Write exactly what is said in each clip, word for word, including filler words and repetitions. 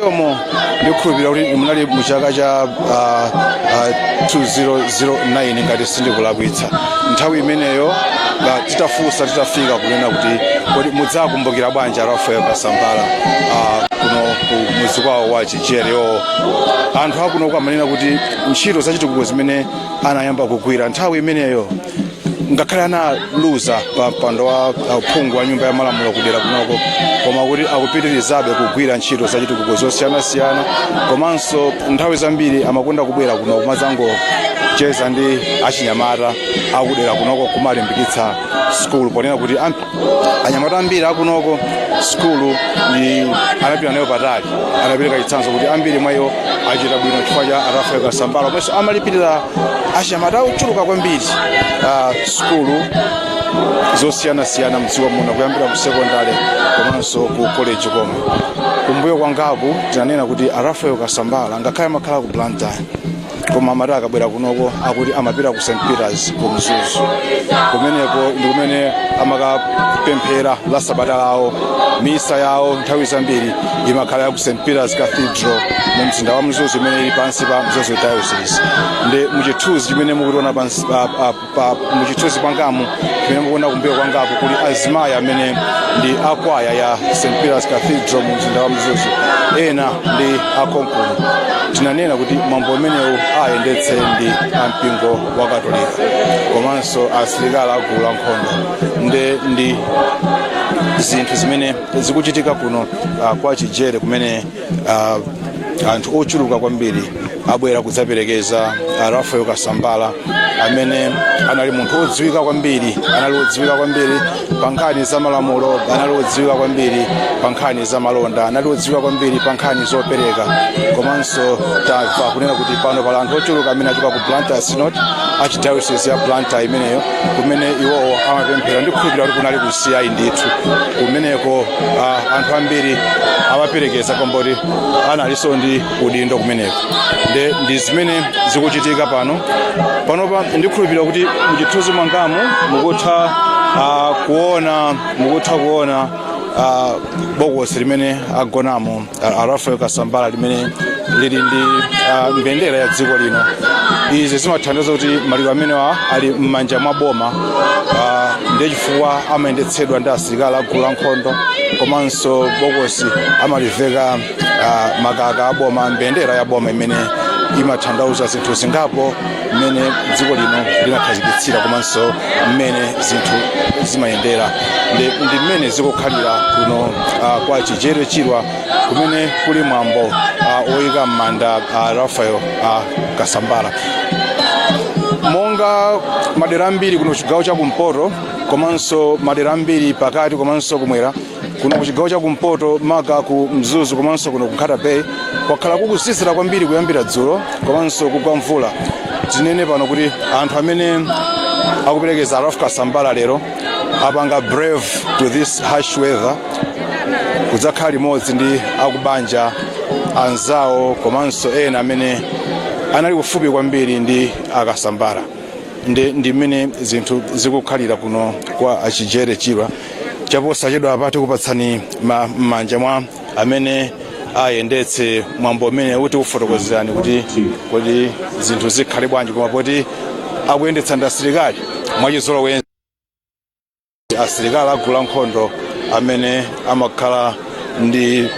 Yomo, ndikukhulupirira kuti munali mu chaka cha, ah, ah, two thousand nine, ngati sindikulakwitsa. Nthawi imeneyo, ah, titafunsa, titafika kunena kuti, kodi mudzakumbukira bwanji a Rafael Kasambala, ah, kuno ku mudzi kwawo wa Chijere? Anthu akunoko amanena kuti ntchito zachitukuko zimene anayamba kugwira nthawi imeneyo, ngakhale analuza pa mpando wa, uh, uphungu wa nyumba ya malamulo kudera kunoko, koma kuti akupitirizabe kugwira ntchito za chitukuko zosiyanasiyana, komanso nthawi zambiri amakonda kubwera kuno kumazangocheza ndi achinyamata akudera kunoko kumalimbikitsa sukulu, ponena kuti am-, anyamata ambiri akunoko sukulu ndi anapita nayo patali. Anapereka chitsanzo kuti ambiri mwa iwo achita bwino chifukwa cha a Rafael Kasambala, omwenso amalipirira achinyamata ochuluka kwambiri, ah, sukulu zosiyanasiyana mdziko muno, kuyambira ku sekondale komanso ku koleji komwe. Kumbuyo kwangaku tinanena kuti a Rafael Kasambala ngakhale amakhala ku Blantyre, koma amati akabwera kunoko akuti amapita ku Saint Peters ku Mzuzu. Kumeneko ndi kumene amakapemphera la Sabata lawo. Misa yawo nthawi zambiri imakhala ya ku Saint Peters Cathedral mu mzinda wa Mzuzu, imene ili pansi pa Mzuzu Diocese. Nde mu chithunzi chimene mukuchiona pansi pa, pa, pa, mu chithunzi kwangamu, chimene mukuona kumbuyo kwangaku, kuli azimayi amene ndi akwaya ya Saint Peters Cathedral mu mzinda wa Mzuzu. Ena ndi akonkuno. Tinanena kuti mwambo umenewu ayendetse ndi ampingo wa Katolika komanso asilikali a gulu la nkhondo. Nde ndi zinthu zimene zikuchitika kuno, ah, kwa Chijere, kumene, ah, anthu ochuluka kwambiri abwera kudzaperekeza, ah, Rafael Kasambala, amene anali munthu wodziwika kwambiri, anali wodziwika kwambiri pa nkhani za malamulo, anali wodziwika kwambiri pa nkhani za malonda, anali wodziwika kwambiri pa nkhani zopereka. Komanso tamva kunena kuti pano pali anthu ochuluka amene achoka ku Blantyre Synod, Archdiocese ya Blantyre imeneyo, kumene iwowo amapemphera. Ndikhulupirira kuti kunali ku C I ndithu. Kumeneko, ah, anthu ambiri amaperekeza kwambiri, analinso ndi udindo kumeneko. Nde ndi zimene zikuchitika pano. Panopa ndikhulupirira kuti muchithunzi mwangamu mukutha, ah, kuona, mukutha kuona, ah, bokosi limene agonamo, ah, a Rafael Kasambala, limene lili ndi, ah, mbendera ya dziko lino. Izi zimathandiza kuti maliro amenewa ali m'manja mwa boma, ah, ndiye chifukwa amayendetsedwa ndi asilikali a gulu la nkhondo, komanso bokosi amaliveka, ah, makaka a boma, mbendera ya boma imene imathandauza zinthu zingapo mmene dziko lino linakhazikitsira komanso mmene zinthu zimayendera. Ndi, ndi mmene zikukhalira kuno, ah, kwa Chijere Chirwa, kumene kuli mwambo, ah, woyika m'manda, ah, Rafael, ah, Kasambala. Monga madera ambiri kuno chigawo cha kumpoto, komanso madera ambiri pakati, komanso kumwera, kuno ku chigawo cha kumpoto, maka ku Mzuzu, komanso kuno ku Nkhata Bay, kwakhala kukuzizira kwambiri kuyambira dzulo, komanso kugwa mvula. Tinene pano kuti anthu amene akuperekeza Rafael Kasambala lero apanga brave to this harsh weather, kudzakhala limodzi ndi akubanja anzawo, komanso ena amene anali kufupi kwambiri ndi a Kasambala. Ndi, ndi mmene zinthu zikukhalira kuno kwa a Chijere Chirwa. Chaposachedwa apa tikupatsani ma-, m'manja mwa amene ayendetse mwambo umene uti kufotokozerani kuti kodi zinthu zikhale bwanji, koma poti akuyendetsa ndi asilikali mwachizolowezi. Asilikali a gulu la nkhondo amene amakhala ndi,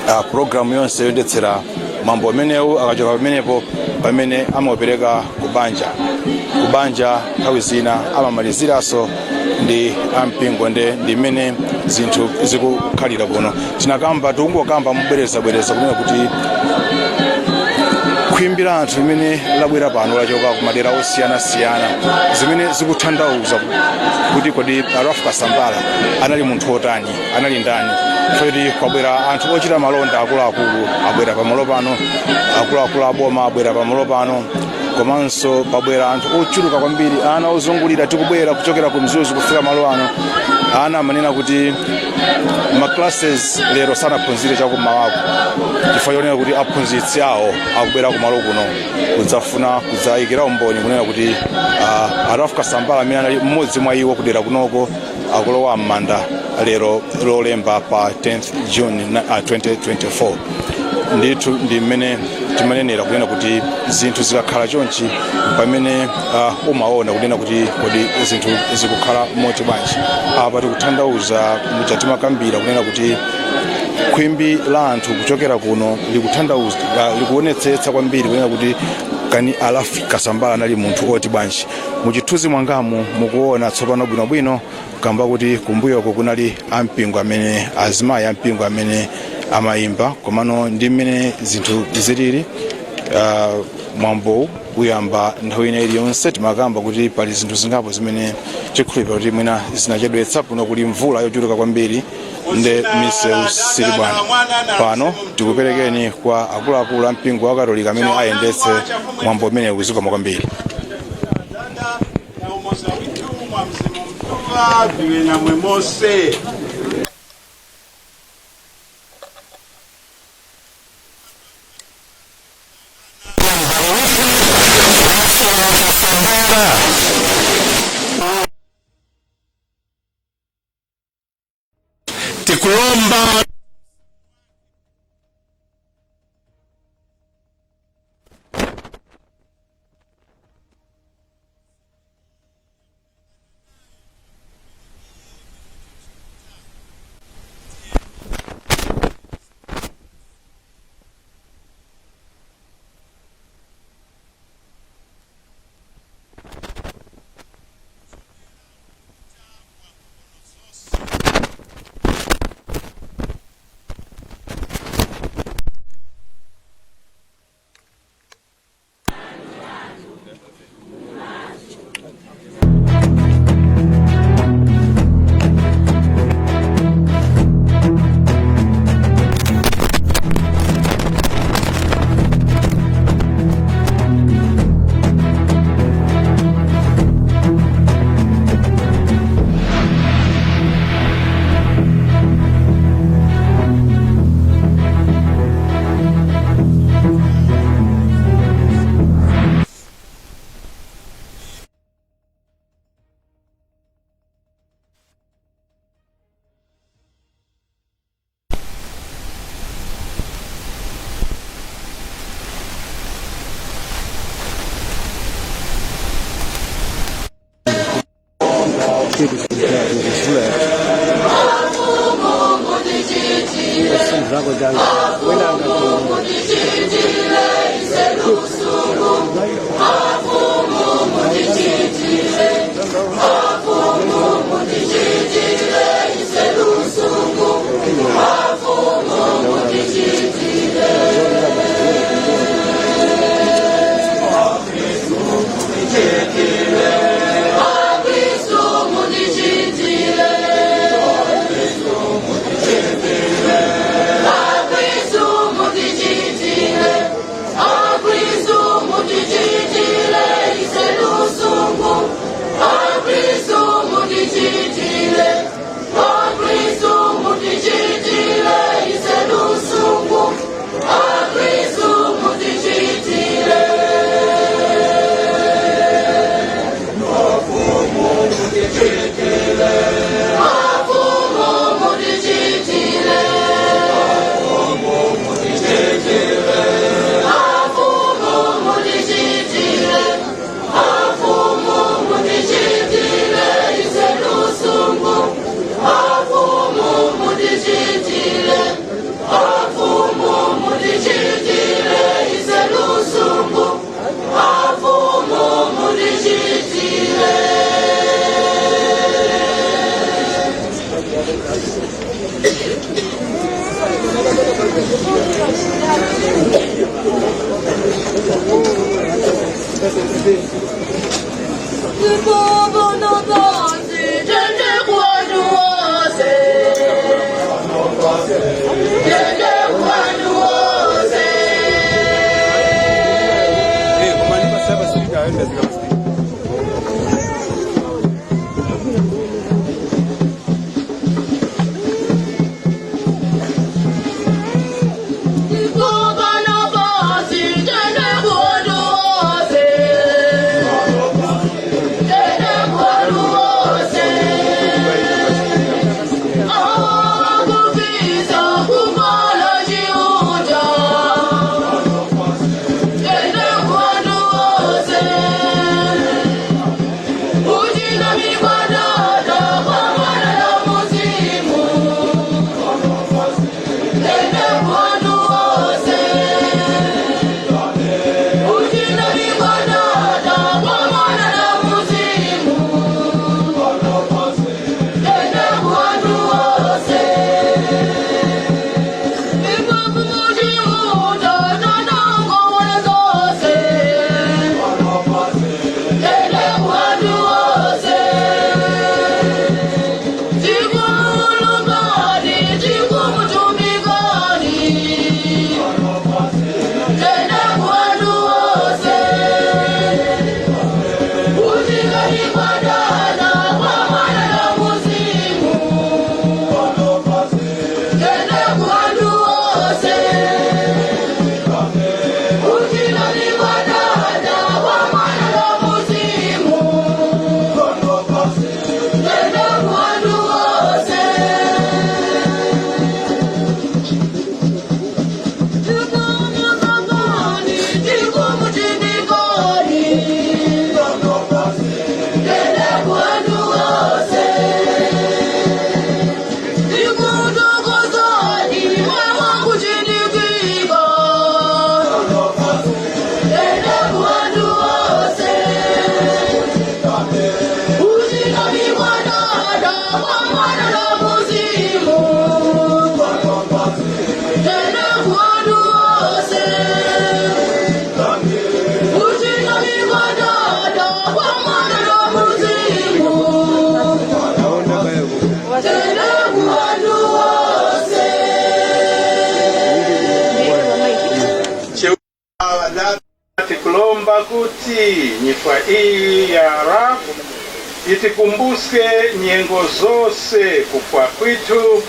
ah, pulogalamu yonse yoyendetsera mwambo umenewu, akachoka pamenepo pamene amaupereka kubanja. Kubanja nthawi zina amamaliziranso ndi ampingo, nde ndi mmene zinthu zikukhalira kuno. Tinakamba, tikungokamba mobwerezabwereza kunena kuti khwimbi la anthu limene labwera pano lachoka ku madera osiyanasiyana, zimene zikuthandauza kuti kodi Rafael Kasambala anali munthu wotani, anali ndani. Chifukwa kuti kwabwera anthu ochita malonda akuluakulu abwera pamalo pano, akuluakulu a boma abwera pamalo pano, komanso pabwera anthu ochuluka kwambiri, ana ozungulira tikubwera kuchokera ku Mzuzu kufika malo ano. Ana amanena kuti ma classes lero sanaphunzire chakum'mawako, chifukwa chonena kuti aphunzitsi awo akubwera kumalo kuno kudzafuna kudzayikira umboni kunena kuti, ah, a Rafael Kasambala amene anali mmodzi mwa iwo kudera kunoko akulowa m'manda. Lero Lolemba pa tenth June na, ah, twenty twenty-four. Ndithu ndi mmene timanenera kunena kuti zinthu zikakhala chonchi, pamene, ah, umaona kunena kuti kodi zinthu zikukhala moti bwanji. Apa tikuthandauza muja timakambira kunena kuti khwimbi la anthu kuchokera kuno likuthandauza, ah, likuonetsetsa kwambiri kunena kuti kani Alpha Kasambala anali munthu oti bwanji. Muchithunzi mwangamu mukuona tsopano bwinobwino kamba kuti kumbuyoko kunali ampingo amene, azimayi ampingo amene amayimba, komano ndi mmene zinthu zilili, ah, mwambowu uyamba nthawi ina iliyonse. Timakamba kuti pali zinthu zingapo zimene tikhulupirira kuti mwina zinachedwetsa, kuno kuli mvula yochuluka kwambiri, nde misewu sili bwana. Pano tikuperekeni kwa akuluakulu a mpingo wa Katolika amene ayendetse mwambo umenewu. Zikomo kwambiri. Na umoza withu mwa Mzimu Mutuŵa viŵe namwe mose. Tikuromba. Nyifwa iyi ya Rav yitikumbuske nyengo zose kufwa kwithu,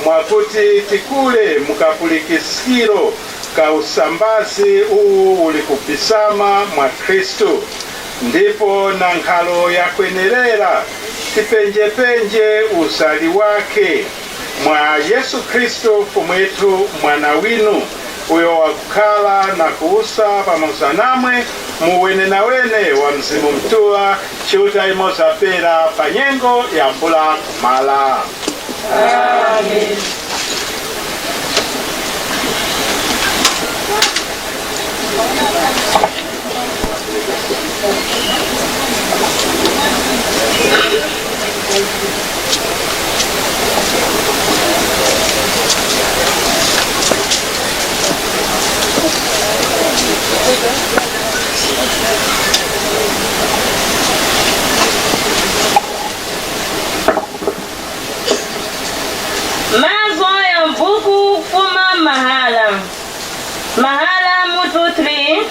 mwakuti tikule mu kapulikiskiro ka usambazi uwu uli kubisama mwa Khristu, ndipo na nkharo yakwenerera tipenjepenje uzari wakhe. Mwa Yesu Khristu Fumwetu, Mwana winu, uyo wakukhara na kuwusa pamoza namwe mu wenenawene wa Mzimu Mutuŵa, Chiuta imoza pera pa nyengo ya mbula kumara. Amen. Mazgu gha m'buku kufuma Mahara. Mahara mutu three,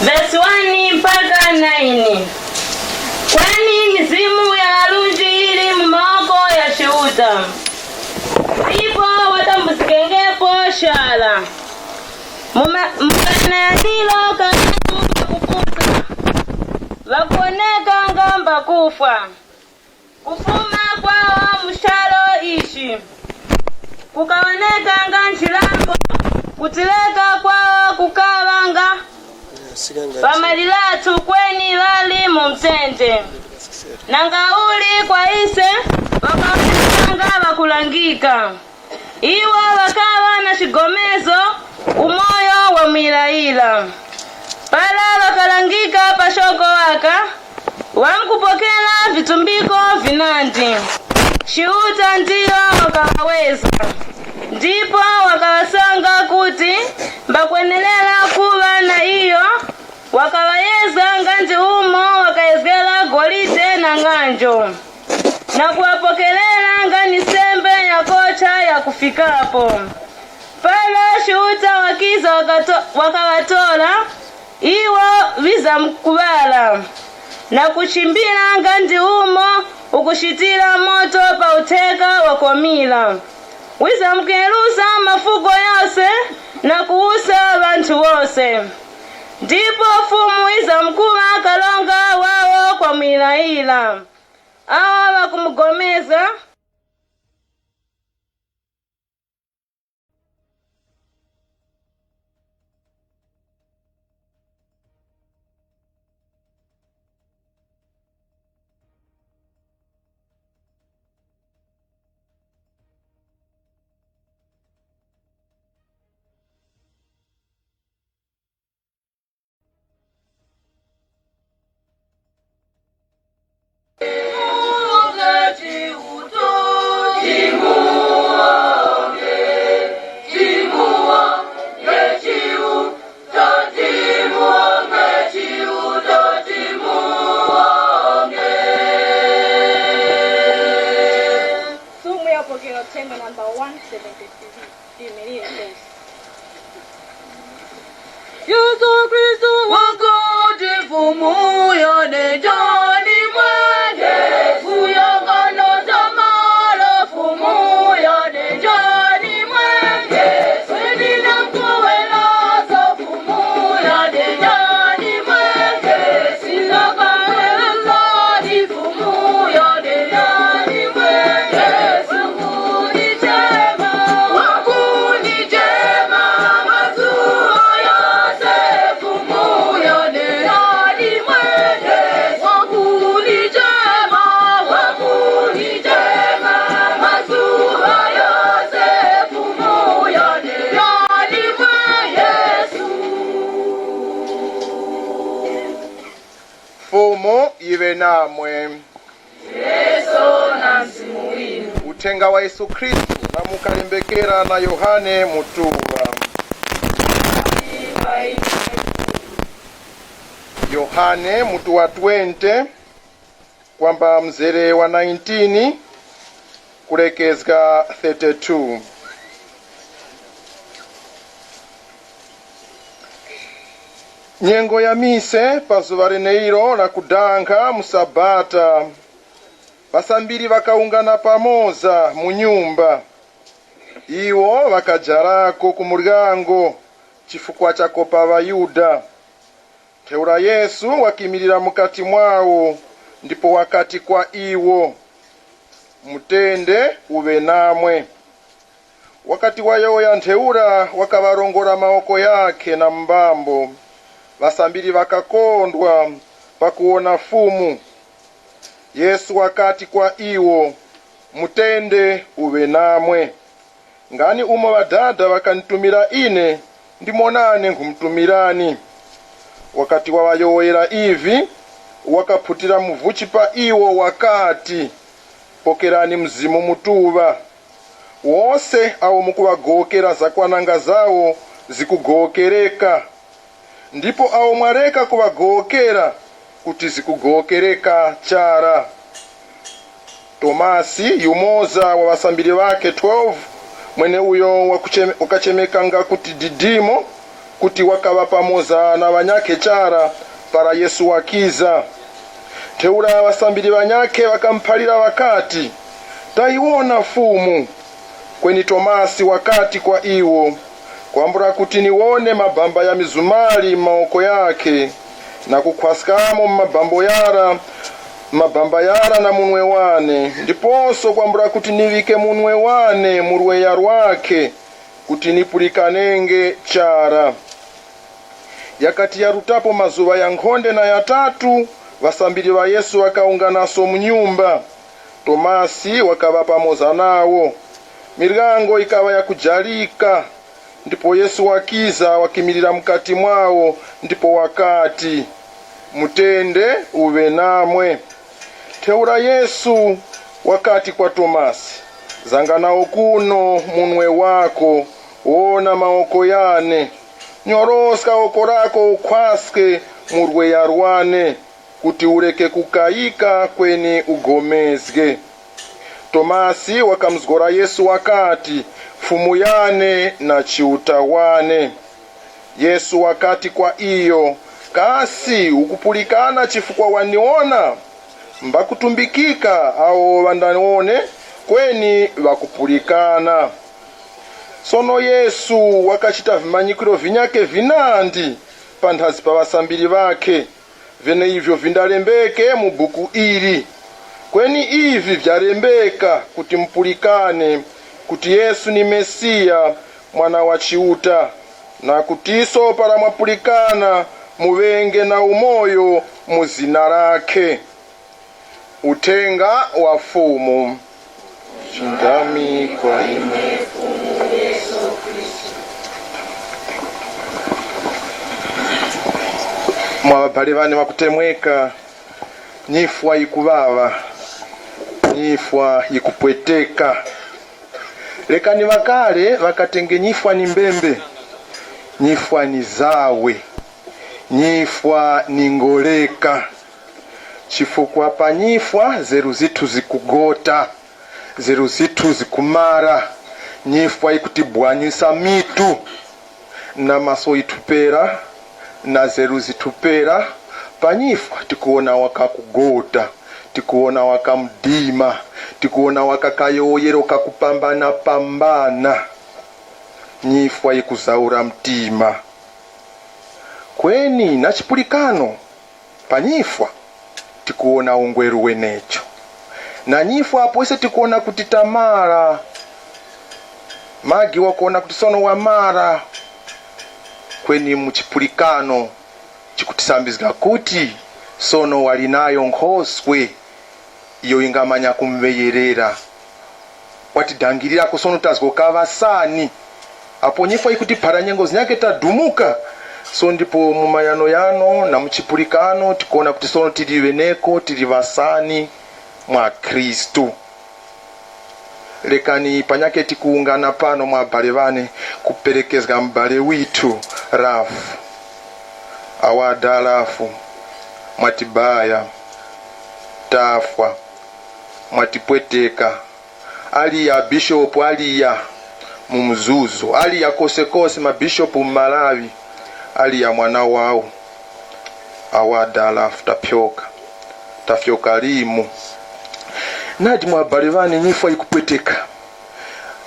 verse one mpaka nine. Kweni mizimu ya ŵarunji yili mu mawoko gha Chiuta, ndipo watambuzikengepo chara. Mu ma-, mu ghayaniro gha ŵanthu ŵakupusa, ŵakuwoneka nga mbakufwa. Kufuma kwawo mu charu ichi, kukawoneka nga nchilango, kutireka kwawo kukaŵa nga pamaliratu kweni ŵali mu mtende. Nanga uli kwa ise ŵakawonekanga ŵakulangika. Iwo ŵakaŵa na chigomezo umoyo wa muyirayira. Para ŵakalangika pa shoko waka, ŵamkupokera vitumbiko vinandi. Chiuta ndiyo wakaŵaweza, ndipo wakaŵasanga kuti mbakwenerera kuŵa na iyo, wakaŵayezga nga ndi umo wakayezgera golide na ng'anjo, na kuŵapokerera nga ni sembe yakocha yakufikapo. Para Chiuta wakiza wakato-, wakaŵatora, iwo ŵizamkuŵala, na kuchimbira nga ndi umo ukuchitira moto pa utheka wakomira. Wizamkuyeruska mafuko yose na kuwuska ŵanthu wose. Ndipo Fumu yizamkuŵa karonga wawo kwamuyirayira. Awo ŵakumugomezga. Sumu ya upokero themba namba one seventy-three. Tiyimirire tonse. Yesu Khristu wakuti Fumu yane njani mwene, uyo kanoza malo Fumu yane njani mwene, kweni namkuwelazo Fumu yane njani mwene, sina kaelezani Fumu yane njani mwene, Fumu ni chema, wakunijema mazuwa yose, Fumu yane yali mwene, wakunijema, wakunijema mazuwa yose, Fumu yane yali mwe Yesu. Fumu yiŵe namwe. Yesu na mzimu winu. Uthenga wa Yesu Khristu namukalembekera na Yohane Mutuŵa. Yohane mutu wa twenty, kwamba mzere wa nineteen kulekezga thirty-two. Nyengo ya mise pa zuŵa leneilo la kudankha mu Sabata, ŵasambiri ŵakawungana pamoza mu nyumba. Iwo ŵakajarako ku muryango chifukwa chakopa ŵaYuda. Ntheura Yesu wakimilira mukati mwawo ndipo wakati kwa iwo, "Mutende uŵe namwe." Wakati wayowoya ntheura, wakaŵarongora mawoko ghakhe na mbambo. Ŵasambiri ŵakakondwa pakuwona Fumu. Yesu wakati kwa iwo, "Mutende uŵe namwe. Nga ni umo Ŵadada ŵakanditumira ine, ndimo nane nkhumutumirani." Wakati waŵayowoyera ivi, wakaphutira muvuchi pa iwo wakati, "Pokerani Mzimu Mutuŵa. Wose awo mukuŵagowokera zakwananga zawo zikugowokereka, ndipo awo mwareka kuŵagowokera kuti zikugowokereka chara." Tomasi, yumoza wa ŵasambiri ŵakhe twelve, mweneuyo wakucheme-, wakachemekanga kuti Didimo, kuti wakaŵa pamoza na ŵanyakhe chara para Yesu wakiza. Ntheura ŵasambiri ŵanyakhe ŵakamuphalira ŵakati, "Tayiwona Fumu." Kweni Tomasi wakati kwa iwo, "Kwambula kuti niwone mabamba gha mizumari mu mawoko ghakhe, na kukhwaskamo mu mabamba ghara, mabamba ghara na munwe wane, ndiposo kwambula kuti niŵike munwe wane mu lweya lwakhe, kuti nipulikanenge chara." Yakati yarutapo mazuŵa ghankhonde na ghatatu, ŵasambiri ŵa Yesu ŵakawunganaso mu nyumba. Tomasi wakaŵa pamoza nawo. Miryango yikaŵa yakujarika, ndipo Yesu wakiza wakimilira mukati mwawo ndipo wakati, "Mutende uŵe namwe." Ntheura Yesu wakati kwa Tomasi, "Zanga nawo kuno munwe wako, wona mawoko ghane. Nyoroska woko lako ukhwaske mu lweya lwane, kuti ureke kukayika kweni ugomezge." Tomasi wakamuzgora Yesu wakati, "Fumu yane na Chiuta wane." Yesu wakati kwa iyo, "Kasi ukupulikana chifukwa wandiwona? Mbakutumbikika awo ŵandawone, kweni ŵakupulikana." Sono Yesu wakachita vimanyikiro vinyakhe vinandi panthazi pa ŵasambiri ŵakhe, vyeneivyo vindalembeke mu buku ili. Kweni ivi vyalembeka kuti mupulikane kuti Yesu ni Mesiya, Mwana wa Chiuta, na kutiso para mwapulikana muŵenge na umoyo mu zina lakhe. Uthenga wa Fumu. Chindami kwa imwe. Mwa ŵabale ŵane ŵakutemweka, nyifwa yikuŵaŵa, nyifwa yikupweteka. Rekani ŵakale ŵakatenge nyifwa ni mbembe, nyifwa ni zawe, nyifwa ni ngoleka. Chifukwa pa nyifwa zeru zithu zikugota, zeru zithu zikumara, nyifwa yikutibwanyisa mitu. Na maso yithu pera, na zeru zithu pera, pa nyifwa tikuwona waka kugota, tikuwona waka mdima, tikuwona waka kayowoyero kakupambana-pambana. Nyifwa yikuzaura mtima. Kweni na chipulikano, pa nyifwa tikuwona ungweru wenecho. Na nyifwa apo ise tikuwona kuti tamara, magi wakuwona kuti sono wamara, kweni mu chipulikano chikutisambizga kuti sono wali nayo nkhoswe iyo yingamanya kumuŵeyerera. Watidangirira kusono tazgokaŵa sani. Apo nyifwa yikutiphara nyengo zinyakhe tadumuka. So ndipo mu mayanoyano na mu chipulikano tikuwona kuti sono tili ŵeneko, tili ŵasani mwa Khristu. Rekani panyakhe tikuwungana pano mwa abale ŵane kuperekezga mubale withu Rafu. Awada Rafu, mwatibaya, tafwa, mwatipweteka. Aliya bishopu, aliya mu mzuzu, aliya kosekose mabishopu mu Malawi, aliya mwana wawo. Awada alafu tapyoka, tafyoka limu. Nadi mwa abale ŵane, nyifwa yikupweteka.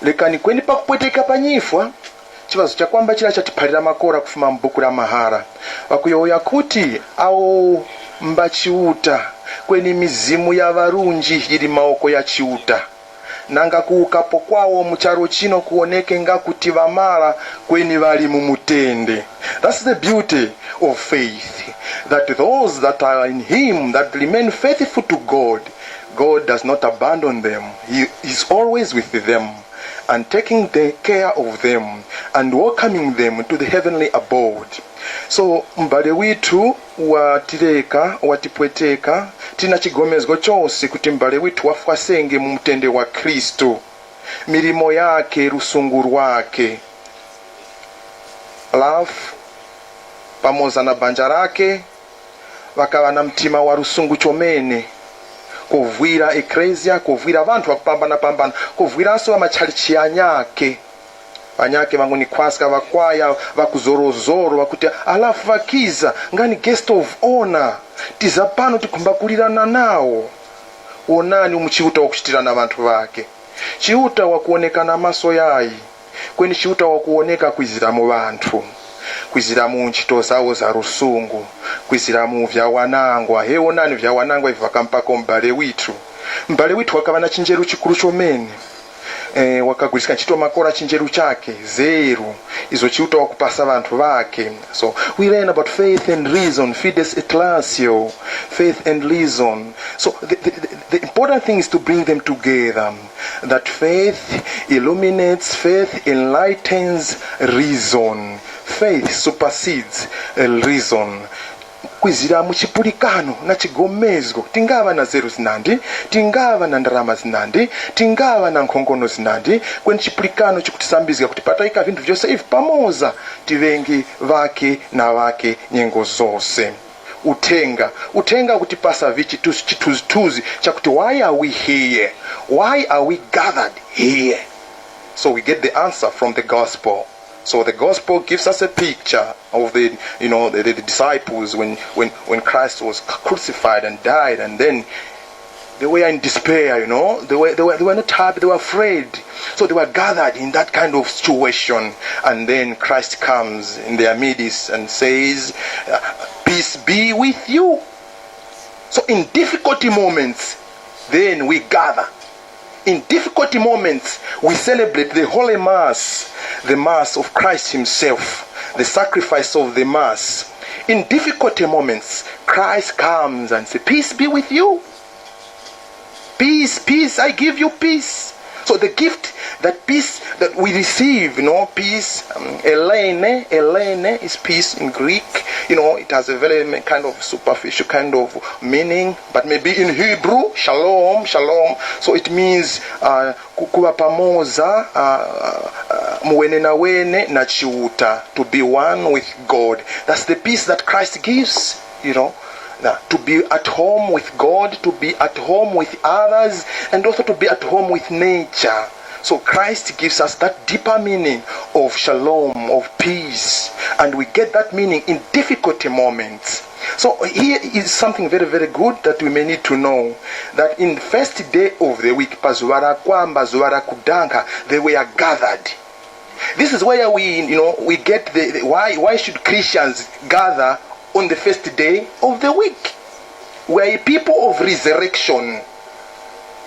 Lekani kweni pakupweteka pa nyifwa, chiŵazo cha kwamba chira chatiphalira makora kufuma mu buku la Mahara. Ŵakuyowoya kuti, awo mba Chiuta, kweni mizimu ya ŵarunji yili mawoko ya Chiuta. Nanga kuwukapo kwawo mu charu chino kuwoneke nga kuti ŵamara, kweni ŵali mu mutende. That's the beauty of faith, that those that are in Him, that remain faithful to God, God does not abandon them. He is always with them and taking the care of them and welcoming them to the heavenly abode. So, m'bale withu watireka, watipweteka, tina chigomezgo chose kuti m'bale withu wafwasenge mu mutende wa Khristu, milimo yake, lusungu lwake. Alafu, pamoza na banja lake, ŵakaŵa na mtima wa lusungu chomene, kovwira eklesia, kovwira ŵanthu ŵakupambana-pambana, kovwiranso ŵa matchalichi ghanyakhe. Ŵanyakhe ŵangunikhwaska ŵakwaya ŵakuzorozoro ŵakuti, alafu ŵakiza, ngani guest of honor, tiza pano tikhumba kulirana nawo. Wonani umo Chiuta wakuchitira na ŵanthu ŵakhe. Chiuta wakuwoneka na maso yayi, kweni Chiuta wakuwoneka kwizira mu ŵanthu, kwizira mu nchito zawo za lusungu, kwizira mu vyawanangwa. He, wonani vyawanangwa ivyo ŵakampako m'bale withu. M'bale withu wakaŵa na chinjeru chikuru chomene. Eh, wakaguliska nchito makora chinjeru chakhe, zeru, izo Chiuta wakupasa ŵanthu ŵakhe. So, we learn about faith and reason, fides et ratio, faith and reason. So, the, the, the, the important thing is to bring them together, that faith illuminates, faith enlightens reason. Faith supersedes, uh, reason. Kwizira mu chipulikano na chigomezgo, tingaŵa na zeru zinandi, tingaŵa na ndarama zinandi, tingaŵa na nkhongono zinandi, kweni chipulikano chikutisambizga kuti patayika vinthu vyose ivi pamoza, tiŵenge ŵakhe na ŵakhe nyengo zose. Uthenga, uthenga ukutipasa vichi chithunzithunzi chakuti, why are we here? Why are we gathered here? So we get the answer from the gospel. So the gospel gives us a picture of the, you know, the, the disciples when, when, when Christ was crucified and died, and then they were in despair, you know, they were, they were, they were not happy, they were afraid. So they were gathered in that kind of situation, and then Christ comes in their midst and says, uh, peace be with you. So in difficult moments, then we gather. In difficult moments, we celebrate the Holy Mass, the Mass of Christ Himself, the sacrifice of the Mass. In difficult moments, Christ comes and says, peace be with you. Peace, peace, I give you peace. So the gift, that peace that we receive, you know, peace, um, elene, elene is peace in Greek. You know, it has a very ma-, kind of superficial kind of meaning, but maybe in Hebrew, shalom, shalom. So it means, uh, ku-, kuŵa pamoza, uh, uh, muwenenawene na Chiuta, to be one with God. That's the peace that Christ gives, you know. Now, to be at home with God, to be at home with others, and also to be at home with nature. So Christ gives us that deeper meaning of shalom, of peace, and we get that meaning in difficult moments. So here is something very, very good that we may need to know, that in the first day of the week, pa zuŵa la kwamba, zuŵa la kudankha, they were gathered. This is where we, you know, we get the, the, why, why should Christians gather on the first day of the week? We are a people of resurrection.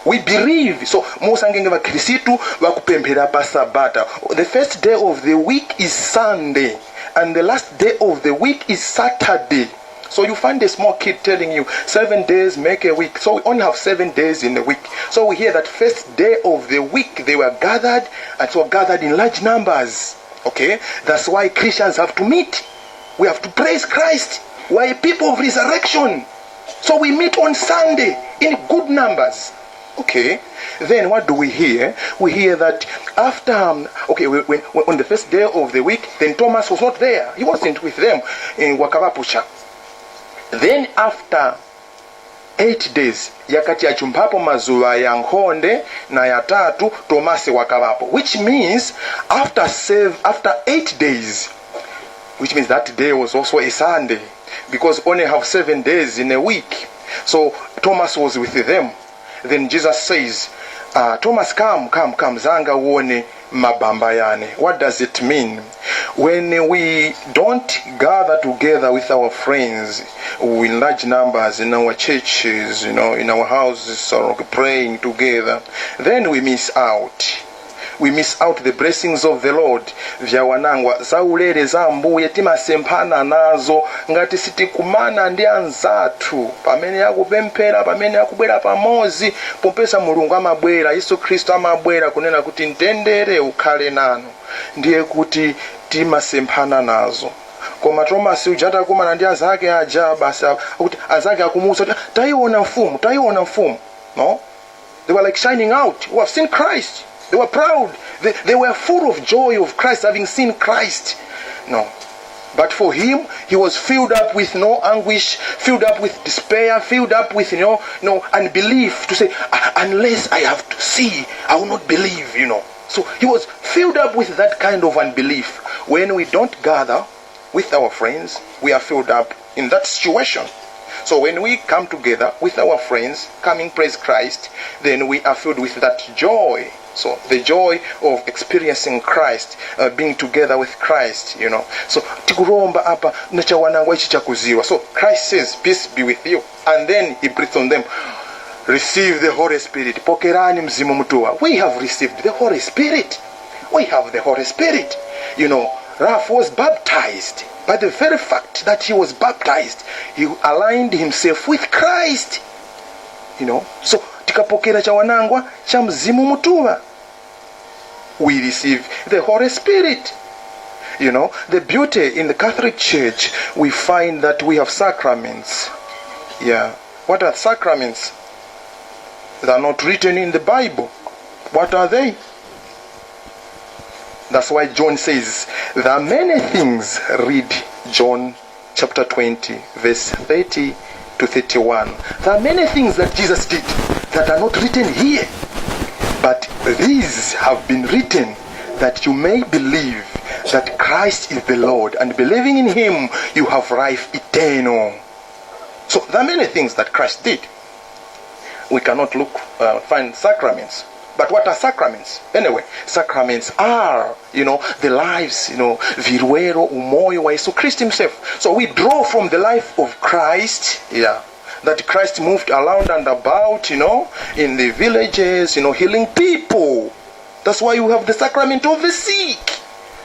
We believe. So, musangenge ŵakhristu ŵakupemphera pa Sabata. The first day of the week is Sunday, and the last day of the week is Saturday. So you find a small kid telling you, seven days make a week. So we only have seven days in a week. So we hear that first day of the week they were gathered, and so gathered in large numbers. Okay? That's why Christians have to meet. We have to praise Christ. We are a people of resurrection. So we meet on Sunday in good numbers. Okay, then what do we hear? We hear that after, um, okay, we, when, when, on the first day of the week, then Thomas was not there. He wasn't with them. Eh, wakaŵapo cha. Then after eight days, yakati yajumphapo mazuŵa yankhonde na yatatu, Tomasi wakaŵapo. Which means, after sev-, after eight days, which means that day was also a Sunday. because only have seven days in a week. So Thomas was with them. Then Jesus says, uh, "Thomas, come, come, come, zanga uone mabamba yane." What does it mean? When we don't gather together with our friends in large numbers in our churches, you know, in our houses, or praying together, then we miss out. We miss out the blessings of the Lord. Vyawanangwa, zaulere za Ambuye timasemphana nazo ngati sitikumana ndi anzathu pamene akupemphera, pamene akubwera pamozi, pompesa Mulungu amabwera, Yesu Khristu amabwera kunena kuti, "Mtendere ukhale nanu." Ndiye kuti timasemphana nazo. Koma Tomasi uja atakumana ndi azake aja, basi a- kuti azake akumuwuza kuti, "Tayiwona Mfumu, tayiwona Mfumu." No? They were like shining out. "We have seen Christ." They were proud. They, they were full of joy of Christ, having seen Christ. No. But for him, he was filled up with no anguish, filled up with despair, filled up with no, no unbelief to say, "Ah, unless I have to see, I will not believe," you know. So he was filled up with that kind of unbelief. When we don't gather with our friends, we are filled up in that situation. So when we come together with our friends, coming praise Christ, then we are filled with that joy. So the joy of experiencing Christ, uh, being together with Christ, you know. So tikuromba apa na chawanangwa ichi chakuziwa. So Christ says, "Peace be with you." And then he breathes on them, "Receive the Holy Spirit." Pokerani Mzimu Mutuŵa. We have received the Holy Spirit. We have the Holy Spirit. You know, Ralph was baptized. By the very fact that he was baptized, he aligned himself with Christ. You know, so tikapokera chawanangwa cha Mzimu Mutuŵa, we receive the Holy Spirit. You know, the beauty in the Catholic Church, we find that we have sacraments. Yeah. What are sacraments? They are not written in the Bible. What are they? That's why John says, "There are many things," read John chapter twenty, verse thirty to thirty-one. "There are many things that Jesus did that are not written here, but these have been written that you may believe that Christ is the Lord, and believing in him, you have life eternal." So there are many things that Christ did. We cannot look, uh, find sacraments. But what are sacraments? Anyway, sacraments are, you know, the lives, you know, vilwero, umoyo wa Yesu Christ himself. So we draw from the life of Christ, yeah, that Christ moved around and about, you know, in the villages, you know, healing people. That's why you have the sacrament of the sick.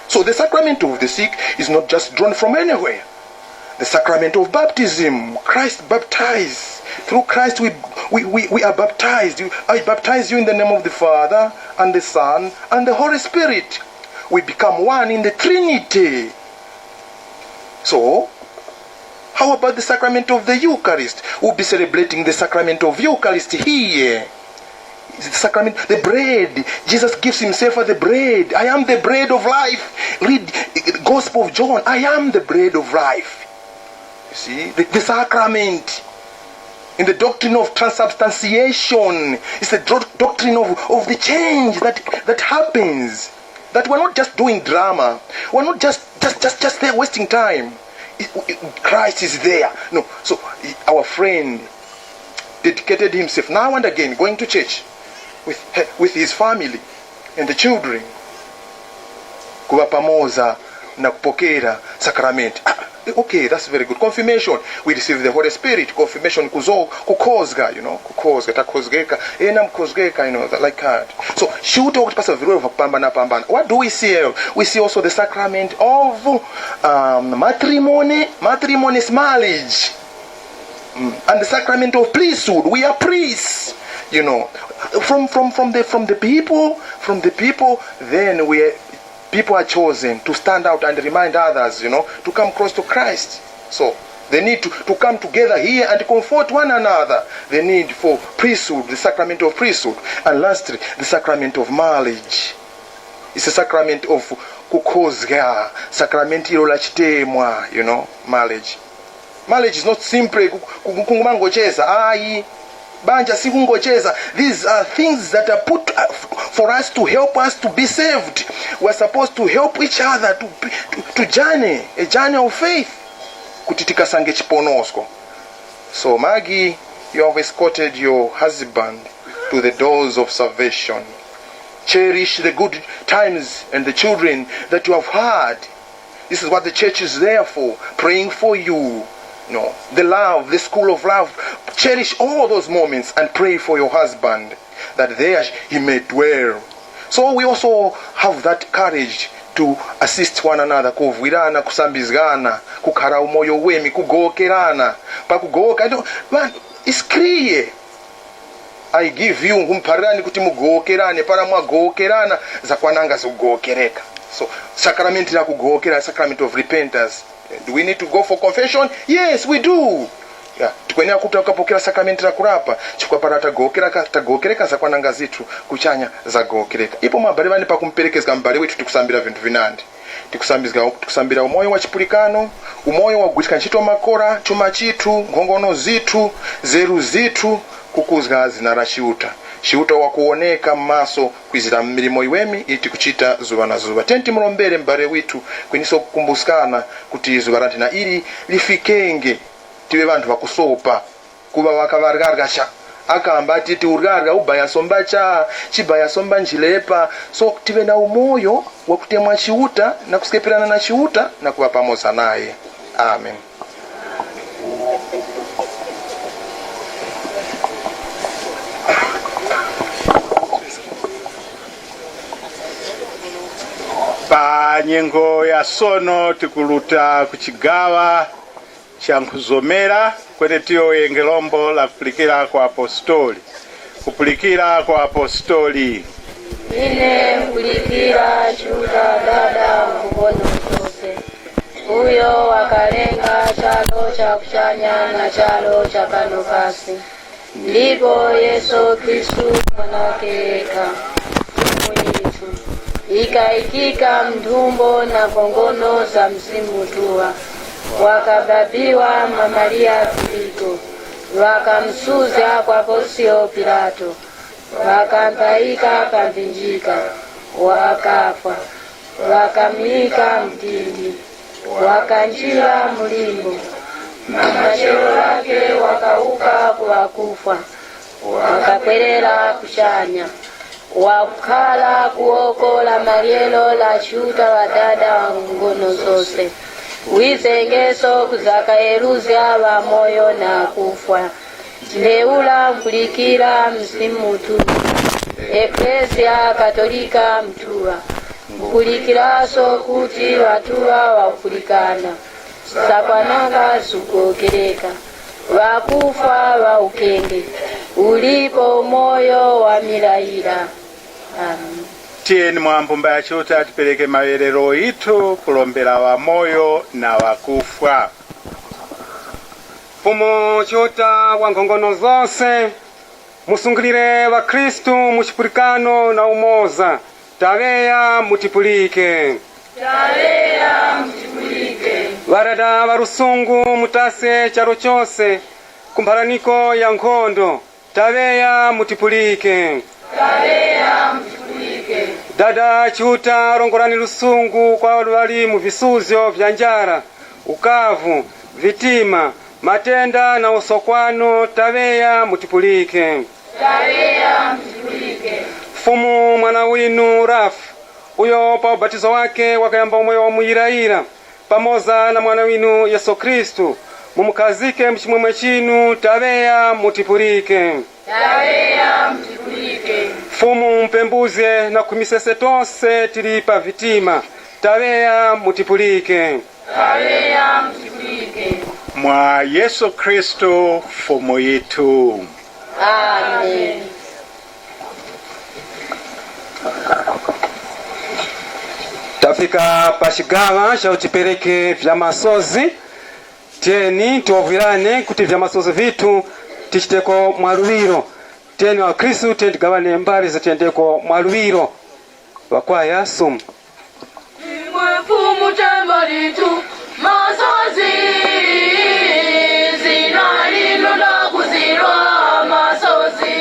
So the sacrament of the sick is not just drawn from anywhere. The sacrament of baptism, Christ baptized. Through Christ we, we, we, we are baptized. You- I baptize you in the name of the Father and the Son and the Holy Spirit. We become one in the Trinity. So, how about the sacrament of the Eucharist? We'll be celebrating the sacrament of Eucharist here. The sacrament, the bread. Jesus gives himself as the bread. "I am the bread of life." Read, uh, Gospel of John. "I am the bread of life." You see, the, the sacrament. In the doctrine of transubstantiation, it's the doc- doctrine of, of the change that, that happens. That we're not just doing drama. We're not just, just, just, just there wasting time. It- it- Christ is there. No. So, our friend dedicated himself now and again going to church with, with his family and the children. Kuŵa pamoza na kupokera sakaramenti. Ah, okay, that's very good. Confirmation, we receive the Holy Spirit. Confirmation, kuzo, kukhozga, you know, kukhozga, takhozgeka. Ena mukhozgeka, you know, like that. So, Chiuta wakutipasa virwero vakupambana-pambana. What do we see here? We see also the sacrament of, um, matrimony. Matrimony is marriage. Mm. And the sacrament of priesthood, we are priests, you know, from, from, from the, from the people, from the people, then we, people are chosen to stand out and remind others, you know, to come close to Christ. So they need to, to come together here and comfort one another. The need for priesthood, the sacrament of priesthood, and lastly, the sacrament of marriage. It's a sacrament of kukhozga, sacrament ilo la chitemwa, you know, marriage. Marriage is not simply ku- ku- kungomangocheza, ayi. Banja sikungocheza. These are things that are put, uh, f- for us to help us to be saved. We're supposed to help each other to, be- to, to journey, a journey of faith. kuti tikasange chiponosko. So, Maggie, you have escorted your husband to the doors of salvation. Cherish the good times and the children that you have had. This is what the church is there for, praying for you. No, the love, the school of love. Cherish all those moments and pray for your husband, that there he may dwell. So we also have that courage to assist one another, kuvwirana, kusambizgana, kukhara umoyo wemi, kugowokerana. Pakugowoka, you know, man, it's clear. I give you, nkhumuphalirani kuti mugowokerane, para mwagowokerana, zakwananga zikugowokereka. So, sakaramenti la kugowokera, sacrament of repentance. Do we need to go for confession? Yes, we do. Yeah. Tikwenera kuti takapokera sakaramenti la kurapa, chifukwa para tagowokera ka-, tagowokereka zakwananga zithu kuchanya zagowokereka. Ipo mabale ŵane pakumuperekezga mubale withu tikusambira vinthu vinandi. Tikusambizga-, tikusambira umoyo wa chipulikano, umoyo wa kugwiska ntchito makora, chuma chithu, nkhongono zithu, zeru zithu, kukuzga zina la Chiuta. Chiuta wakuwoneka m'maso kwizira mu milimo yiweme iyi tikuchita zuŵa na zuŵa. Tiyeni timurombere mubale withu, kweniso kukumbuskana kuti zuŵa la nthena ili lifikenge, tive ŵanthu ŵakusopa. Kuŵa ŵakaŵaryarya cha. Akamba ati, tiuryarya ubaya somba cha, chibaya somba njilepa. So, tive na umoyo wakutemwa Chiuta na kuskeperana na Chiuta na kuŵa pamoza naye. Amen. Pa nyengo ya sono tikuruta ku chigaŵa cha nkhuzomera, kweni tiyowoyenge lombo la kupulikira kwa apostoli. Kupulikira kwa apostoli. Ine nkupulikira Chiuta Dada wa nkhongono zose, uyo wakalenga charu cha kuchanya na charu cha pano pasi, ndipo Yesu Khristu Mwana wakhe yekha, Fumu yithu, yikayikika mu nthumbo na nkhongono za Mzimu Mutuŵa, wakababikwa mwa Mariya Virgo, ŵakamusuzga kwa Ponsiyo Pilato, ŵakamupaika pa mphinjika, wakafwa, ŵakamuŵika mu dindi, wakanjira mu limbo, na machero ghakhe wakawuka ku ŵakufwa, wakakwerera kuchanya, wakukhara ku woko la maryero la Chiuta Ŵadada wa nkhongono zose, wizengeso kuzakayeruzga ŵamoyo na ŵakufwa. Ntheura nkupulikira Mzimu Mutuŵa, Eklesia Katolika Mutuŵa, nkupulikiraso kuti ŵatuŵa ŵakupulikana, zakwananga zikugowokereka, ŵakufwa ŵawukenge, ulipo umoyo wa muyirayira. Amen. Tiyeni mwa mbumba ya Chiuta tipereke mawerero ghithu kurombera ŵamoyo na ŵakufwa. Fumu Chiuta wa nkhongono zose, musungilire ŵakhristu mu chipulikano na umoza. Taŵeya mutipulike. Taŵeya mutipulike. Ŵadada ŵa lusungu mutase charu chose ku mpharaniko ya nkhondo. Taŵeya mutipulike. Taŵeya mutipulike. Dada Chiuta, rongorani lusungu kwa ŵali mu visuzgo vya njara, ukavu, vitima, matenda na usokwano. Taŵeya mutipulike. Taŵeya mutipulike. Fumu mwana winu Rafu, uyo pa ubatizo wakhe wakayamba umoyo wa muyirayira, pamoza na Mwana winu Yesu Khristu, mumukhazike mu chimwemwe chinu. Taŵeya mutipulike. Taŵeya mutipulike. Fumu mupembuzge na kukhumiska ise tose tili pa vitima. Taŵeya mutipulike. Taŵeya mutipulike. Mwa Yesu Khristu Fumu yithu. Amen. Tafika pa chigaŵa cha uchipereke vya masozi. Tiyeni tiwovwirane kuti vya masozi vithu tichiteko mwa luŵiro. Tiyeni ŵakhristu, tiyeni tigaŵane mbali za chiyendeko mwa luŵiro. Ŵakwaya sumu. Imwe Fumu tembo lithu, masozi, zina linu ndakuzirwa masozi.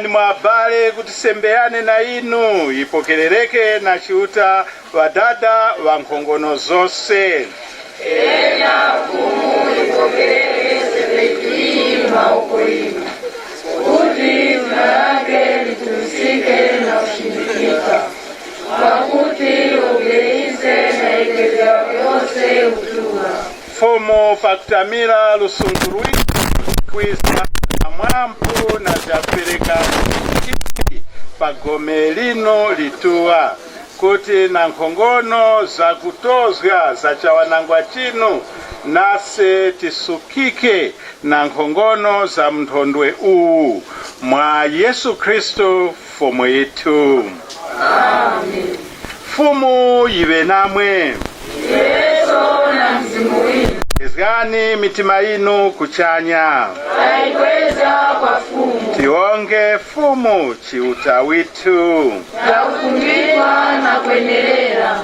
Ni mwa abale kuti sembe yane na inu yipokerereke na Chiuta, Ŵadada ŵa nkhongono zose. Ena Fumu, ipokerenge sembe iyi mu mawoko ghinu, kuti zina lake litumikizgike na kuchindikika, mwakuti lombelize na Ekleziya yose utuŵa. Fumu, pakutamira lusungu lwinu, kwiza na mwampu na vyakupereka ivi pa gome linu lituŵa, kuti na nkhongono zakutozga za chawanangwa chinu, nase tisukike na nkhongono za mthondwe uwu, mwa Yesu Khristu Fumu yithu. Amen. Fumu yiŵe namwe. Yesu na mzimu winu. Kwezgani mitima yinu kuchanya. Tayikweza kwa Fumu. Tiwonge Fumu Chiuta withu. Takufumbikwa na kwenerera.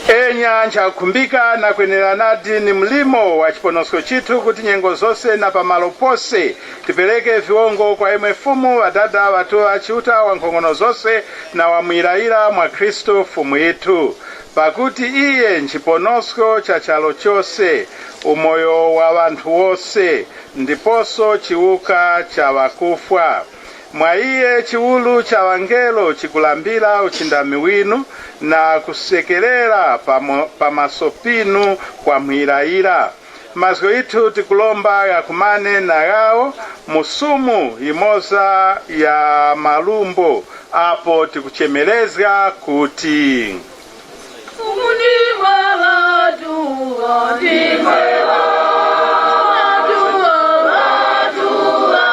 Enya nchakukhumbika na kweneranadi ni mlimo wa chiponosko chithu kuti nyengo zose na pamalo pose tipereke viwongo kwa imwe Fumu, Ŵadada, Ŵatuŵa, Chiuta wa nkhongono zose na wa muyirayira mwa Khristu Fumu yithu. Pakuti iye nchiponosko cha charo chose, umoyo wa ŵanthu wose, ndiposo chiwuka cha ŵakufwa. Mwa iye chiwuru cha ŵangelo chikulambira uchindami winu na kusekerera pamo-, pamaso pinu kwamuyirayira. Mazgu ghithu tikuromba ghakumane na ghawo mu sumu yimoza ya marumbo, apo tikuchemerezga kuti, Fumu ndimwe ŵatuŵa, ndimwe ŵatuŵa, ŵatuŵa.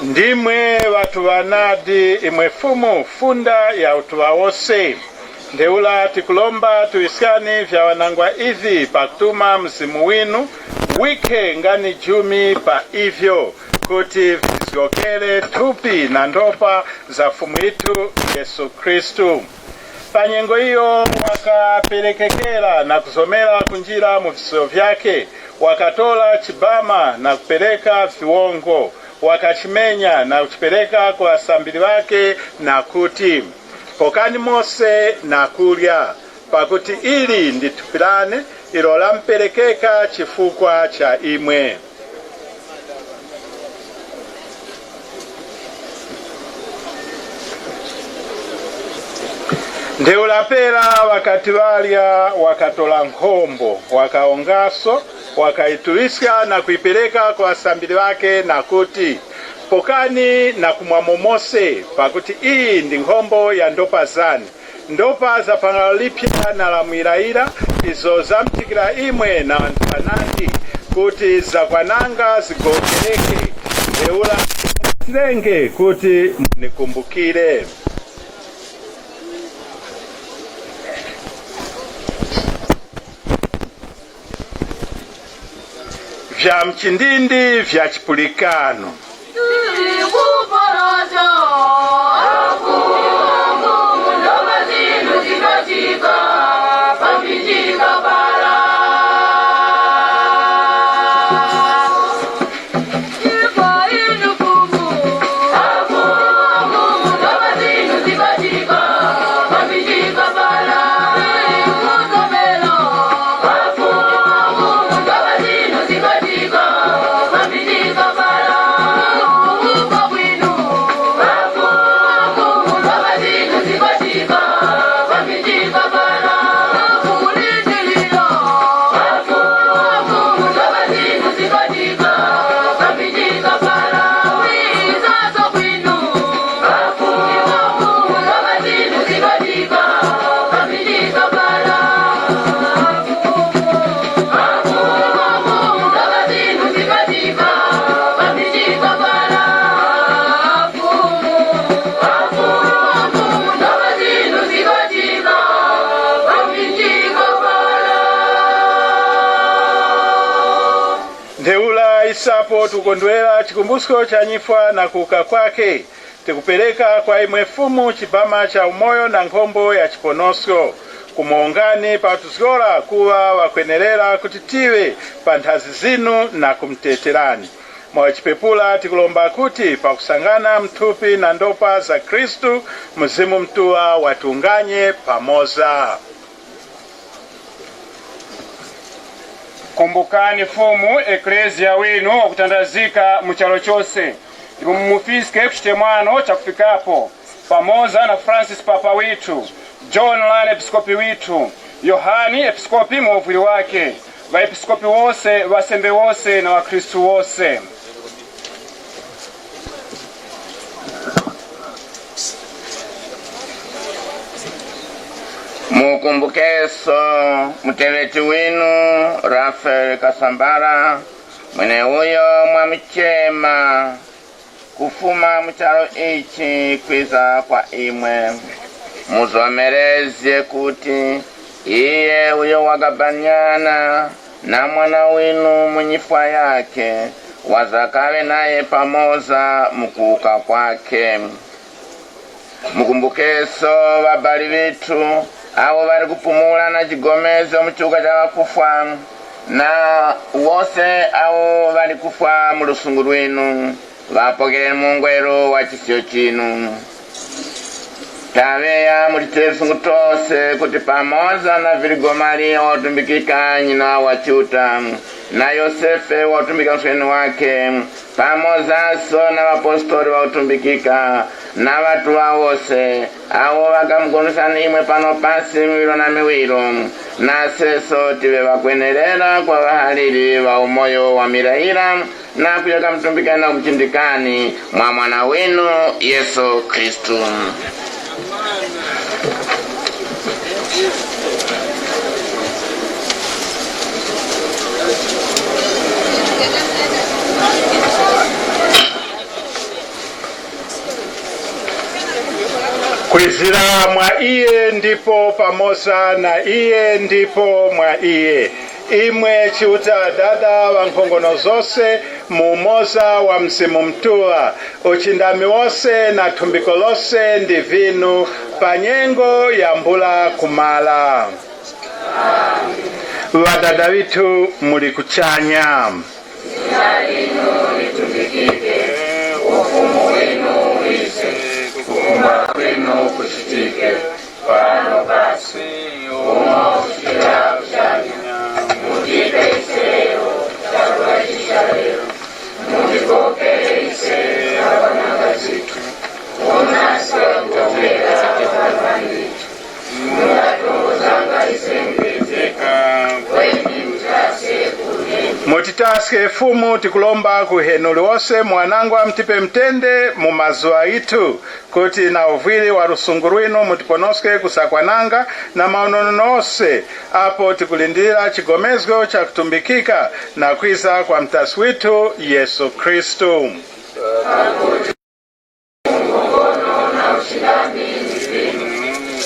Ndimwe ŵatuŵa nadi, imwe Fumu, funda ya utuŵa wose. Ntheura tikuromba tuŵiskani vyaŵanangwa ivi pakutuma Mzimu winu wikhe nga ni jumi pa ivyo, kuti vizgokere thupi na ndopa za Fumu yithu Yesu Khristu. Pa nyengo iyo wakaperekekera na kuzomera kunjira mu visuzgo vyakhe, wakatora chibama na kupereka viwongo, wakachimenya na kuchipereka ku ŵasambiri ŵakhe na kuti, Pokani mose na kurya, pakuti ili ndi thupi lane, ilo lamuperekeka chifukwa cha imwe. Ntheura pera ŵakati ŵarya, wakatora nkhombo, wakawongaso, wakayituŵiska na kuyipereka ku ŵasambiri ŵakhe na kuti, “Pokani na kumwamo mose, pakuti iyi ndi nkhombo ya ndopa zane, ndopa za pangano liphya na la muyirayira, izo zamchikira imwe na ŵanthu ŵanandi, kuti zakwananga zigowokereke. Ntheura, muchitenge kuti munikumbukire.” Vya mchindindi vya chipulikano. Ntheura isapo tukondwera chikumbusko cha nyifwa na kuwuka kwakhe, tikupereka kwa imwe Fumu chibama cha umoyo na nkhombo ya chiponosko. Kumowongani patuzgora kuŵa ŵakwenerera kuti tiŵe panthazi zinu na kumuteterani. Mwa chipepura tikulomba kuti pakusangana mu thupi na ndopa za Khristu, Mzimu Mutuŵa watiwunganye pamoza. Kumbukani Fumu, Ekleziya winu wakutandazika mu charu chose, ndipo mumufiske ku chitemwano chakufikapo, pamoza na Francis Papa withu, John Lane Episkopi withu, Yohani Episkopi muwovwiri wakhe, ŵaepiskopi wose, ŵasembe wose na ŵakhristu wose. Mukumbukeso muteŵeti winu Rafael Kasambara, mweneuyo mwamuchema kufuma mu charu ichi kwiza kwa imwe. Muzomerezge kuti iyo uyo wakabanirana na Mwana winu mu nyifwa yakhe, wazakaŵe naye pamoza mu kuwuka kwakhe. Mukumbukeso ŵabali ŵithu awo ŵali kupumula na chigomezgo mu chiwuka cha ŵakufwa, na wose awo ŵali kufwa mu lusungu lwinu, ŵapokereni mu ungweru wa chisyo chinu. Taŵeya mulitire lusungu tose kuti pamoza na Virigo Mariya watumbikika nyina wa Chiuta, na Yosefe watumbikika msweni wakhe, pamozaso na ŵapostoli ŵakutumbikika, na ŵatuŵa wose awo ŵakamugondeskani imwe pano pasi miwiro na miwiro, naseso tiŵe ŵakwenerera kuŵa ŵahaliri ŵa umoyo wa muyirayira, na kuya kamutumbikani na kumuchindikani mwa Mwana winu Yesu Khristu. Kwizira mwa iyo, ndipo pamoza na iyo, ndipo mwa iyo, imwe Chiuta Dada wa nkhongono zose, mu umoza wa Mzimu Mutuŵa, uchindami wose na thumbiko lose ndi vinu pa nyengo yambula kumara. Ŵadada ŵithu muli kuchanya. Zina linu litumbikike, ufumu winu wise, Kumba kwinu kuchitike pano pasi umo kuchitira kuchanya. Mutipe ise lero chakudya cha lero. Mutipokere ise zakwananga zithu, umo ise tikupokera ŵanthu ŵanyitu. Mungatongozanga ise mutezeka, kweni mutase ku uheni. Mutitaske Fumu, tikulomba ku uheni uliwose, mwanangwa mutipe mutende mu mazuŵa ghithu, kuti na uvwiri wa lusungu lwinu mutiponoske kusakwananga na maunono ghose, apo tikulindirira chigomezgo chakutumbikika na kwiza kwa Mutasi withu Yesu Khristu.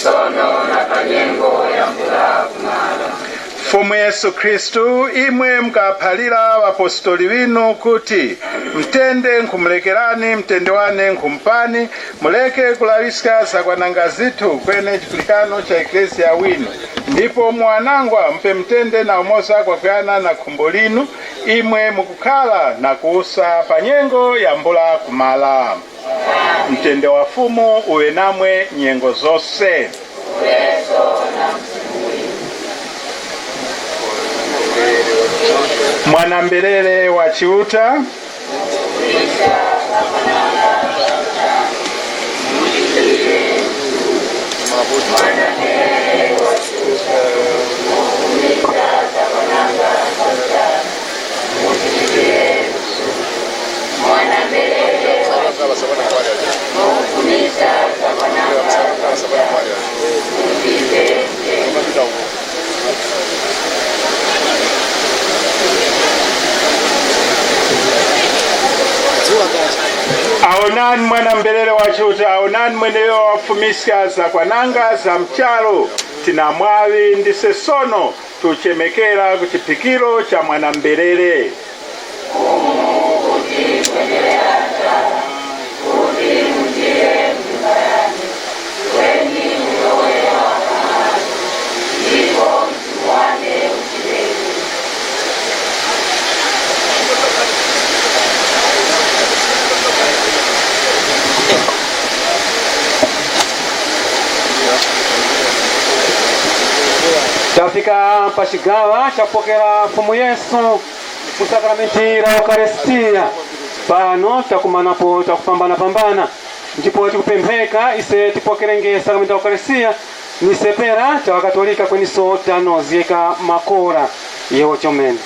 Sono na pa nyengo ya mbula kumala. Fumu Yesu Khristu, imwe mukaphalira ŵapostoli ŵinu kuti, mutende nkhumulekerani, mutende wane nkhumupani, muleke kulaŵiska zakwananga zithu kweni chipulikano cha Eklesia winu. Ndipo mwanangwa mupe mutende na umoza kwakuyana na khumbo linu, imwe mukukhara na kuwusa pa nyengo ya mbula kumala. Mutende wa Fumu uŵe namwe nyengo zose. Mwana-mberere wa Chiuta. Awonani mwana-mberere wa Chiuta, awonani mweneuyo wafumiska zakwananga za mu charu. Tinamwaŵi ndise sono tuchemekera ku chiphikiro cha mwana-mberere. Tafika pa chigaŵa chakupokera Fumu Yesu mu sakramenti la Ukaristia. Pano takumanapo takupambana-pambana, ndipo tikupempheka ise tipokerenge sakramenti la Ukaristia, ni sepera ta ŵaKatolika kweniso tanozyeka makora. Yewo chomene.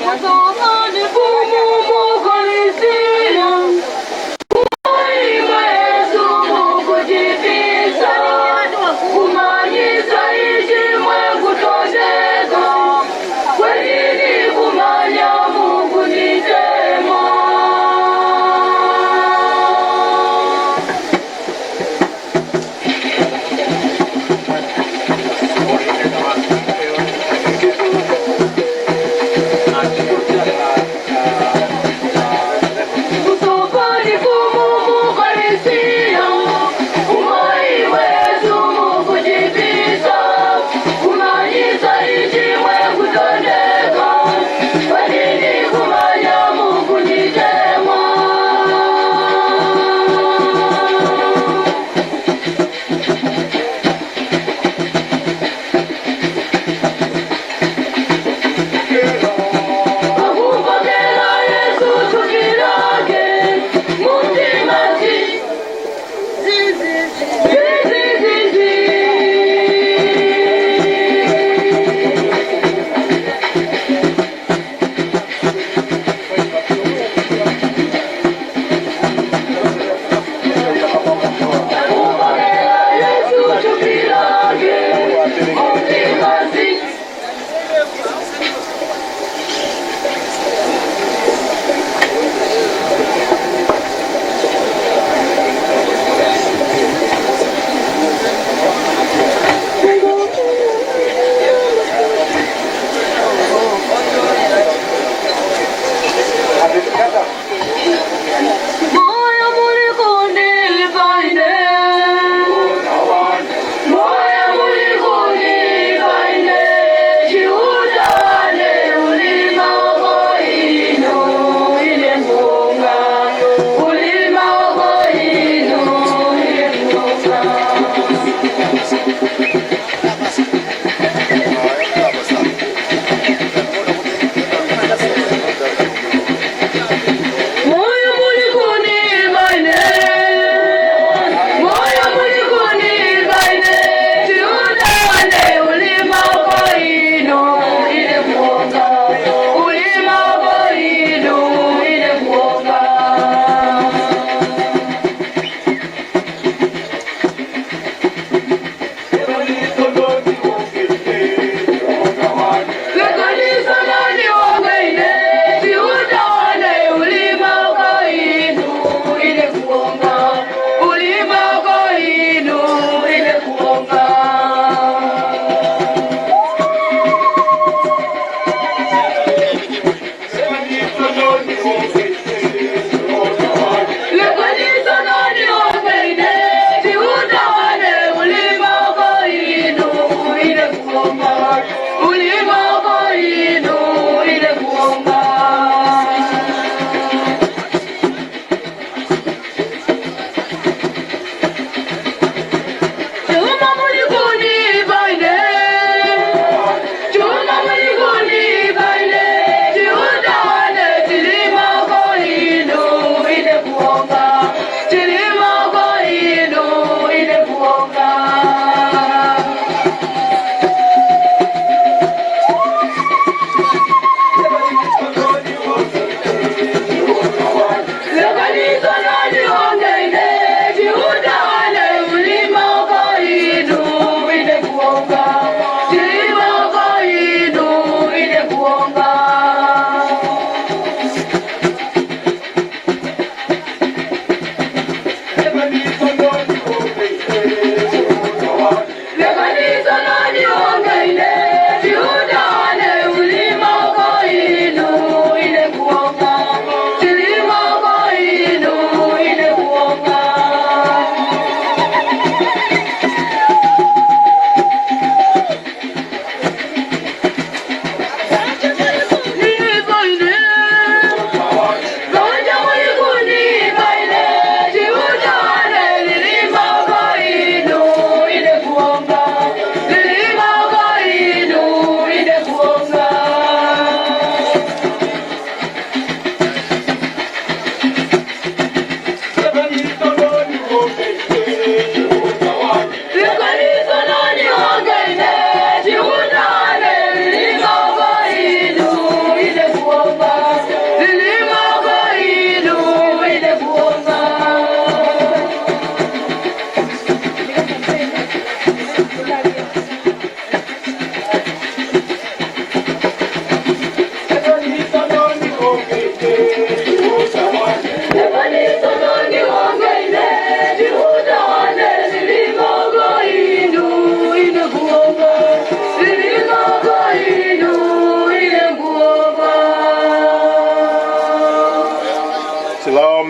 Msumani Fumu mu Ukaristia, imwe Yesu mukuchipisa, kumanyisa ichi mwe kutondeka, kwenini kumanya mukunitema.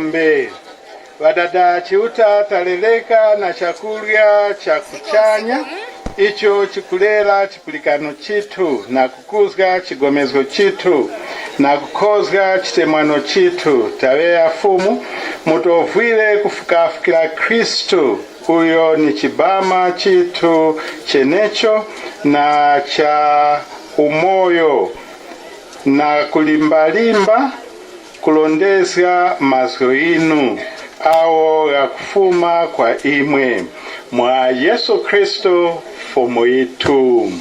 Mbe, Ŵadada Chiuta, talereka na chakurya cha kuchanya icho chikulera chipulikano chithu na kukuzga chigomezgo chithu na kukhozga chitemwano chithu. Taŵeya Fumu, mutovwire kufukafukira Khristu, uyo ni chibama chithu chenecho na cha umoyo, na kulimbalimba kurondezga mazgu ghinu agho ghakufuma kwa imwe, mwa Yesu Khristu Fumu yithu.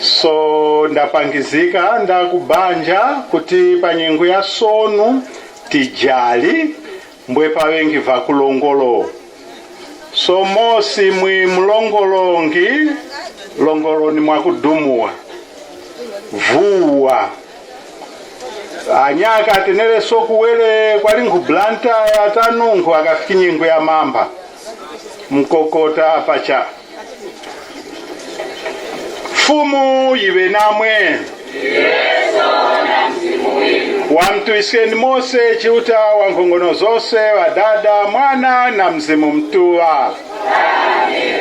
So ndapangizika ndakubanja kuti pa nyengo ya sonu tijali mbwe pa ŵengi ŵakulongolo. So mosi mwi mlongolongi, longoloni mwakudumuwa. Vuwa. Anyaka atenere so kuwere kwali nkhu blanta ya tanunkhu akafiki nyengo ya mamba. Mkokota pacha. Fumu yiŵe namwe. Wamtuwiskeni mose Chiuta wa nkhongono zose, Ŵadada, Mwana na Mzimu Mutuŵa.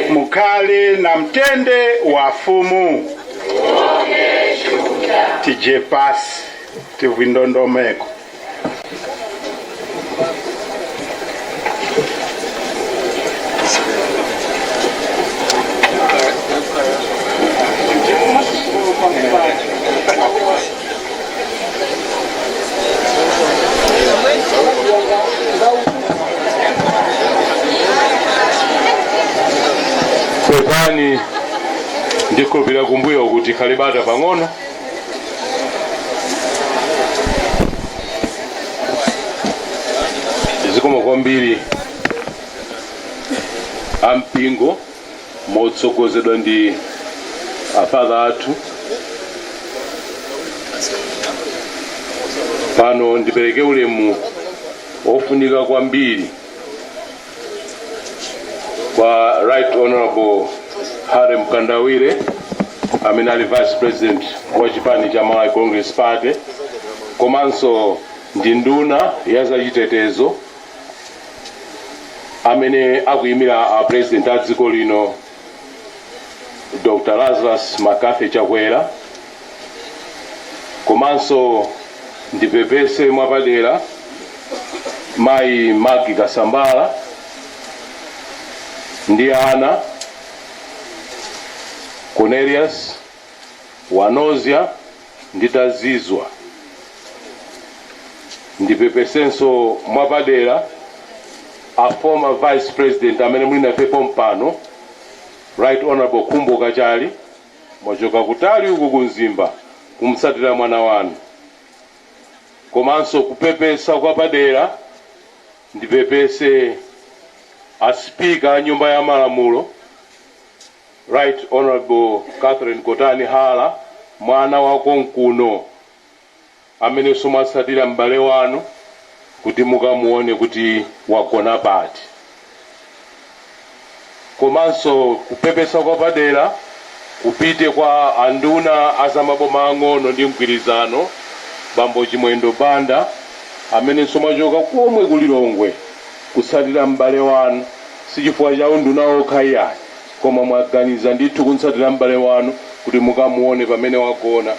Mukhale na mtende wa Fumu. Tije pasi, tivwindondomeko. Pepani, ndikhulupirira kumbuyo kuti khali bata pang'ono. Zikomo kwambiri ampingo motsogozedwa ndi afather athu. Pano ndipereke ulemu wofunika kwambiri kwa Right Honorable Harry Mkandawire, amene ali Vice President wa chipani cha Malawi Congress Party, komanso ndi nduna ya zachitetezo, amene akuyimira a President a dziko lino, Doctor Lazarus McCarthy Chakwera, komanso ndipepese mwapadera Mayi Maggie Kasambala ndi ana, Cornelius, Wanozia ndi Tazizwa. Ndipepesenso mwapadera a former Vice President amene muli nafe pompano, Right Honorable Khumbo Kachali, mwachoka kutali uko ku Mzimba kumsatira mwana wanu. Komanso kupepesa kwapadera, ndipepese a Speaker a Nyumba ya Malamulo, Right Honorable Catherine Kotani Hara, mwana wa konkuno, amenenso mwasatira m'bale wanu kuti mukamuwone kuti wagona pati. Komanso kupepesa kwapadera kupite kwa anduna a za maboma ang'ono ndi mgwirizano, Bambo Chimwendo Banda, amenenso mwachoka komwe ku Lilongwe kusatira m'bale wanu, si chifukwa cha unduna wokha yayi, koma mwaganiza ndithu kunsatira m'bale wanu kuti mukamuwone pamene wagona.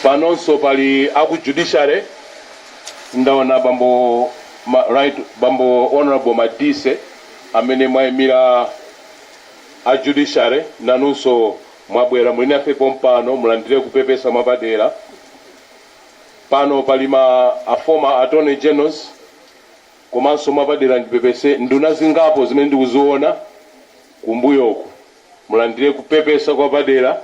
Panonso pali aku judiciary, ndaona bambo ma, right, bambo Honorable Madise amene mwayimira a judiciary, nanunso mwabwera muli nafe pompano, mulandire kupepesa mwapadera. Pano pali ma a former attorney generals, komanso mwapadera ndipepese nduna zingapo zimene ndikuziona kumbuyoku. Mulandire kupepesa kwapadera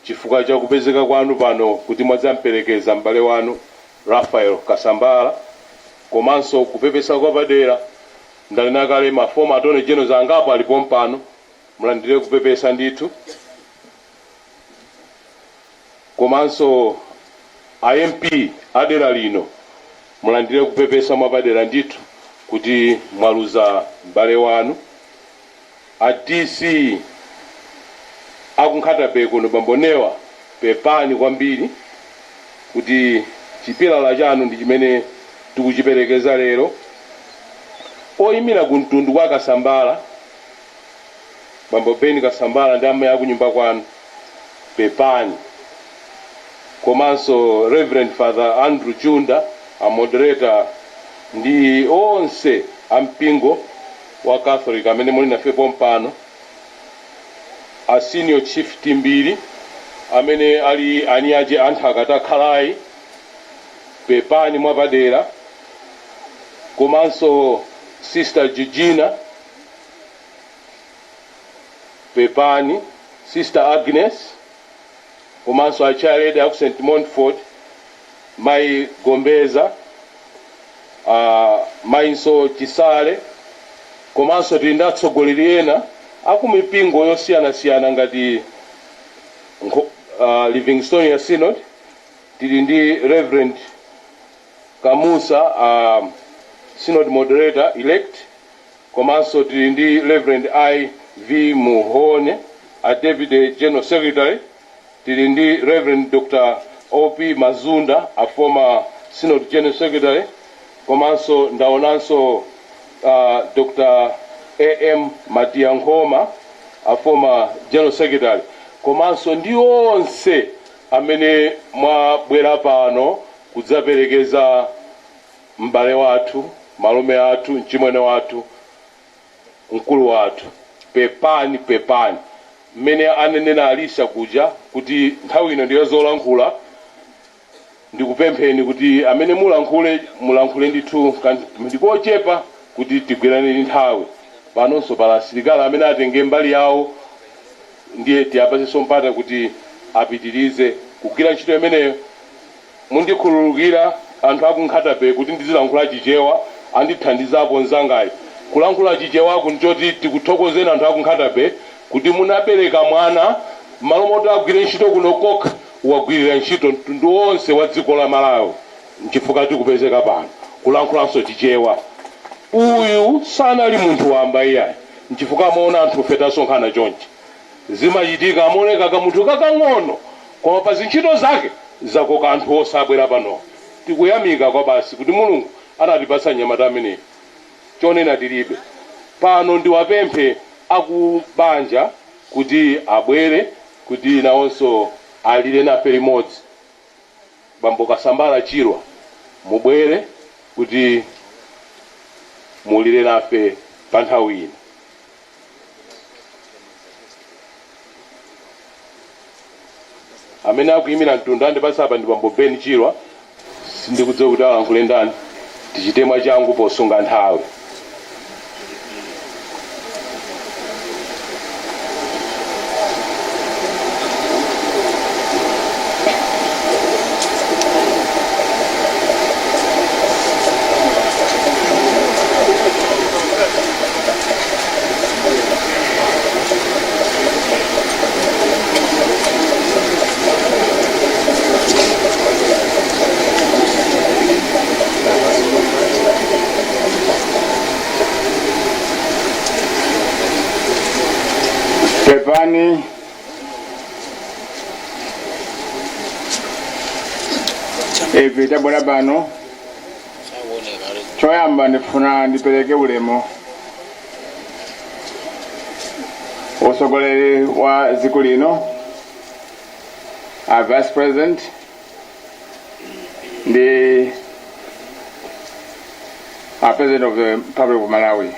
chifukwa cha kupezeka kwanu pano kuti mwadzamperekeza m'bale wanu Raphael Kasambala, komanso kupepesa kwapadera ndali na kale ma former attorney generals angapo ali pompano, mulandire kupepesa ndithu. Komanso a M P a dera lino, mulandire kupepesa mwapadera ndithu kuti mwaluza m'bale wanu. A D C a ku Nkhata Bay kuno, Bambo Newa, pepani kwambiri kuti Chipilala chanu ndi chimene tikuchiperekeza lero. Oyimira ku mtundu kwa Kasambala, Bambo Ben Kasambala ndi amayi a kunyumba kwanu, pepani. Komanso Reverend Father Andrew Chunda, a moderator, ndi onse a mpingo wa Catholic amene muli nafe pompano, a senior chief Timbiri, amene ali anyaje a nthaka takhalayi, pepani mwapadera, komanso Sister Georgina, pepani, Sister Agnes, komanso a chairlady aku Saint Montfort, Mayi Gombeza, uh, Mayinso Chisale, komanso tili ndi atsogoleri ena aku mipingo yosiyanasiyana ngati nkho- uh, Livingstonia Synod, tili ndi Reverend Kamusa, uh, Synod Moderator elect, komanso tili ndi Reverend I V Muhone, a Deputy General Secretary, tili ndi Reverend Doctor O P Mazunda, a former Synod General Secretary, komanso ndaonanso uh, Doctor A M Matiya Nkhoma, a former General Secretary, komanso ndi onse amene mwabwera pano kudzaperekeza m'bale wathu, malume athu, mchimwene wathu, mkulu wathu. Pepani, pepani. Mmene anenera Alisha kuja kuti nthawi ino ndi yozolankhula, ndikupempheni kuti amene mulankhule, mulankhule ndithu kan- ndikochepa kuti tigwirane ndi nthawi. Panonso pali asilikali amene atenge mbali yawo, ndiye tiapasenso mpata kuti apitirize kugwira ntchito imeneyo. Mundikhululukira, anthu aku Nkhata Bay, kuti ndizilankhula Chichewa, andithandizapo nzangayi. Kulankhula Chichewaku nchoti tikuthokozeni anthu aku Nkhata Bay kuti munabereka mwana, m'malo moti agwire ntchito kuno kokha, wagwirira ntchito mtundu wonse wa dziko la Malawi. Nchifukwa tikupezeka pano kulankhulanso Chichewa. Uyu sanali munthu wamba iyayi, nchifukwa amaona anthufe tasonkhana chonchi. Zimachitika, amaoneka kamunthu kakang'ono, koma pa zintchito zake zakoka anthu onse abwera pano. Tikuyamika kwabasi kuti Mulungu anatipatsa mnyamata ameneyu. Chonena tilibe. Pano ndiwapemphe akubanja kuti abwere kuti nawonso alire nafe limodzi. Bambo Kasambala Chirwa, mubwere kuti mulire nafe pa nthawi ino. Amene akuyimira mtundande pansi apa ndi Bambo Ben Chirwa. Sindikudziwa kuti alankhule ndani. Tichite mwachangu posunga nthawi. Pepani. Ife tabwera pano, choyamba ndifuna ndipereke ulemu usogoleri wa dziko lino, a vice president, ndi a president of the Republic of Malawi,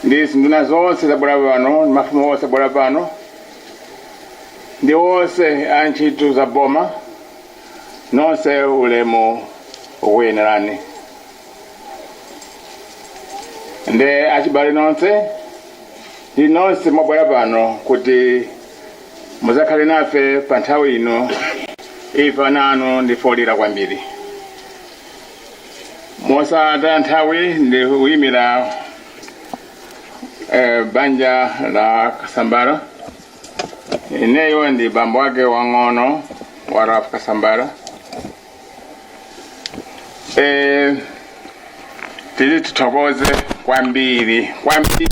ndi zinduna zonse zabwera pano, ndi mafumu onse abwera pano, ndi onse a ntchito za boma, nonse ulemu ukuyenerani. Nde achibale nonse, ndi nonse mwabwera pano kuti muzakhale nafe pa nthawi ino, ife ana anu ndife olira kwambiri. Mosataya nthawi, ndikuyimira eh, banja la Kasambara. Ineyo ndi bambo wake wang'ono wa Ralph Kasambara. Eh, tili tithokoze kwambiri, kwambiri.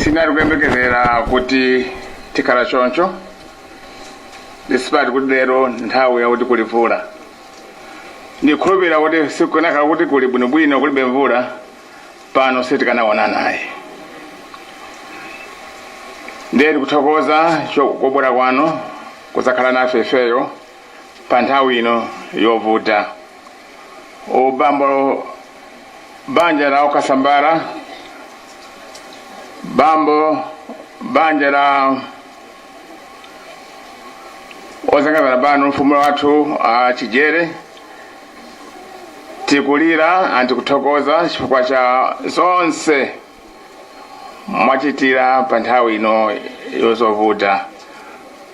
Sinali kuyembekezera kuti tikhala choncho. despite kuti lero nthawi yakuti kuli vula. Ndikhulupirira kuti sikunaka kuti kuli bwinobwino kulibe mvula, pano sitikanawonanayi. Ndiye tikuthokoza chokobwera kwanu kuzakhala nafe ifeyo pa nthawi ino yovuta. Ubambo banja la ukasambala, bambo banja la ozengezana pano mfumu wathu a chijere, tikulira and tikuthokoza chifukwa cha zonse mwachitira pa nthawi ino yozovuta.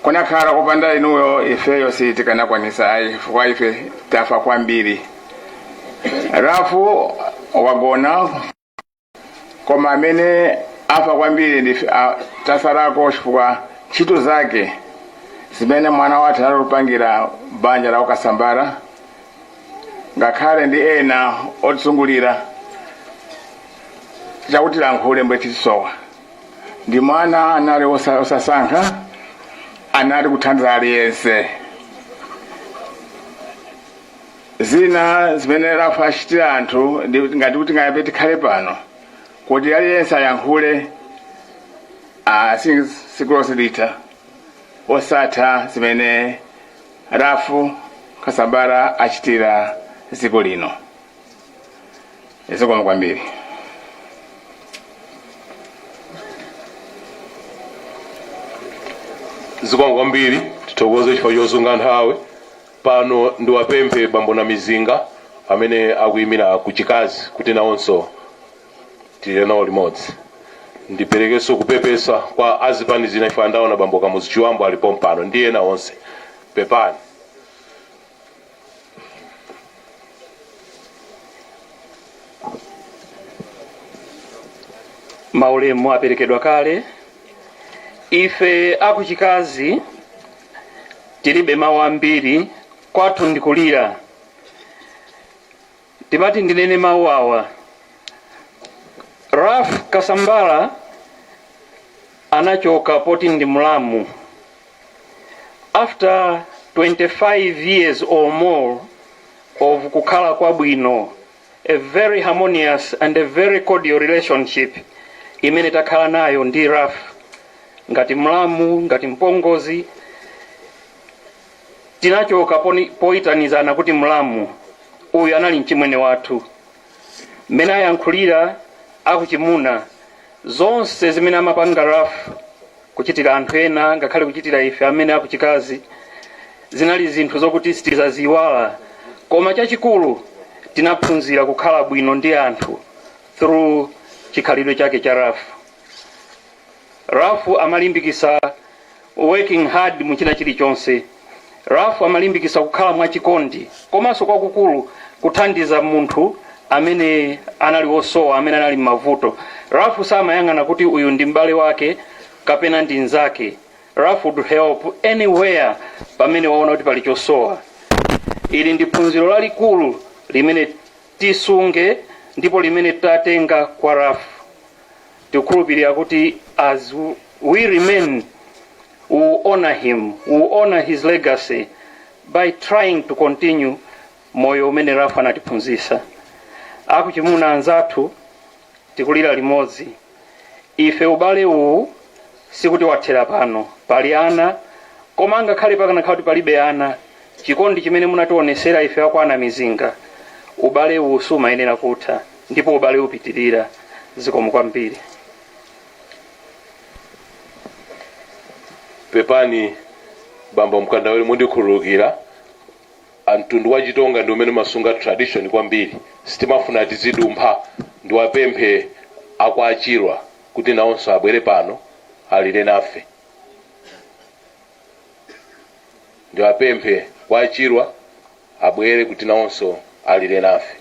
Kunakhala kupanda inuyo ifeyo sitikanakwanisa ayi, chifukwa ife tafa kwambiri. Rafu wagona, koma amene afa kwambiri ndi a- tasarako chifukwa ntchito zake zimene mwana wathu anatupangira banja la ukasambara, ngakhale ndi ena otizungulira chakuti lankhule mbwe titisowa. Ndi mwana anali osa- osasankha, anali kuthandiza aliyense. Zina zimene Rafu achitira anthu ndi ngati kuti ngayape tikhale pano kuti aliyense ayankhule, ah, si- siku lonse litha osatha zimene Rafu Kasambara achitira dziko lino. Zikomo kwambiri. Zikomo kwambiri, tithokoze chifukwa chosunga nthawi. Pano ndiwapemphe bambo Namizinga amene akuyimira ku Chikazi kuti nawonso tili nawo limodzi. Ndiperekenso kupepesa kwa azipani zina chifukwa ndaona bambo Kamuzu Chiwambo ali pompano ndi ena onse. Pepani. Maulemu aperekedwa kale. Ife a ku Chikazi tilibe mawu ambiri, kwathu ndi kulira. Timati ndinene mawu awa. Ralph Kasambala anachoka poti ndi mlamu. After twenty-five years or more of kukhala kwabwino, a very harmonious and a very cordial relationship imene takhala nayo ndi Ralph, ngati mlamu, ngati mpongozi, tinachoka poni- poyitanizana kuti mlamu, uyu anali mchimwene wathu. Mmene ayankhulira akuchimuna, zonse zimene amapanga Ralph kuchitira anthu ena ngakhale kuchitira ife amene akuchikazi, zinali zinthu zokuti sitizaziyiwala, koma chachikulu tinaphunzira kukhala bwino ndi anthu through chikhalidwe chake cha Ralph. Ralph amalimbikisa working hard mu china chilichonse. Ralph amalimbikisa kukhala mwachikondi komanso kwakukulu kuthandiza munthu amene anali wosowa, amene anali m'mavuto. Ralph samayang'ana kuti uyu ndi m'bale wake kapena ndi nzake. Ralph would help anywhere pamene waona kuti pali chosowa. Ili ndi phunziro lalikulu limene tisunge ndipo limene tatenga kwa Ralph. Tikukhulupirira kuti as we remain, we will honor him, we will honor his legacy by trying to continue moyo umene Ralph anatiphunzitsa. Akuchimuna anzathu, tikulira limodzi. Ife ubale uwu sikuti wathera pano. Pali ana, koma ngakhale pakanakhala kuti palibe ana, chikondi chimene munationesera ife akwana Mizinga, ubale uwu sumayenera kutha, ndipo ubale upitirira. Zikomo kwambiri. Pepani, bambo Mkandawire, mundikhululukira. A mtundu wa Chitonga ndi umene umasunga tradition kwambiri. Sitimafuna tizidumpha. Ndiwapemphe a kwa Chirwa kuti nawonso abwere pano alire nafe. Ndiwapemphe kwa Chirwa abwere kuti nawonso alire nafe.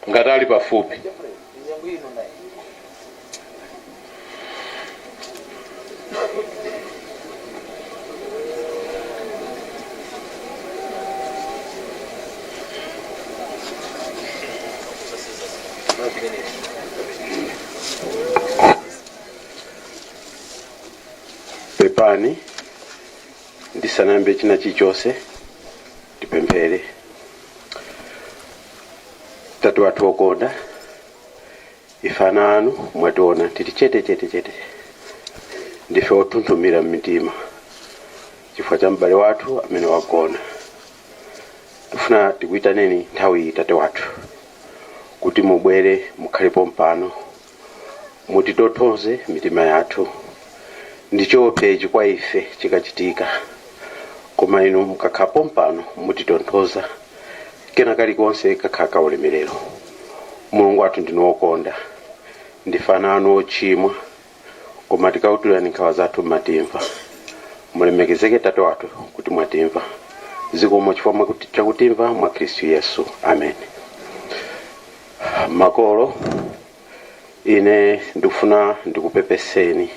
Ngati ali pafupi. Ani, ndisanayambe china chilichose, tipemphere. Tatu wathu wokonda, ife ana anu mwationa tili chete chete chete. Ndife othunthumira mu mitima chifukwa cha m'bale wathu amene wagona. Tifuna tikuyitaneni nthawi iyi, Tate wathu, kuti mubwere mukhale pompano, mutitonthoze mitima yathu. Ndichope ichi kwa ife chikachitika, koma inu mukakhala pompano mutitonthoza, kena kalikonse kakhala ka ulemerero. Mulungu wathu ndinu wokonda, ndife ana anu ochimwa, koma tikawutulirani nkhawa zathu m'matimva. Mulemekezeke Tate wathu kuti mwatimva. Zikomo chifukwa mwakuti- chakutimva mwa Khristu Yesu. Amen. Makolo, ine ndikufuna ndikupepeseni.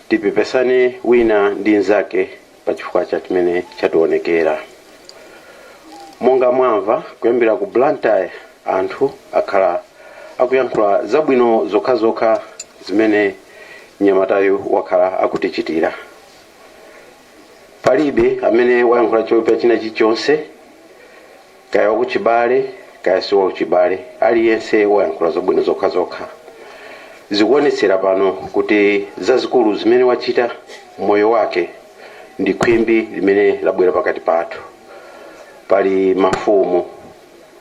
Tipepesane wina ndi nzake pa chifukwa cha chimene chatiwonekera. Monga mwamva, kuyambira ku Blantyre anthu akhala akuyankhula zabwino zokhazokha zimene mnyamatayu wakhala akutichitira. Palibe amene wayankhula choyipa china chilichonse, kaya wakuchibale, kaya si wakuchibale, aliyense wayankhula zabwino zokhazokha. Zikuonetsera pano kuti zazikulu zimene wachita mu moyo wake ndi khwimbi limene labwera pakati pathu. Pali mafumu,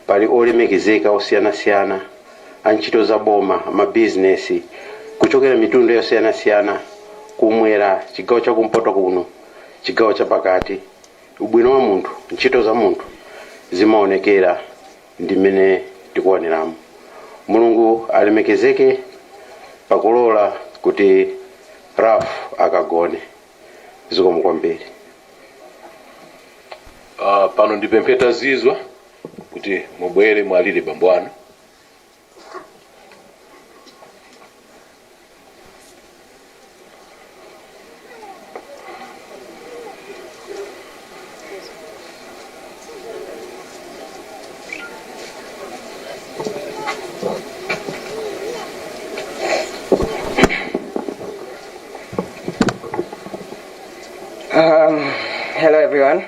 pali olemekezeka osiyanasiyana, antchito za boma, mabizinesi, kuchokera mitundu yosiyanasiyana, kumwera, chigawo cha kumpoto kuno, chigawo cha pakati. Ubwino wa munthu, ntchito za munthu zimaonekera ndi mmene tikuwoneramo. Mulungu alemekezeke pakulola kuti Ralph akagone. Zikomo kwambiri. Ah, pano ndipemphe tazizwa kuti mubwere mwalire bambo anu. Um, hello everyone.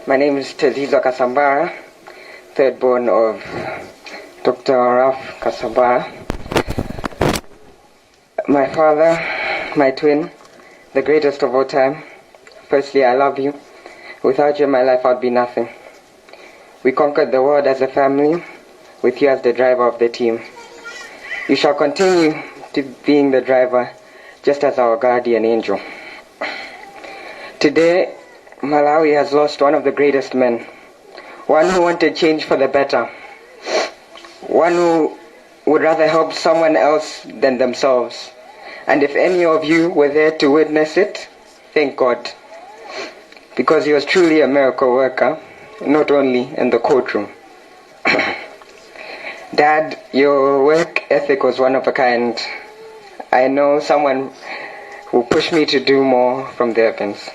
My name is Tezizwa Kasambara, third born of Doctor Ralph Kasambara. My father, my twin, the greatest of all time. Firstly, I love you. Without you in my life, I'd be nothing. We conquered the world as a family, with you as the driver of the team. You shall continue to being the driver, just as our guardian angel. Today, Malawi has lost one of the greatest men, one who wanted change for the better, one who would rather help someone else than themselves. And if any of you were there to witness it, thank God. Because he was truly a miracle worker, not only in the courtroom. Dad, your work ethic was one of a kind. I know someone who pushed me to do more from the heavens.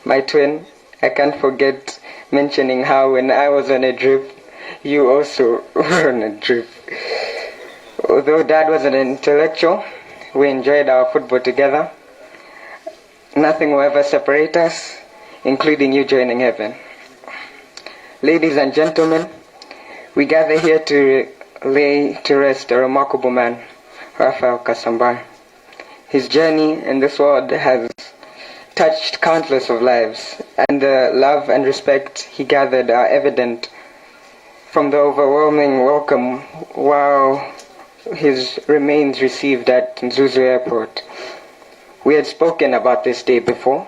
My twin, I can't forget mentioning how when I was on a drip, you also were on a drip. Although Dad was an intellectual, we enjoyed our football together. Nothing will ever separate us, including you joining heaven. Ladies and gentlemen, we gather here to lay to rest a remarkable man, Raphael Kasambara. His journey in this world has touched countless of lives, and the love and respect he gathered are evident from the overwhelming welcome while his remains received at Mzuzu Airport. We had spoken about this day before,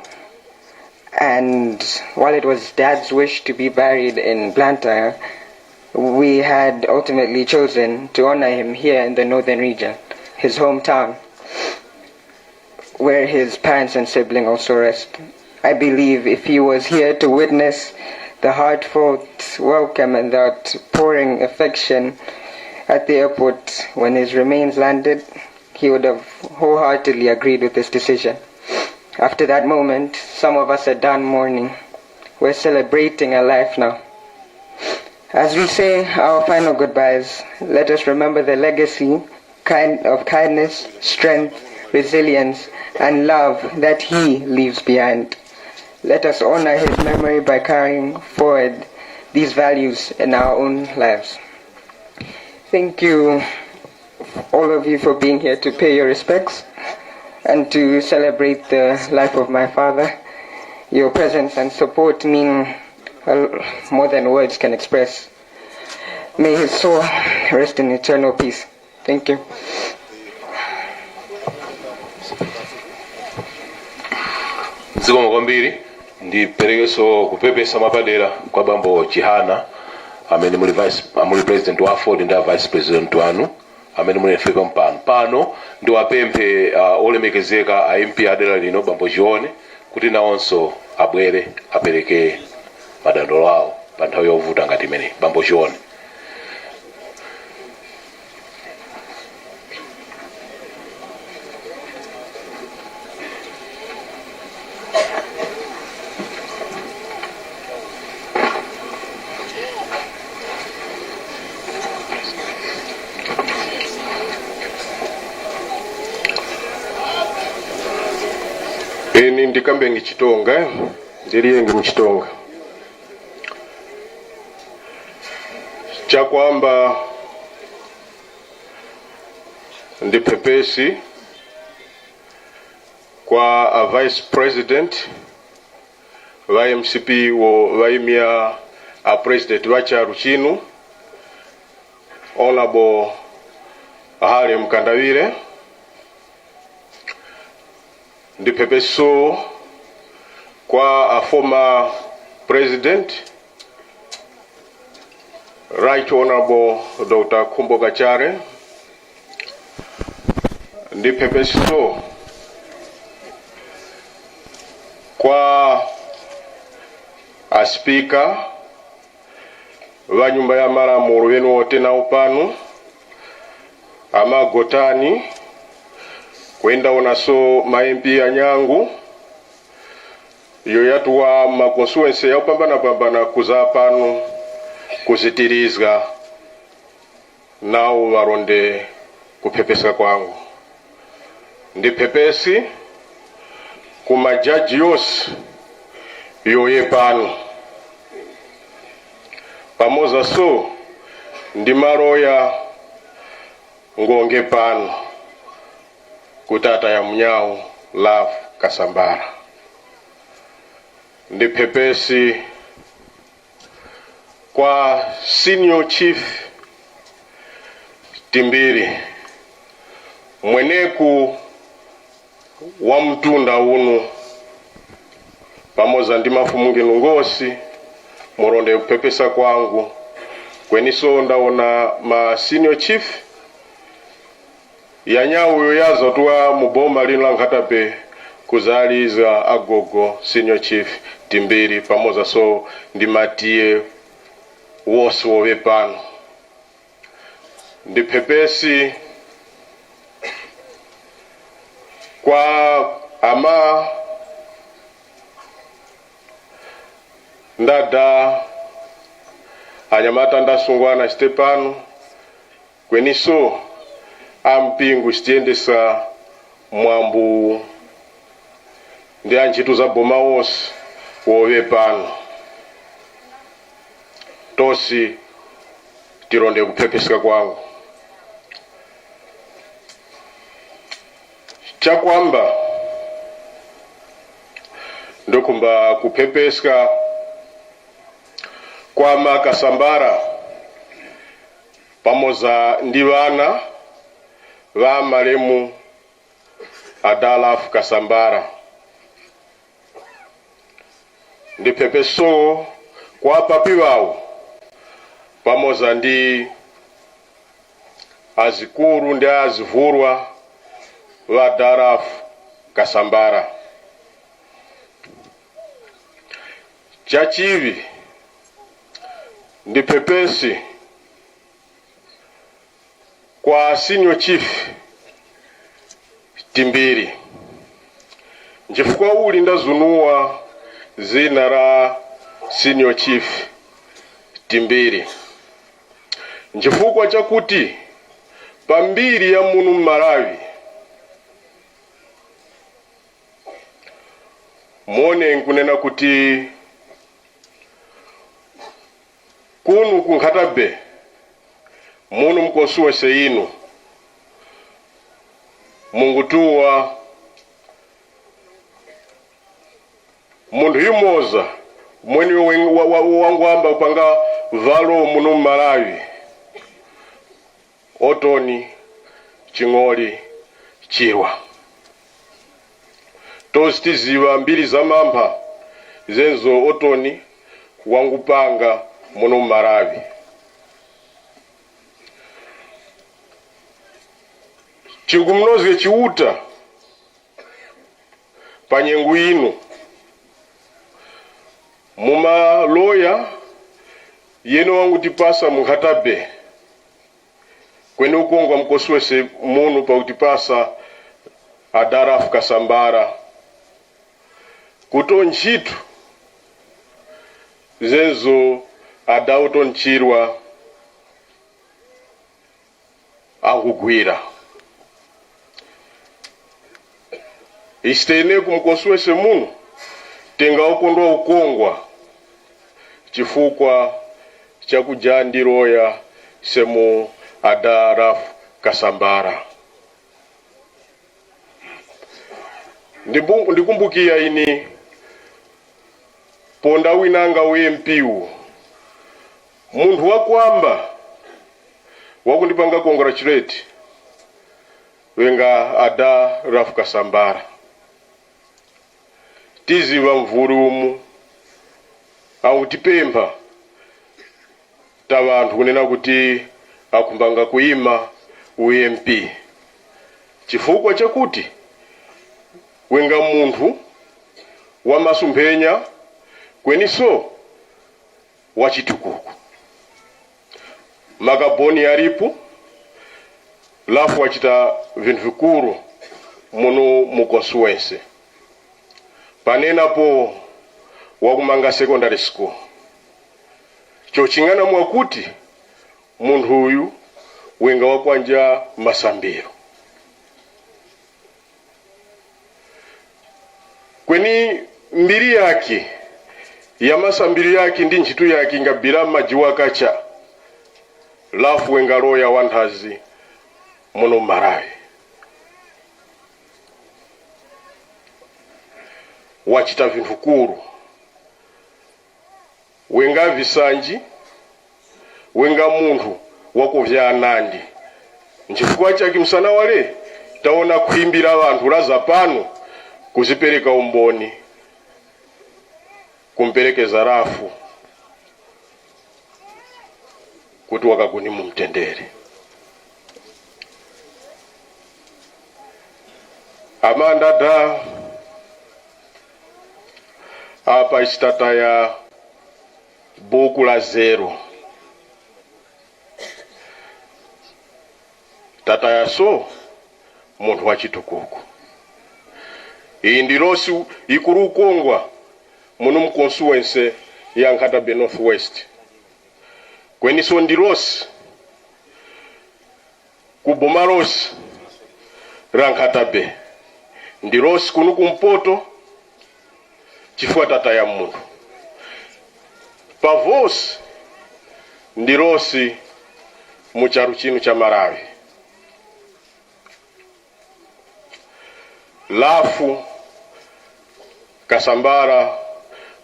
and while it was Dad's wish to be buried in Blantyre, we had ultimately chosen to honor him here in the northern region, his hometown, where his parents and sibling also rest. I believe if he was here to witness the heartfelt welcome and the outpouring affection at the airport when his remains landed, he would have wholeheartedly agreed with this decision. After that moment, some of us are done mourning. We're celebrating a life now. As we say our final goodbyes, let us remember the legacy kind of kindness, strength, resilience, and love that he leaves behind. Let us honor his memory by carrying forward these values in our own lives. Thank you, all of you, for being here to pay your respects and to celebrate the life of my father. Your presence and support mean, uh, more than words can express. May his soul rest in eternal peace. Thank you. Zikomo kwambiri. Ndiperekeso kupepesa mwapadera kwa bambo Chihana, amene muli vice, muli president wa AFORD ndi a vice president wanu, amene muli nafe pompano. Pano ndiwapemphe, uh, olemekezeka a MP a dera lino, bambo Chione, kuti nawonso abwere apereke madandaulo awo pa nthawi yovuta ngati imeneyi. Bambo Chione. Ine ndikambenge Chitonga, ndiliyenge mu Chitonga. Chakwamba, ndiphepesi kwa a vice president ŵa MCP wo ŵayimya a president ŵa charu chinu, Honorable Hale Mkandawire. Ndiphepeso kwa a former president, Right Honorable Doctor Khumbo Kachare. Ndiphepeso kwa a speaker ŵa nyumba ya malamulo ŵenewo tenawo pano, a Magotani, kwenda wonaso ma MP anyangu, iyo yatuwa mu ma constituency yakupambanapambana kuza pano kuzitirizga nawo ŵaronde kuphepeska kwangu. Ndiphepeski ku majaji yose yoye pano, pamoza so ndi maloya ngonge pano ku tata ya munyawo Love Kasambara. Ndiphepeski kwa Senior Chief Timbiri, mweneku wa mtunda unu, pamoza ndi mafumu nginu ngosi, muronde kuphepeska kwangu. Kweniso ndawona ma Senior Chief yanyawo uyo yaza tuwa mu boma lino la Nkhatabe kuzalizga agogo Senior Chief Timbiri pamoza so ndi matiye wose woŵe pano. Ndiphepeski kwa ama ndada anyamata ndasungwana Stefano, kweniso a mpingo sitiyendesa mwambu ndi a ntchito za boma wose woŵe pano. Tosi tironde kuphepeska kwangu. Chakwamba, ndokhumba kuphepeska kwa ma Kasambara pamoza ndi ŵana ŵa malemu Adolf Kasambara. Ndiphepeso kwa papi ŵawo pamoza ndi azikuru ndi azivurwa ŵa Adolf Kasambara. Chachiŵi, ndiphepeski kwa Senior Chief Timbiri. Nchifukwa uli ndazunuwa zina la Senior Chief Timbiri? Nchifukwa chakuti pa mbiri ya muno mu Malawi, Mone nkunena kuti kunu ku Nkhata Bay, muno mu constituency yinu, mungutuwa munthu yumoza mweneuyo wen-, wa, wa, wangwamba kupanga valo muno mu Malawi, Otoni Ching'oli Chirwa. Tozi tiziŵa mbiri za mampha zenzo Otoni wangupanga muno mu Malawi. Chingumunozge Chiuta pa nyengo yinu, mu maloya yeno wangutipasa mu Nkhata Bay, kweni ukongwa mukoswese muno pakutipasa Adarafu Kasambara, kuto ntchito zenzo Adauto Nchirwa angugwira. Isi teneku mu constituency muno, tingawukondwa ukongwa chifukwa chakuja ndi loya semu Adarafu Kasambara. Ndimbu-, ndikumbukiya ini ponda winanga u M P wu, munthu wakwamba wakundipanga congratulate wenga Adarafu Kasambara. Tiziva mvuri umu angutipempha ta ŵanthu kunena kuti akhumbanga kuyima u M P, chifukwa chakuti wenga munthu wa masumphenya kweniso wa chitukuko. Makaboni yalipo, Lafu wachita vinthu vikuru muno mu constituency. Panenapo wakumanga secondary school. Choching'ana mwakuti munthu uyu wenga wakwanja masambiro. Kweni mbiri yakhe ya masambiro yakhe ndi ntchito yakhe ingabira majiwa kacha. Lafu wenga loya wanthazi muno mu Malawi. Wachita vinthu kuru. Wenga visanji, wenga munthu wakuvyana ndi. Nchifukwa chake msana wale tawona khwimbi la ŵanthu laza pano kuzipereka umboni, kumperekeza Lafu kuti wakagone mu mtendere. Amandada, apa isi tataya buku la zero. Tataya so munthu wa chitukuko. Iyi ndi losi yikuru ukongwa muno mu constituency ya Nkhata Bay North West. Kweniso ndi losi ku boma lose la Nkhata Bay, ndi losi kuno kumpoto, chifukwa tataya munthu. Pa vose ndi losi mu charu chinu cha Malawi. Lafu Kasambara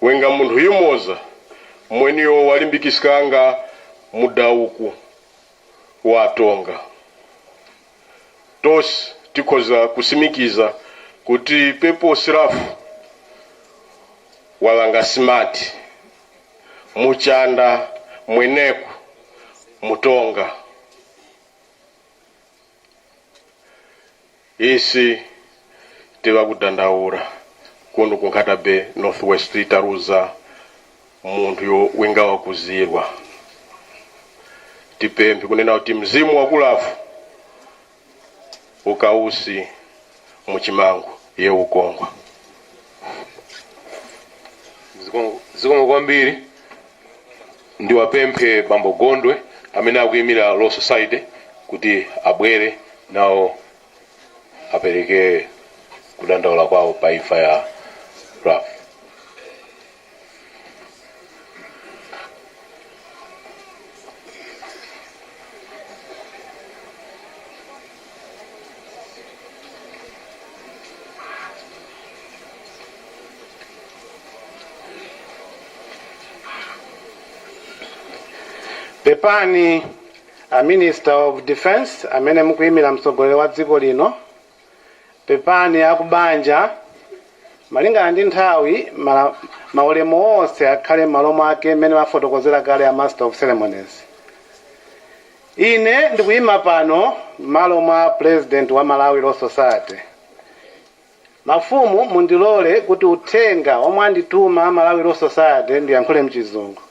wenga munthu yumoza mweneuyo walimbikiskanga mudawuku wa Tonga. Tose tikhoza kusimikiza kuti pepo Lafu waŵanga smart mu chanda mweneku mu Tonga. Isi tiŵa kudandaula kuno ku Nkhata Bay North West taruza munthu yo winga wakuzirwa. Tipemphe kunena kuti mzimu wa ku Lafu ukawusi mu chimango ye ukongwa. Zikomo, zikomo kwambiri. Ndiwapemphe bambo Gondwe amene akuyimira Law Society kuti abwere nawo apereke kudandaula kwawo pa imfa ya Lafu. Pepani a Minister of Defense amene mukuyimira mtsogoleri wa dziko lino, pepani a kubanja, malingana ndi nthawi, ma-, maulemu wose akhale m'malo mwake mmene ŵafotokozera kale a Master of Ceremonies. Ine ndikuyima pano m'malo mwa President wa Malawi Law Society. Mafumu, mundilore kuti uthenga omwe andituma Malawi Law Society ndiyankhule mchizungu.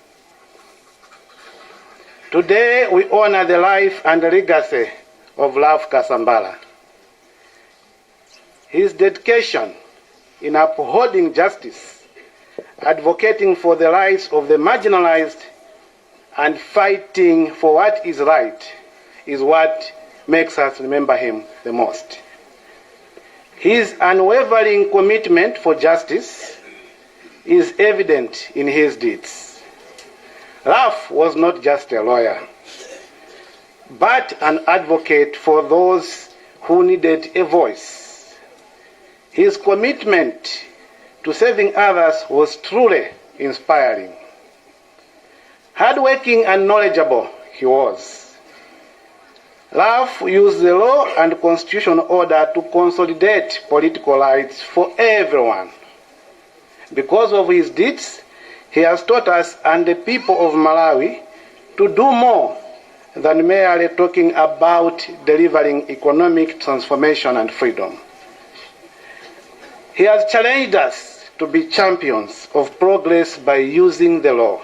Today we honor the life and legacy of Ralph Kasambala. His dedication in upholding justice, advocating for the rights of the marginalized, and fighting for what is right is what makes us remember him the most. His unwavering commitment for justice is evident in his deeds. Ralph was not just a lawyer, but an advocate for those who needed a voice. His commitment to serving others was truly inspiring. Hardworking and knowledgeable he was. Ralph used the law and constitutional order to consolidate political rights for everyone. Because of his deeds, he has taught us and the people of Malawi to do more than merely talking about delivering economic transformation and freedom. He has challenged us to be champions of progress by using the law.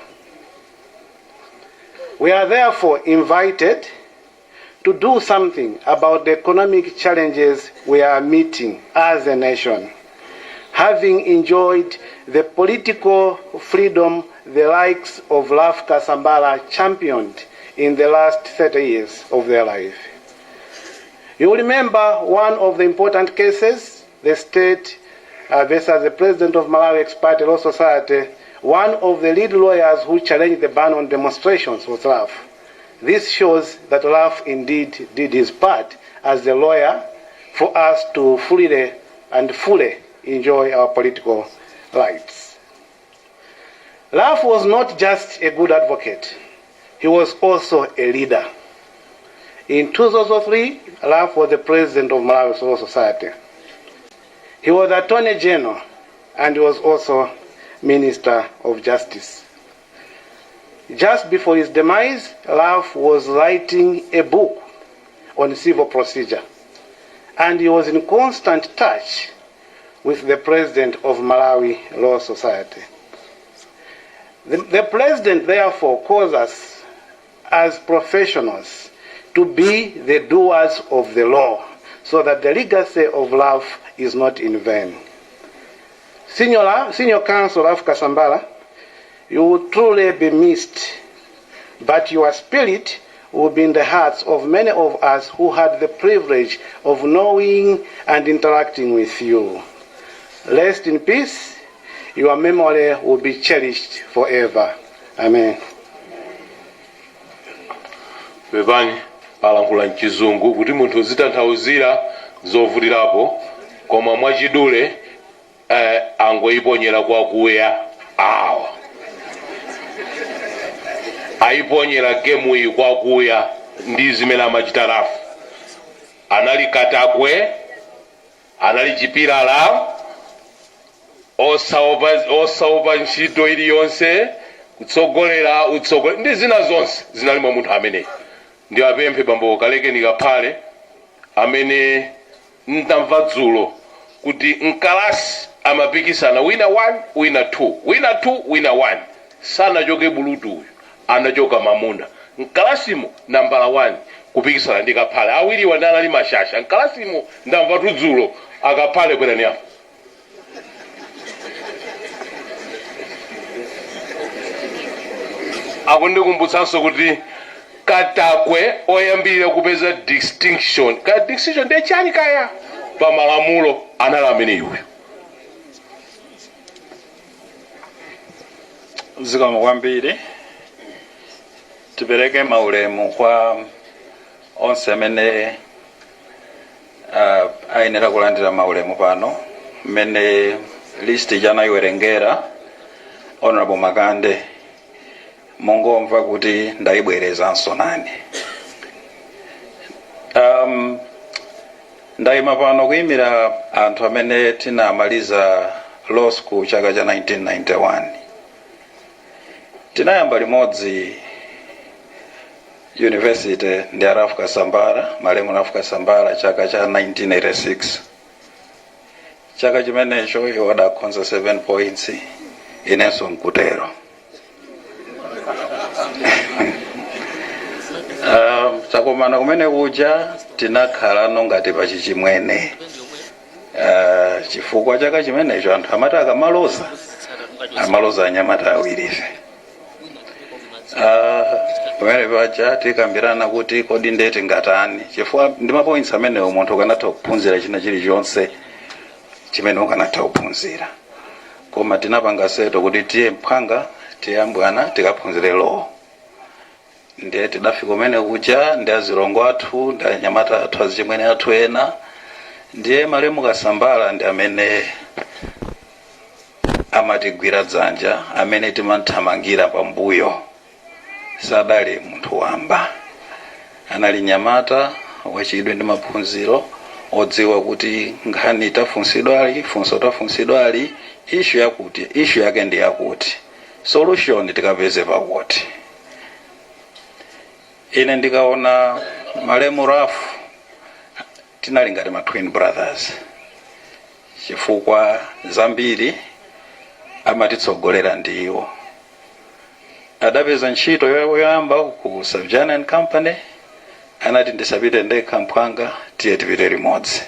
We are therefore invited to do something about the economic challenges we are meeting as a nation, having enjoyed the political freedom the likes of Ralph Kasambala championed in the last thirty years of their life. You remember one of the important cases, the state, uh, versus the president of Malawi Ex Parte Law Society, one of the lead lawyers who challenged the ban on demonstrations was Ralph. This shows that Ralph indeed did his part as a lawyer for us to freely and fully enjoy our political rights. Ralph was not just a good advocate, he was also a leader. In two thousand three, Ralph was the president of Malawi Law Society. He was Attorney General and was also Minister of Justice. Just before his demise, Ralph was writing a book on civil procedure, and he was in constant touch with the president of Malawi Law Society. The, the president therefore calls us as professionals to be the doers of the law, so that the legacy of Ralph is not in vain. Senior, Senior Counsel Ralph Kasambala, you will truly be missed, but your spirit will be in the hearts of many of us who had the privilege of knowing and interacting with you. Rest in peace. Your memory will be cherished forever. Amen. Pepani, alankhula mchizungu kuti munthu uzitanthauzira zovutirapo, koma mwachidule, eh, angoyiponyera kwakuya awa. Ayiponyera gemu iyi kwakuya. Ndi zimene amachita Ralph. Anali katakwe, anali chipilala, osaopa, osaopa ntchito iliyonse, kutsogolera utsogole ndi zina zonse zinali mwa munthu ameneyi. Ndiwapemphe bambo Kalekeni Kaphale, amene ndamva dzulo kuti mkalasi amapikisana, wina one, wina two, wina two, wina one. Sanachoke bulutu uyu, anachoka mamuna. Mkalasimo nambala one kupikisana ndi Kaphale. Awiriwa ndi anali mashasha. Mkalasimo ndamvatu dzulo, a Kaphale bwerani apa. Akundikumbutsanso kuti katakwe oyambirira kupeza distinction. Ka distinction ndiye chani kaya? Pa malamulo anali ameneyuyo. Zikomo kwambiri. Tipereke maulemu kwa onse amene uh, ayenera kulandira maulemu pano, mmene list ija anayiwerengera Honorable Makande. Mungomva kuti ndayibwerezanso nane. Um, ndayima pano kuyimira anthu amene tinamaliza law school chaka cha nineteen ninety-one. Tinayamba limodzi university ndi a Ralph Kasambara, malemu Ralph Kasambara, chaka cha nineteen eighty-six. Chaka chimenecho iwo adakhonza seven points, inenso nkutero. Um, takomana kumene kuja, tinakhalano ngati pa chichimwene. Uh, chifukwa chaka chimenecho anthu amati akamaloza, amaloza anyamata awirife. Ah, pamene paja tikambirana kuti kodi nde tingatani, chifukwa ndi mapoints amenewo munthu ukanatha kuphunzira china chilichonse chimene ukanatha kuphunzira. Koma tinapanga seto kuti tiye mphwanga, tiye ambwana, tikaphunzire law. Ndiye tidafika kumene kuja ndi azilongo athu, ndi anyamata athu, azichimwene athu ena. Ndiye malemu Kasambara ndi amene amatigwira dzanja, amene timamuthamangira pambuyo. Sadali munthu wamba. Anali nyamata wachidwe ndi maphunziro, odziwa kuti nkhani tafunsidwali, funso tafunsidwali, issue yakuti, issue yake ndi yakuti, solution tikapeze pakuti. Ine ndikaona malemu Ralph, tinali ngati ma twin brothers, chifukwa zambiri amatitsogolera ndiwo. Adapeza ntchito yo-, yoyamba ku Savjani and Company, anati, "Ndisapite ndekha mphwanga, tiye tipite limodzi."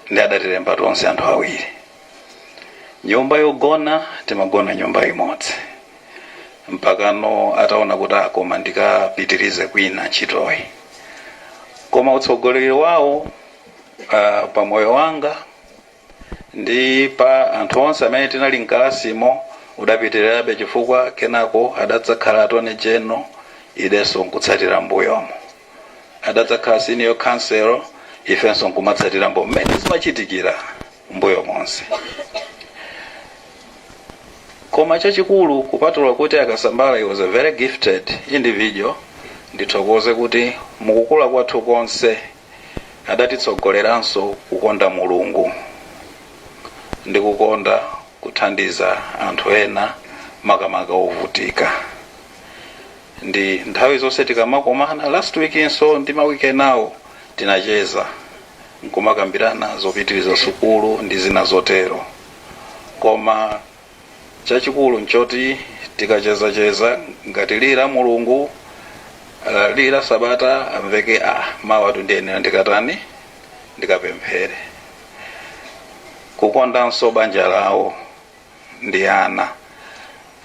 Ndi adatilemba tonse anthu awiri. Nyumba yogona, timagona nyumba imodzi. Mpakano ataona kuti, "Ah, koma ndikapitirize kwina ntchitoyi." Koma utsogoleri wawo, ah, pa moyo wanga ndi pa anthu onse amene tinali mkalasimo udapitirirabe, chifukwa kenako adadzakhala attorney general, ideso nkutsatira mbuyomo. Adadzakhala senior counsel, ifenso nkumatsatira mbuyomo. Mmene zimachitikira mbuyo monse. Koma chachikulu, kupatula kuti a Kasambara, he was a very gifted individual, ndithokoze kuti mukukula kwathu konse adatitsogoleranso kukonda Mulungu ndi kukonda kuthandiza anthu ena, makamaka ovutika. Ndi nthawi zonse tikamakomana, last week nso ndi ma weekend awo, tinacheza, nkumakambirana zopitiriza sukulu ndi zina zotero. Koma chachikulu nchoti tikachezacheza, ngati lira Mulungu, eh, lira Sabata, amveke, ah, mawa tu ndiyenera ndikatani, ndikapemphere. Kukondanso banja lawo ndi ana,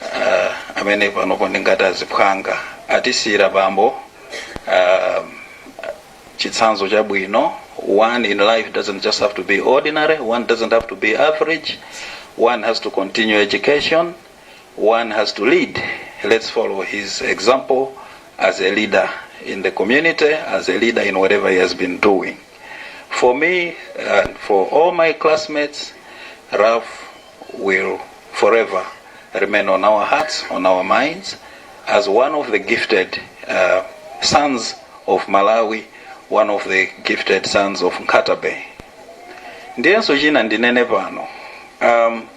eh, amene panopo ndingati aziphwanga, atisiyira bambo, eh, chitsanzo chabwino. One in life doesn't just have to be ordinary, one doesn't have to be average, one has to continue education, one has to lead. Let's follow his example as a leader in the community, as a leader in whatever he has been doing. For me and for all my classmates, Ralph will forever remain on our hearts, on our minds, as one of the gifted, uh, sons of Malawi, one of the gifted sons of Nkhata Bay. Ndiyenso china ndinene pano, um,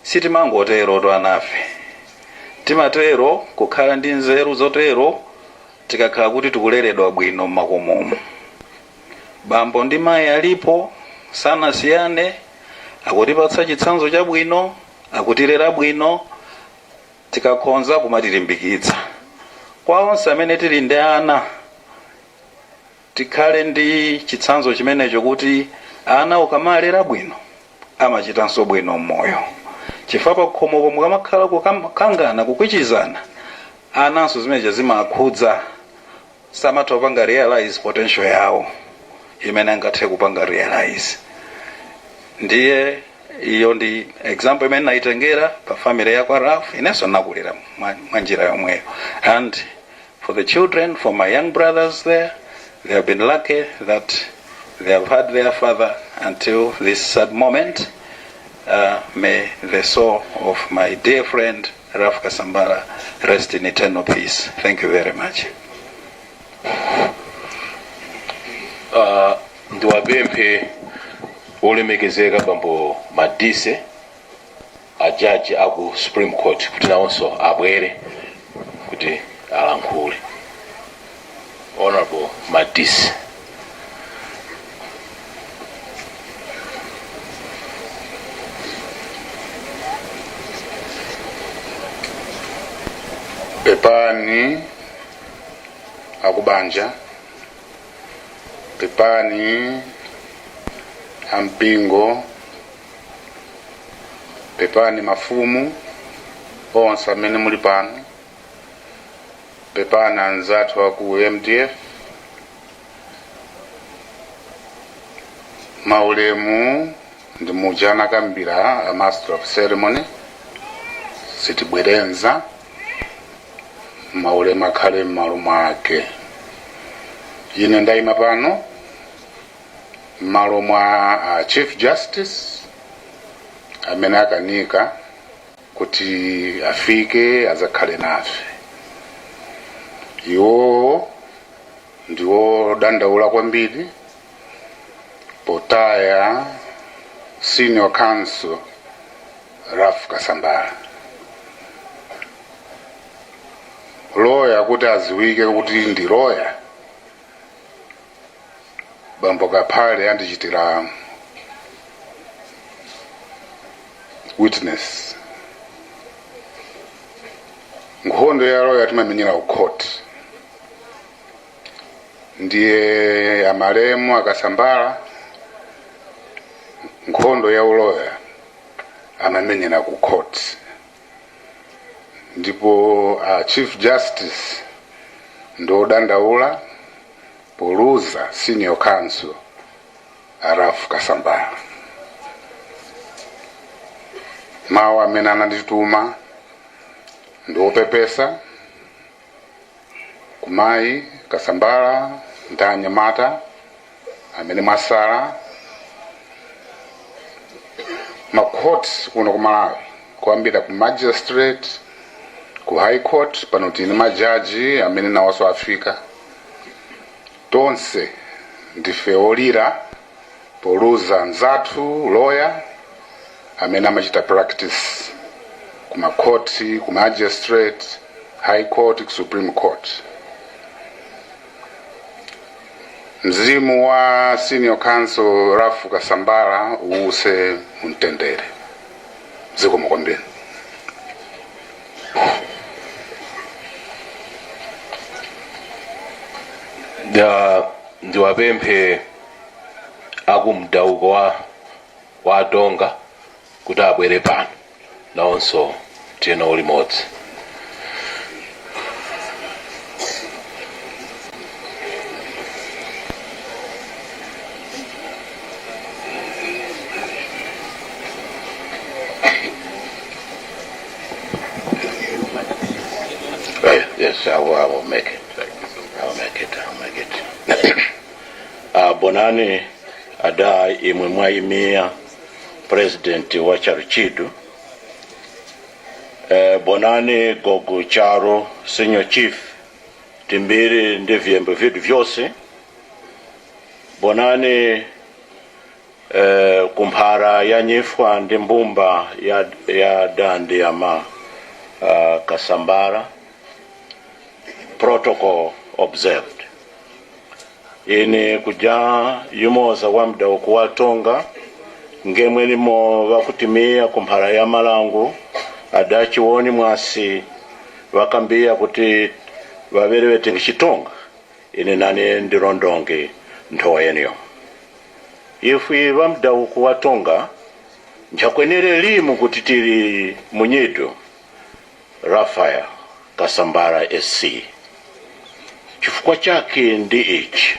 sitimangotero twanafe. Timatero kukhala ndi nzeru zotero tikakhala kuti tikuleredwa bwino m'makomomo. Bambo ndi mayi alipo, sanasiyane, akutipatsa chitsanzo chabwino, akutilera bwino, tikakhonza kumatilimbikitsa. Kwa onse amene tili ndi ana, tikhale ndi chitsanzo chimenecho kuti ana ukamalera bwino, amachitanso bwino m'moyo. Chifukwa pakhomopo mukamakhala kukam-, kukangana, kukwichizana, ananso zimenezo zimakhudza, samatha kupanga realize potential yawo imene angathe kupanga realize. Ndiye iyo ndi example imene ndayitengera pa family ya kwa Ralph, inenso nakulira mwa, mwa njira yomweyo. And for the children, for my young brothers there, they have been lucky that they have had their father until this sad moment. Uh, may the soul of my dear friend Ralph Kasambara, rest in eternal peace. Thank you very much. Uh, ndiwapemphe olemekezeka bambo Madise, ajaji aku Supreme Court, kuti nawonso abwere kuti alankhule. Honorable Madise. Pepani akubanja, pepani ampingo, pepani mafumu onse amene muli pano, pepani anzathu aku M D F. Maulemu ndi muja anakambira a master of ceremony, sitibwerenza, maulemu akhale m'malo mwake. Ine ndayima pano m'malo mwa a Chief Justice amene akanika kuti afike azakhale nafe. Iwowo ndiwo odandaula kwambiri potaya senior counsel Ralph Kasambara. Loya kuti aziwike kuti ndi loya, bambo Kaphale andichitira witness. Nkhondo ya loya timamenyera ku court. Ndiye amalemu a Kasambara, nkhondo ya uloya amamenyera ku court. Ndipo a Chief Justice ndodandaula poluza senior counsel a Ralph Kasambara. Mawu amene anandituma ndi opepesa ku mayi Kasambara ndi anyamata amene mwasala. Ma courts kuno ku Malawi, kuyambira ku magistrate, ku high court, pano tili ndi majaji amene nawonso afika. Tonse ndife olira poluza nzathu loya amene amachita practice ku makhoti, ku magistrate, high court, ku supreme court. Mzimu wa senior counsel Ralph Kasambara uwuse mu mtendere. Zikomo kwambiri. Nda- ndiwapemphe akumdauko wa, wa Tonga kuti abwere pano nawonso tiyeno ulimodzi. Yes, I will, I will make it. I will make it. I will make it. Ah, bonani ada imwe mwayimiya president wa charu chidu. Eh, bonani gogo charu, senior chief, timbiri ndi vyembe vidu vyose. Bonani eh, ku mphara ya nyifwa ndi mbumba ya, ya dandi ya ma uh, Kasambara. Protocol observed. Ine kuja yumoza wa mdawuko wa Tonga, ngemwe nimo ŵakutimiya ku mphara ya malangu, adachiwoni mwasi ŵakambiya kuti ŵaŵere ŵetengi chitonga. Ine nane ndirondonge nthowa yeneyo. Ifwe ŵamdawuko wa Tonga, nchakwenere limu kuti tili munyido Rafael Kasambara S C. Chifukwa chake ndi ichi.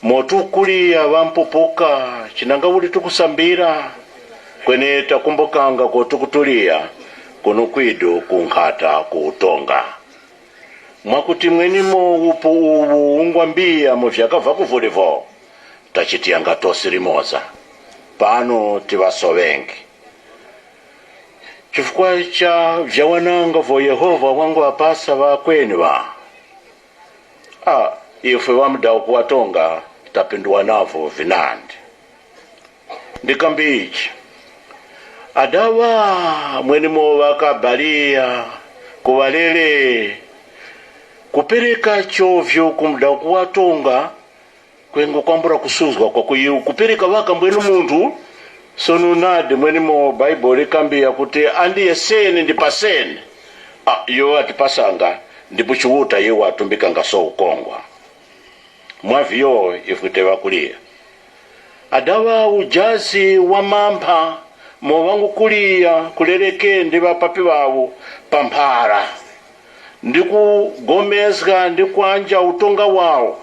Motu kuliya ŵampupuka chinanga uli tukusambira, kweni takumbukanga ko tukutuliya kuno kwidu kunkhata ku utonga. Mwakuti mwenimo upo uwu ungwambiya mu vyakava kuvulivo, tachitiyanga tosi limoza, pano tiŵasoŵenge. Chifukwa cha vyawananga vyo Yehova wanguŵapasa ŵakweni ŵa, a, ifwe ŵamdawu kuŵatonga tapinduwa navo vinandi. Ndikambi ichi, adaŵa mwenemo ŵakabaliya kuŵalele kupereka chovyo kumdawu kuŵatonga, kwengo kwambula kusuzgwa kwakuyi ukupereka ŵaka mbwenu munthu. Sono nadi mwenemo Bhaibuli likambiya kuti andi yesene ndi pasene. A, iyo ŵatipasanga, ndipo Chiuta iyo watumbikanga so ukongwa. Mwa vyo ifwe teŵakuliya. Adaŵa ujazi wa mampha mo ŵangukuliya kulereke ndi ŵapapi ŵawo pa mphara, ndi kugomezga ndi kwanja utonga wawo.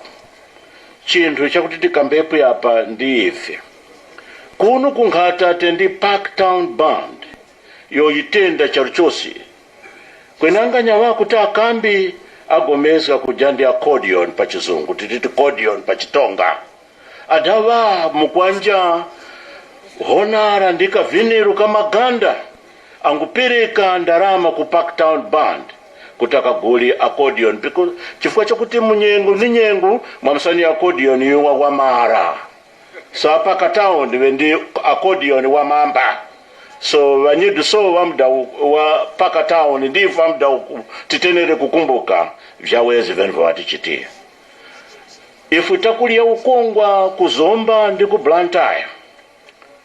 Chinthu chakuti tikambepo apa ndi ifi. Kuno kunkhata tendi Parktown Band, yo yitenda charu chose. Kwenanga nyaŵa kuti akambi agomezga kuja ndi accordion pa chizungu, tititi accordion pa chitonga. Adaŵa mukwanja honara ndi kaviniro ka maganda, angupereka ndarama ku Parktown Band kuti akaguli accordion, because chifukwa chakuti mu nyengo ni nyengo mwamusani accordion yuwa wamara. So apa katauni ŵendi accordion wa mamba. So ŵanyidu so ŵamda wa paka town ndifu ŵamda titenere kukumbuka vyawezi vyenevyo ŵatichitira. Ifu takulya ukongwa ku Zomba ndi ku Blantyre,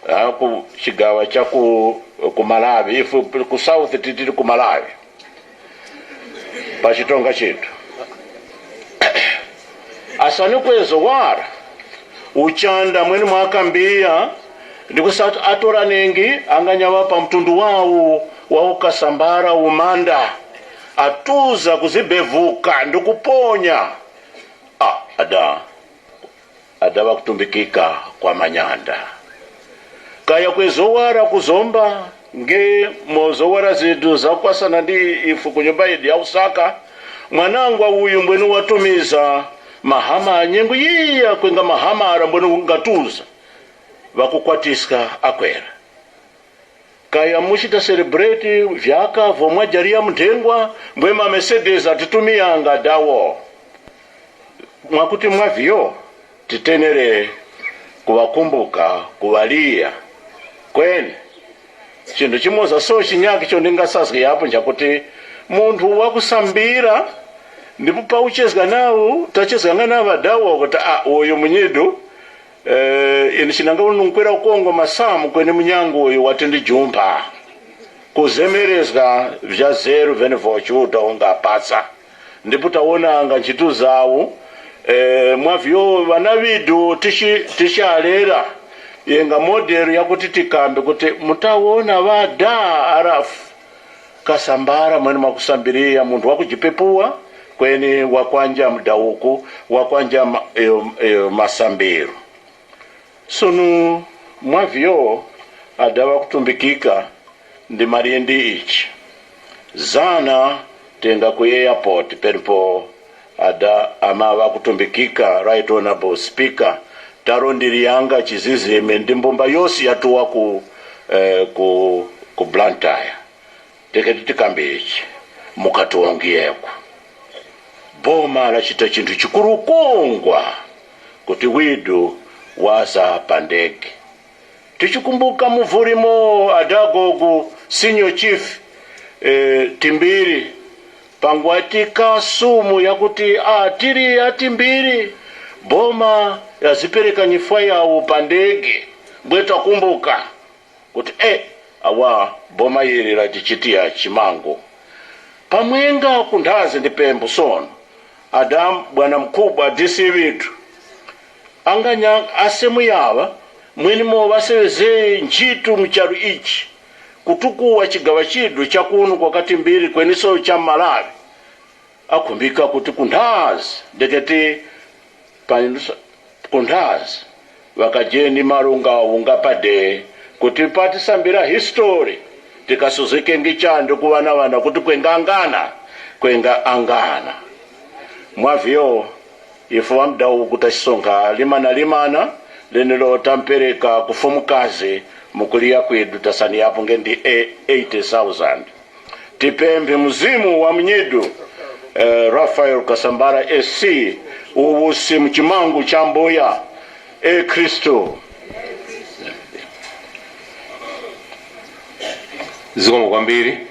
ah, ku chigawa cha ku, ku Malawi, ifu ku South titiri ku Malawi. Pa chitonga chithu. Asanukwezo wara, uchanda mweni mwakambiya, ndi kusati atoranengi anganyaŵa pa mtundu wawo wa ukasambara umanda, atuza kuzibevuka ndi kuponya. Ah, ada. Adaŵa kutumbikika kwa manyanda. Kaya kwe zowara ku Zomba, nge mo zowara zinthu zakwasana ndi ifu ku nyumba yindi ya usaka, mwanangwa uyu mbwenu watumiza mahama a nyengo yiya kwenga mahama ara mbwenu ngatuza, ŵakukwatiska akwera. Kaya muchita celebrate vyaka vo mwajariya munthengwa, mbwe ma Mercedes atitumiyanga dawo. Mwakuti mwa vyo, titenere kuŵakumbuka, kuŵaliya. Kweni, chinthu chimoza so chinyaki cho ndingasazge yapo nchakuti munthu wakusambira, ndipo pauchezga nawo, tachezganga na ŵadawo kuti, ah, uyu munyidu, Eh, ine chinanga uno nkwera ukongwa masamu kweni munyango uyu wati ndi jumpha. Kuzemerezga vya zeru vene vo Chiuta ungapasa. Ndipo tawonanga ntchito zawo, eh, mwa vyo ŵana ŵidu tichi-, tichalera, yenga modelo yakuti tikambe kuti mutawona ŵada arafu. Kasambara mweni mwakusambiriya munthu wakujipepuwa, kweni wakwanja mudawuku, wakwanja ma, e, e, masambiro. Sunu mwa vyo adaŵa kutumbikika ndi malindi ichi. Zana tenga ku airport penepo ada amaŵa kutumbikika, Right Honorable Speaker, tarondirianga chizizime ndi mbumba yose yatuwa ku, eh, ku, ku Blantyre. Teketi tikambe ichi, mukati wongiyeku. Boma lachita chinthu chikuru kungwa kuti widu waza pa ndege. Tichikumbuka muvurimo adagogo senior chief, eh, Timbiri, pangwatika sumu yakuti, ah, tili ya Timbiri, boma yazipereka nyifwa yawo pa ndege, mbwe takumbuka. Kuti, eh, awa boma ili latichitira chimango. Pamwenga kunthazi ndi pembu sono, Adamu bwanamkubwa D C ŵithu, anganya asemu yaŵa mwenimo ŵaseŵezeye ntchito mu charu ichi, kutukuwa chigaŵa chido cha kuno kwa Katimbiri kweniso cha Malawi. Akhumbika kuti kunthazi ndeketi pa kunthazi ŵakajeni malo ngawo nga pa dee kuti patisambira histori tikasuzgike ngichande ku ŵanaŵana kuti kwengangana kwenga angana. Mwavyo ife ŵamdawu kutachisonkha limana limana Lenelo tampereka ku mfumukazi, mukuliya kwedu tasani yapo nge ndi e- eighty thousand. Tipemphe mzimu wa munyedu, eh, Rafael Kasambara S C, uwusi mu chimangu cha Mbuya, e Khristu. Zikomo kwambiri.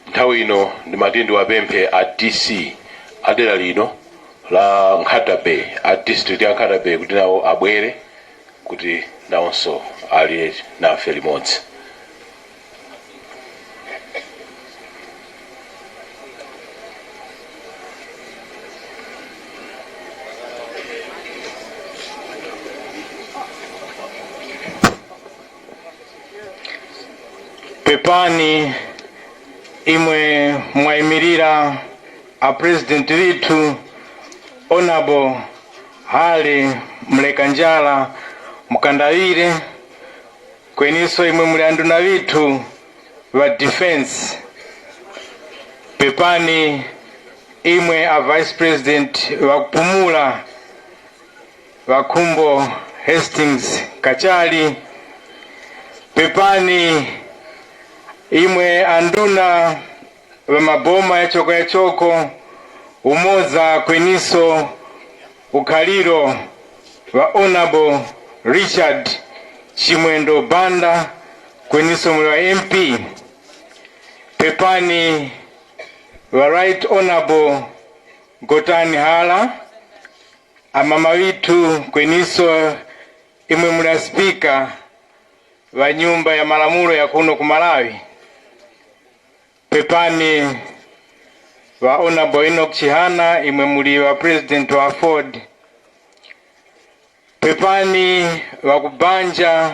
Nthawi ino ndimati ndiwapemphe a D C a dera lino la Nkhata Bay, a district ya Nkhata Bay, kuti nawo abwere kuti nawonso ali nafe limodzi. Pepani imwe mwayimirira a president ŵithu, Honorable Hale Mlekanjala Mukandawire, kweniso imwe muli anduna ŵithu ŵa defense. Pepani imwe a vice president ŵakupumula, ŵakhumbo Hastings Kachali. Pepani imwe anduna ŵa maboma yachoko yachoko, umoza kweniso ukhaliro, ŵa Honorable Richard Chimwendo Banda, kweniso muli ŵa M P. Pepani ŵa Right Honorable Gotani Hala, amama ŵithu, kweniso imwe muli a speaker ŵa nyumba ya malamulo ya kuno ku Malawi. Pepani ŵa Honorable Enoch Chihana, imwe muli ŵa president wa AFORD. Pepani ŵakubanja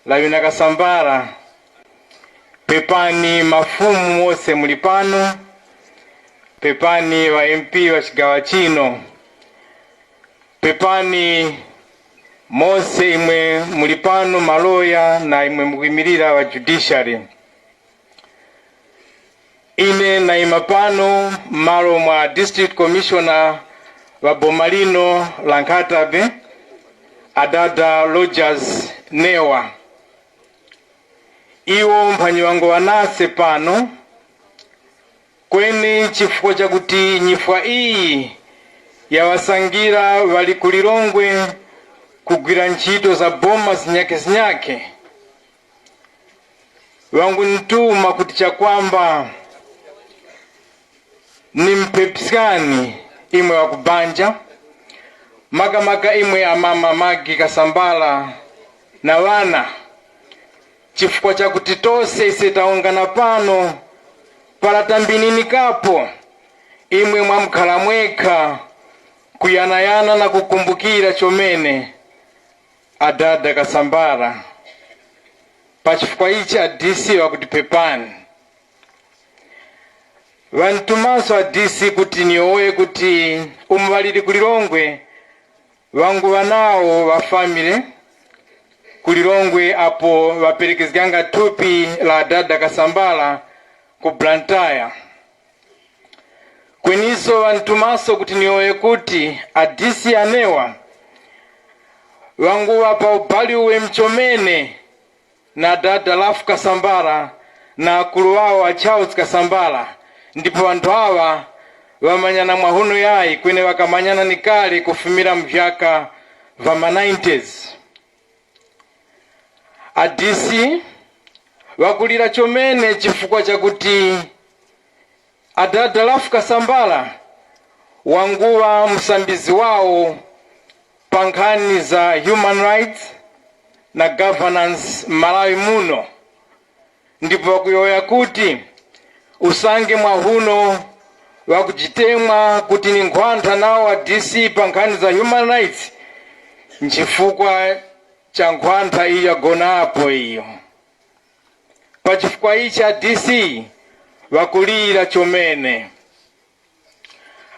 la ŵina Kasambara. Pepani mafumu mose muli pano. Pepani ŵa M P ŵa chigawa chino. Pepani mose imwe muli pano, maloya na imwe mukuyimirira ŵa judiciary. Ine ndayima pano m'malo mwa District Commissioner wa boma lino la Nkhata Bay, Adada Rogers Newa. Iwo mphanyi ŵangoŵa nase pano, kweni chifukwa chakuti nyifwa iyi yaŵasangira ŵali ku Lilongwe kugwira ntchito za boma zinyakhe-zinyakhe, ŵangunituma kuti chakwamba nimuphepiskani imwe ŵakubanja, makamaka imwe amama Magi Kasambala na ŵana, chifukwa chakuti tose ise tawungana pano para tambininikapo, imwe mwamukhala mwekha kuyanayana na kukumbukira chomene Adada Kasambala. Pa chifukwa ichi a D C ŵakuti pepani. Ŵanitumaso a D C kuti niyowoye kuti umo ŵaliri ku Lilongwe, ŵanguŵa nawo ŵa family ku Lilongwe apo ŵaperekezganga thupi la Adada Kasambala ku Blantyre. Kweniso ŵanitumaso kuti niyowoye kuti a D C anewa ŵanguŵa pa ubali uweme chomene na Dada Lafu Kasambala na akuru ŵawo a Charles Kasambala, ndipo ŵanthu aŵa ŵamanyana mwahuno yayi, kweni ŵakamanyana ni kale kufumira mu vyaka vya ma nineties. A D C ŵakulira chomene chifukwa chakuti Adada Lafu Kasambala wanguŵa musambizi wawo pa nkhani za human rights na governance m'Malawi muno, ndipo ŵakuyowoya kuti usange mwahuno ŵakujitemwa kuti ni nkhwantha nawo a D C pa nkhani za human rights, nchifukwa cha nkhwantha iyo yagonapo iyo. Pa chifukwa ichi a D C ŵakulira chomene.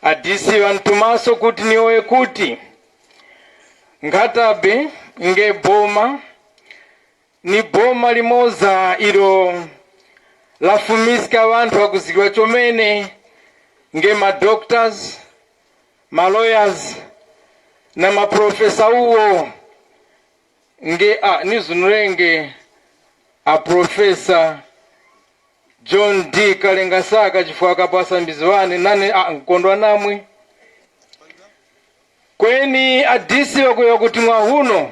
A D C ŵanitumaso kuti niyowoye kuti Nkhata Bay nge boma, ni boma limoza ilo lafumiska ŵanthu ŵakuzikidwa chomene nge ma doctors, ma lawyers na ma professor uwo nge a nizunurenge a Professor John D Kalengasaka chifukwa kapo asambizi ŵane nane a nkondwa namwe. Kweni a D C ŵakuyowoya kuti mwahuno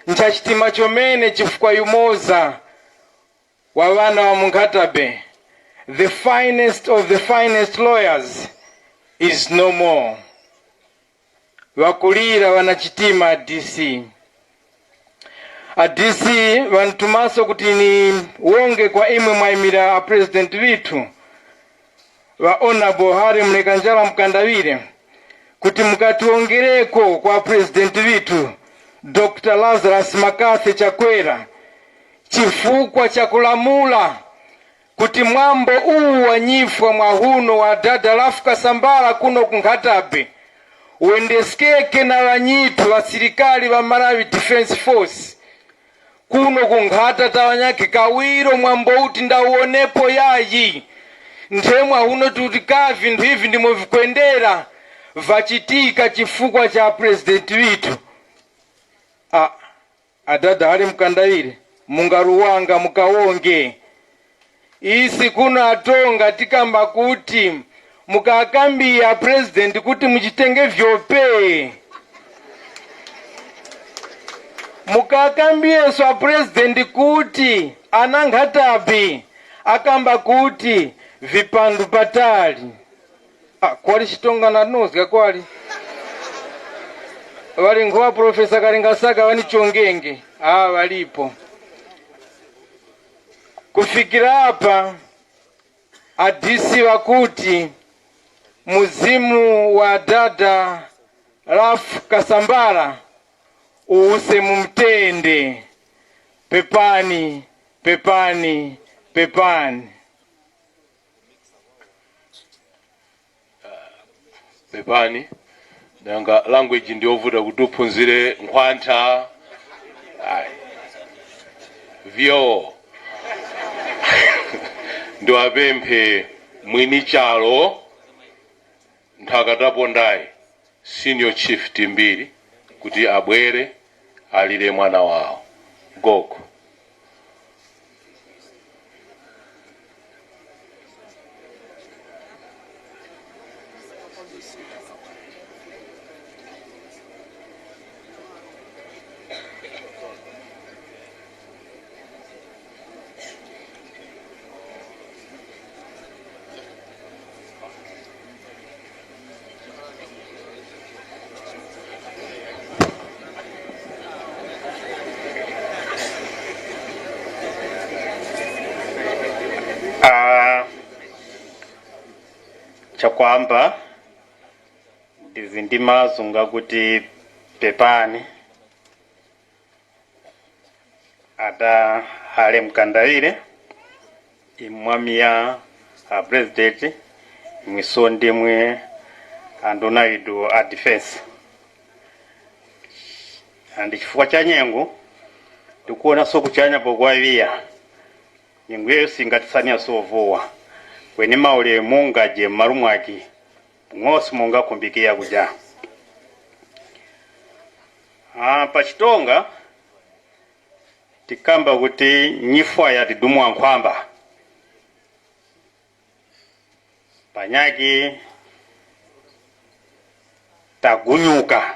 nchachitima chomene chifukwa yumoza wa ŵana ŵa mu Nkhata Bay, the finest of the finest lawyers, is no more. Ŵakulira ŵanachitima a D C. A D C ŵanitumaso kuti niwonge kwa imwe mwayimira a President ŵithu, ŵa Honorable Harry Mlekanjala Mkandaŵire, kuti mukatiwongereko kwa President ŵithu, Doctor Lazarus Makathe Chakwera, chifukwa cha kulamula kuti mwambo uwu wa nyifwa mwahuno wa dada Lafu Kasambala kuno ku Nkhata Bay wendeskeke na ŵanyithu ŵasilikali ŵa Malawi Defence Force. Kuno ku Nkhata tawanyakhe kawiro mwambo uti ndawuwonepo yayi. Nthemwa uno tikuti ka vinthu ivi ndimo vikwendera, vachitika chifukwa cha President ŵithu. Ah, adada ali mukandawire, mungaruwanga mukawonge. Isi kuno aTonga tikamba kuti, mukakambiya President kuti muchitenge vyope. Mukakambiyeso a President kuti ana Nkhata Bay akamba kuti vipandu patali. Ah, kwali chitonga na nozga kwali. Ŵali nkhuwa Professor Kalengasaka ŵanichongenge. Ah, ŵalipo. Kufikira apa, a D C ŵakuti, mzimu wa dada Lafu Kasambala uwuse mu mutende. Pepani, pepani, pepani. Pepani. Nanga language ndiyovuta kuti uphunzire nkhwantha. Ayi. Vyo. Ndiwapemphe mwini chalo, nthaka tapondayi, senior chief Timbiri, kuti abwere alire mwana wawo. Gogo. Ah, chakwamba ndizi ndi mazunga kuti pepani. Ada hale mukandawire, imwe mwamiya a president, imwe so ndimwe anduna idu a defense. Andi chifukwa cha nyengo, tikuwona so kuchanya pokuwaŵiya. Nyengo yeyo singatisania so vuwa. Kweni maulemu ngaje mmalumwaki, ng'osi mungakhumbikira kuja. Ah, pa chitonga tikamba kuti nyifwa yatidumwa nkhwamba. Panyaki tagunyuka.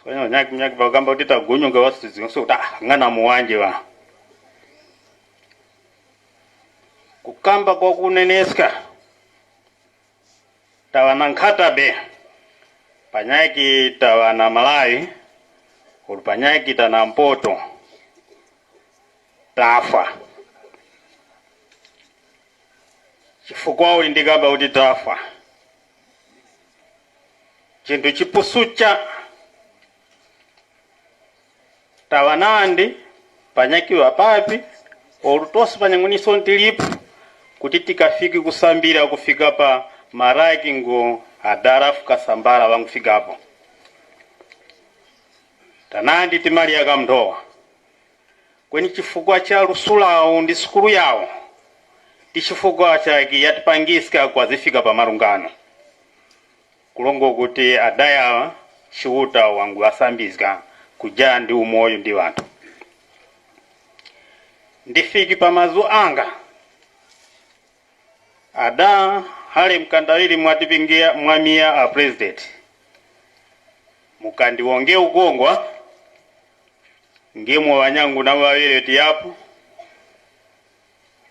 Sonya nyaki nyaki pakamba kuti tagunyuka wasizinga so kuti ah, ngana muwanje wa. Kukamba kwa kuneneska. Taŵa na nkhata be. Panyaki taŵa na Malawi, ulu panyaki ta na mpoto. Tafwa. Chifukwa uli ndikamba kuti tafwa. Chinthu chipusucha. Taŵa nandi, panyaki ŵapapi, olu tose panyang'uniso ntilipo, kuti tikafiki kusambira kufika pa maraki ngo adarafu kasambala ŵangufikapo. Tanandi timalya kamnthowa. Kweni chifukwa cha lusu lawo ndi sukulu yawo, ndi chifukwa chaki yatipangiska kwazifika pa malungano. Kulongo kuti adayaŵa Chiuta wanguŵasambizga kuja ndi umoyo ndi ŵanthu. Ndifiki pa mazgu anga. Ada hali mkandawiri mwatipingira mwamiya a president. Mukandiwonge ukongwa, ngemo ŵanyangu na ŵaŵere tiyapo,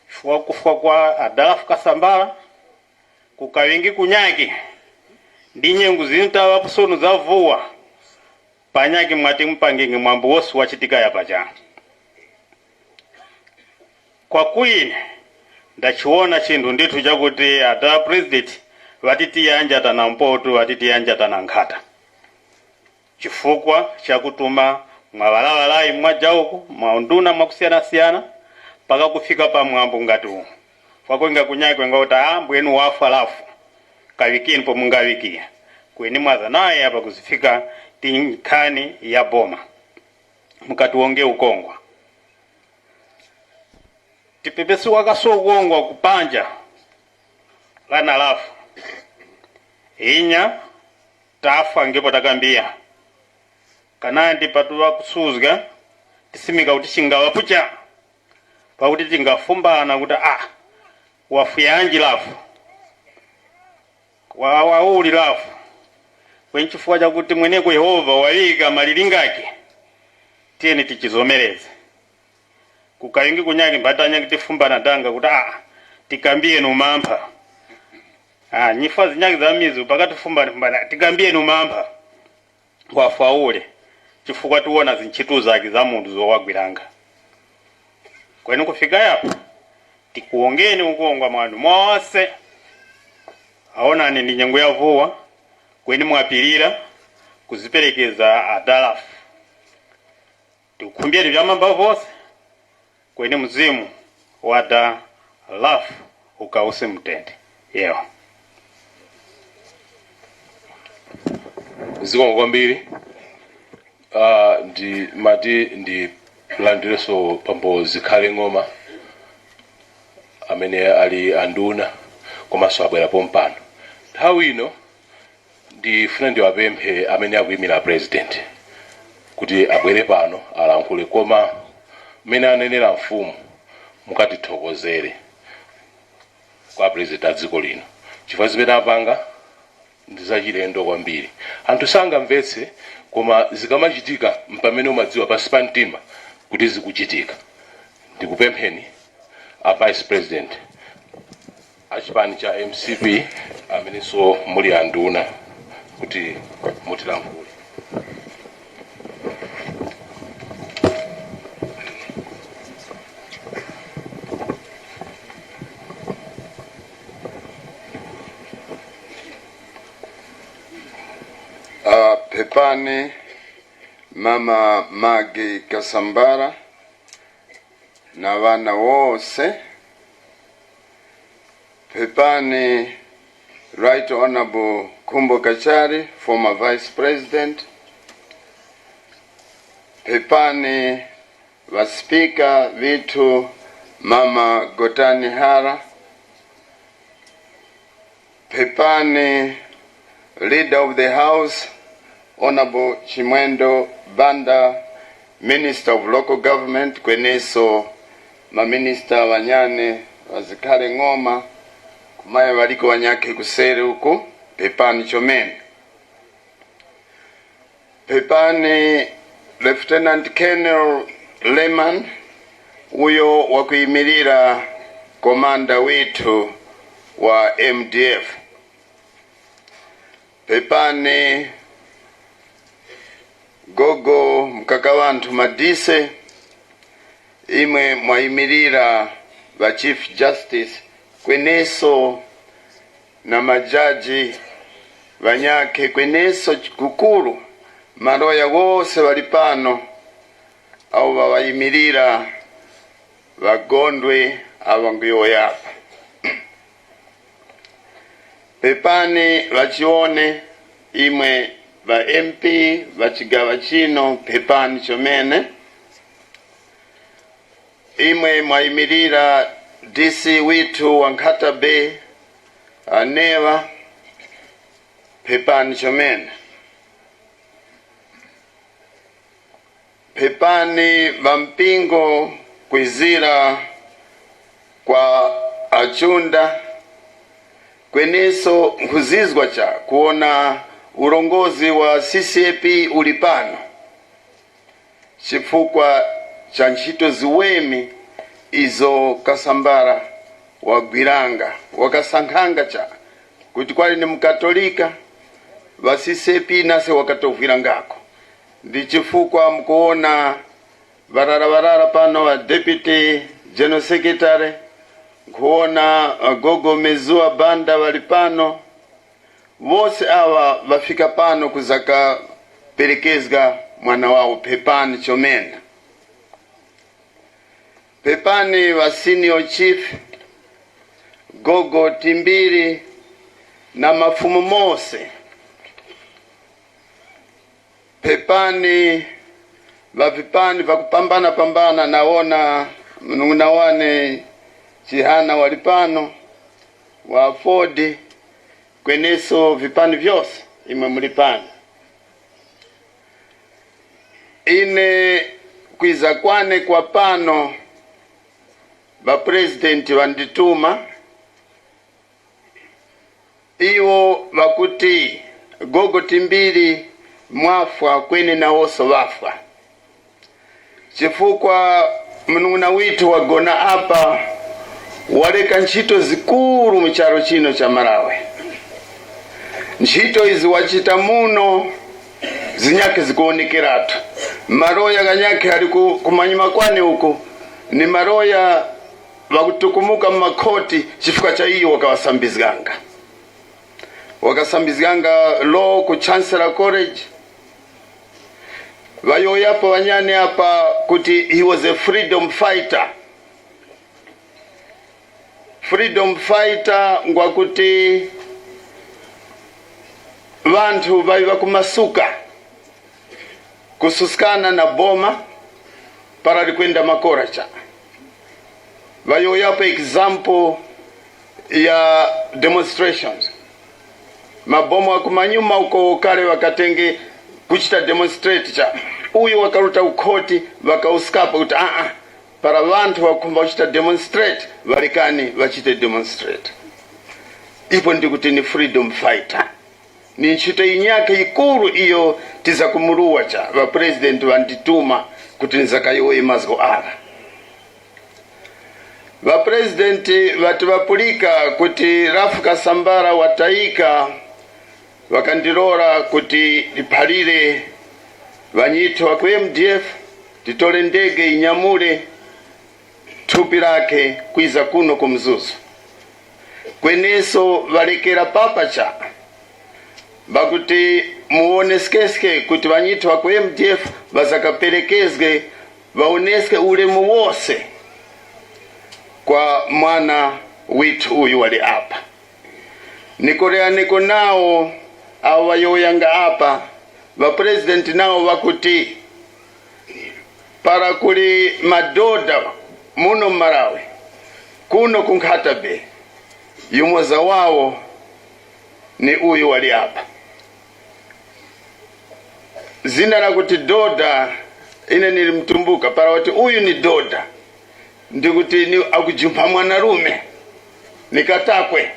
chifukwa kufwa kwa Adalafu Kasambala kukaŵenge kunyake, ndi nyengo zinu taŵapo sono zavuwa, panyake mwati mupangenge mwambo wose wachitika yapachanga. Kwakuyi ine ndachiwona chinthu ndithu chakuti Adala President ŵatiti yanja tana mpoto, ŵatiti yanja tana nkhata. Chifukwa chakutuma mwaŵalaŵalayi mwajauko mwa unduna mwakusiyanasiyana, mpaka kufika pa mwambo ngati uwu. Kwakwenga kunyakwe ngakuti, ah, mbwenu wafwa lafu, kaŵikeni po mungaŵikira. Kweni mwaza naye apa kuzifika ti nkhani ya boma. Mukatiwonge ukongwa. Tipepeso wakaso ukongwa kupanja ghana lafu. Inya, tafwa ngepo takambiya. Kanandi patuŵa kusuzga, tisimika kuti chingaŵa pucha, pakuti tingafumbana kuti, ah, wafwiyanji lafu, wa, wa uli lafu. Kweni chifukwa chakuti mweneko Yehova waŵika maliri ngake, tiyeni tichizomereze. Kukayungi kunyake mbatanya kutifumbana danga kuti, ah, tikambiye no mampha. Ah, nyifwa zinyake za mizu pakatifumbana, tikambiye no mampha. Wafwa ule, chifukwa tiwona zinchito zake za munthu zowagwiranga. Kweni kufika yapo, tikuwongeni ukongwa mwa ŵanthu mose. Awonani ndi nyengo yavuwa, kweni mwapirira kuziperekeza Adalafu. Tikukhumbirani vyamwamba vyose, kweni mzimu wa Adalafu ukause mutende. Yewo. Zikomo kwambiri. Ah, ndi mati ndi landireso pambo zikhale ng'oma amene ali anduna komanso abwera pompano. Nthawi ino ndifuna ndiwapemphe amene akuyimira president kuti abwere pano alankhule, koma mmene anenera mfumu, mukatithokozere kwa president a dziko lino, chifukwa zimene apanga ndi zachilendo kwambiri. Anthu sangamvetse, koma zikamachitika mpamene umadziwa pansi pa mtima kuti zikuchitika. Ndikupempheni a vice president a chipani cha M C P amenenso muli anduna kuti mutilankhule. Ah, pepani mama Magi Kasambara na ŵana wose. Pepani Right Honorable Khumbo Kachari, former Vice President. Pepani ŵasipika ŵithu mama Gotani Hara. Pepani Leader of the House, Honorable Chimwendo Banda, Minister of Local Government, kweneso maminista ŵanyane ŵazikhale ng'oma, kumaya ŵaliko ŵanyakhe kuseri uku, pepani chomene. Pepani Lieutenant Colonel Leman, uyo wakuyimilira komanda withu wa M D F. Pepani gogo mkaka wanthu Madise, imwe mwayimilira ŵa Chief Justice kweneso na majaji ŵanyakhe kweneso chikukuru, maloya wose ŵali pano awo ŵaŵayimilira ŵagondwe awo ŵanguyowoyapa. Pepani ŵachiwone, imwe ŵa M P ŵa chigaŵa chino, pepani chomene. Imwe mwayimilira D C withu wa Nkhata Bay, aneŵa, pepani chomene. Pepani ŵampingo kwizira kwa achunda, kweneso nkhuzizwa cha kuwona urongozi wa C C A P uli pano, chifukwa cha nchito ziweme izo Kasambara wagwiranga. Wakasankhanga cha kuti kwali ni muKatolika, ŵa C C A P nase wakatovwirangako. Ndi chifukwa mukuwona ŵarara ŵarara pano, ŵa Deputy General Secretary, nkhuwona, uh, Gogo Mezuwa Banda ŵali pano. Wose aŵa ŵafika pano kuzakaperekezga mwana wawo. Pepani chomene. Pepani ŵa Senior Chief, Gogo Timbiri na mafumu mose. Pepani ŵa vipani vakupambana-pambana, nawona munung'una wane Chihana wali pano, wa Ford, kweneso vipani vyose imwe muli pano. Ine kwiza kwane kwa pano, ŵapurezidenti ŵandituma. Iwo ŵakuti, Gogo Timbiri mwafwa, kweni nawonso ŵafwa. Chifukwa munung'una withu wagona apa, wareka nchito zikuru mu charu chino cha Malawi. Nchito izi wachita muno, zinyakhe zikuwonekeratu. Maroya ghanyakhe ali ku, kumanyuma kwane uku, ni maroya ŵakutukumuka mu makhoti chifukwa cha iyo wakaŵasambizganga. Wakasambizganga law ku Chancellor College. Ŵayowoyapo ŵanyane apa kuti he was a freedom fighter. Freedom fighter ngwakuti ŵanthu ŵaŵe ŵakumasuka kususkana na boma para likwenda makora cha. Ŵayowoyapo example ya demonstrations. Maboma wa kumanyuma uko kale ŵakatenge kuchita demonstrate cha. Uyu wakaruta ukhoti, ŵakauskapo kuti, "Aa, para ŵanthu ŵakukhumba kuchita demonstrate, ŵarekani ŵachite demonstrate." Ipo ndikuti ni freedom fighter. Ni nchito yinyakhe yikuru iyo tizakumuruwa cha ŵapurezidenti ŵandituma kuti ndizakayowoye mazgu agha. Ŵapurezidenti ŵati ŵapulika kuti Ralph Kasambara watayika, ŵakandilora kuti ndiphalire ŵanyithu ŵa ku M D F, nditore ndege yinyamule thupi lakhe kwiza kuno ku Mzuzu. Kweneso ŵalekera papa cha, ŵakuti muwoneseske kuti ŵanyithu ŵa ku M D F ŵazakaperekezge, ŵawoneske ulemu wose kwa mwana withu uyu wali apa. Nikoreyaneko nawo awo ŵayowoyanga apa, ŵapurezidenti nawo ŵakuti, para kuli madoda muno mu Malawi, kuno ku Nkhata Bay, yumoza wawo ni uyu wali apa. Zina lakuti doda, ine ndili mtumbuka, para wati uyu ni doda, ndikuti ni akujumpha mwanarume, ni katakwe.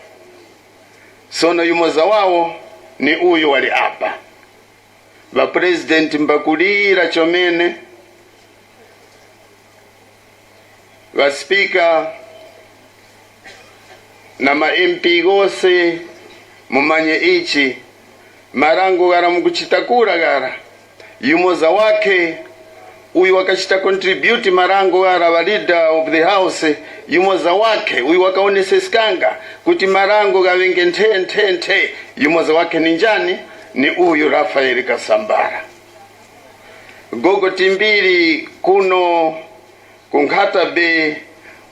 Sono yumoza wawo ni uyu wali apa. Ŵapurezidenti mbakulira chomene, ŵasipika na ma M P ghose, mumanye ichi, marango ghara mukuchita kura ghara, yumoza wakhe uyu wakachita contribute marango ghara, ŵa leader of the house, yumoza wakhe uyu wakawoneseskanga kuti marango ghaŵenge nthe, nthe, nthe, yumoza wakhe ni njani? Ni uyu Rafael Kasambara. Gogo Timbiri kuno ku Nkhata Bay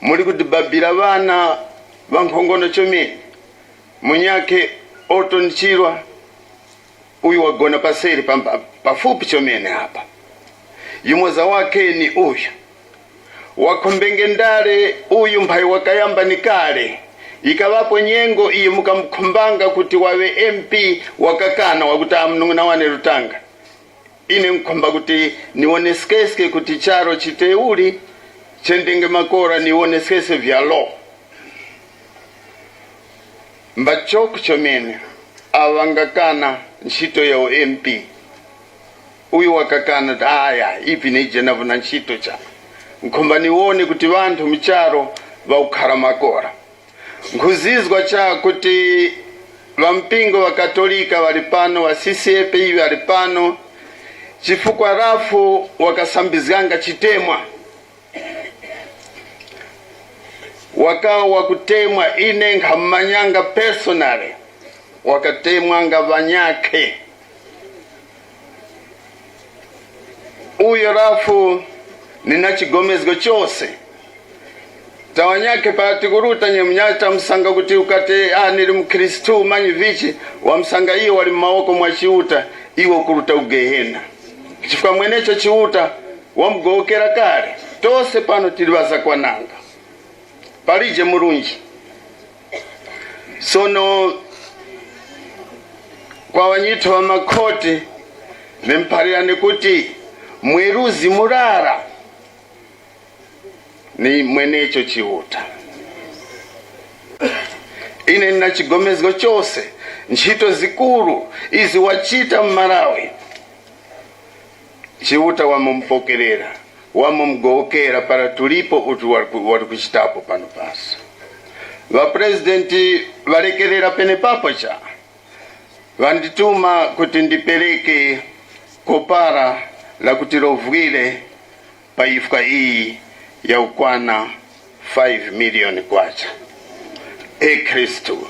muli kutibabira ŵana ŵankhongono chomene. Munyakhe Orton Chirwa, uyu wagona paseri pa, pa, pafupi chomene apa. Yumoza wakhe ni uyu. Wakhombenge ndale uyu mphayi wakayamba ni kale. Yikaŵapo nyengo iyo mukamukhumbanga kuti waŵe M P, wakakana, wakuti, "Ah, munung'una wane Lutanga, Ine nkhomba kuti niwoneseske kuti charo chiteuli chendenge makora niwoneseske vyalo. Mba choko chomene awo ŵangakana nchito ya u M P. Uyu wakakana kuti, aya, ivi nije navo na nchito cha. Nkhomba niwone kuti ŵanthu mu charo ŵakukhara makora. Nkhuzizwa cha kuti ŵampingo ŵa Katolika ŵali pano, ŵa C C A P ŵali pano, chifukwa Rafu wakasambizganga chitemwa. Wakawa wakutemwa, ine nkhamumanyanga personally, wakatemwanga ŵanyakhe. Uyo Rafu ni na chigomezgo chose. Tawanyakhe para tikuruta nyemunyaka tamusanga kuti ukati, ah, nili mukhristu manyi vichi, wamusanga iyo wali mu mawoko mwa Chiuta, iwe ukuruta ku Gehena. Chifukwa mwenecho Chiuta wamugowokera kale. Tose pano tili ŵazakwananga. Palije murunji. Sono kwa ŵanyithu ŵa makhoti, ndimuphalirani kuti mweruzi murara ni mwenecho Chiuta. Ine ndina chigomezgo chose, nchito zikuru izi wachita mu Malawi, Chiuta wamumupokerera, wamumugowokera para tulipo utu wali ku-, wali kuchitapo pano pasi. Ŵapurezidenti ŵalekerera penepapo cha, ŵandituma kuti ndipereke kopara lakuti lovwire pa yifwa iyi yakukwana five million kwacha. E Khristu.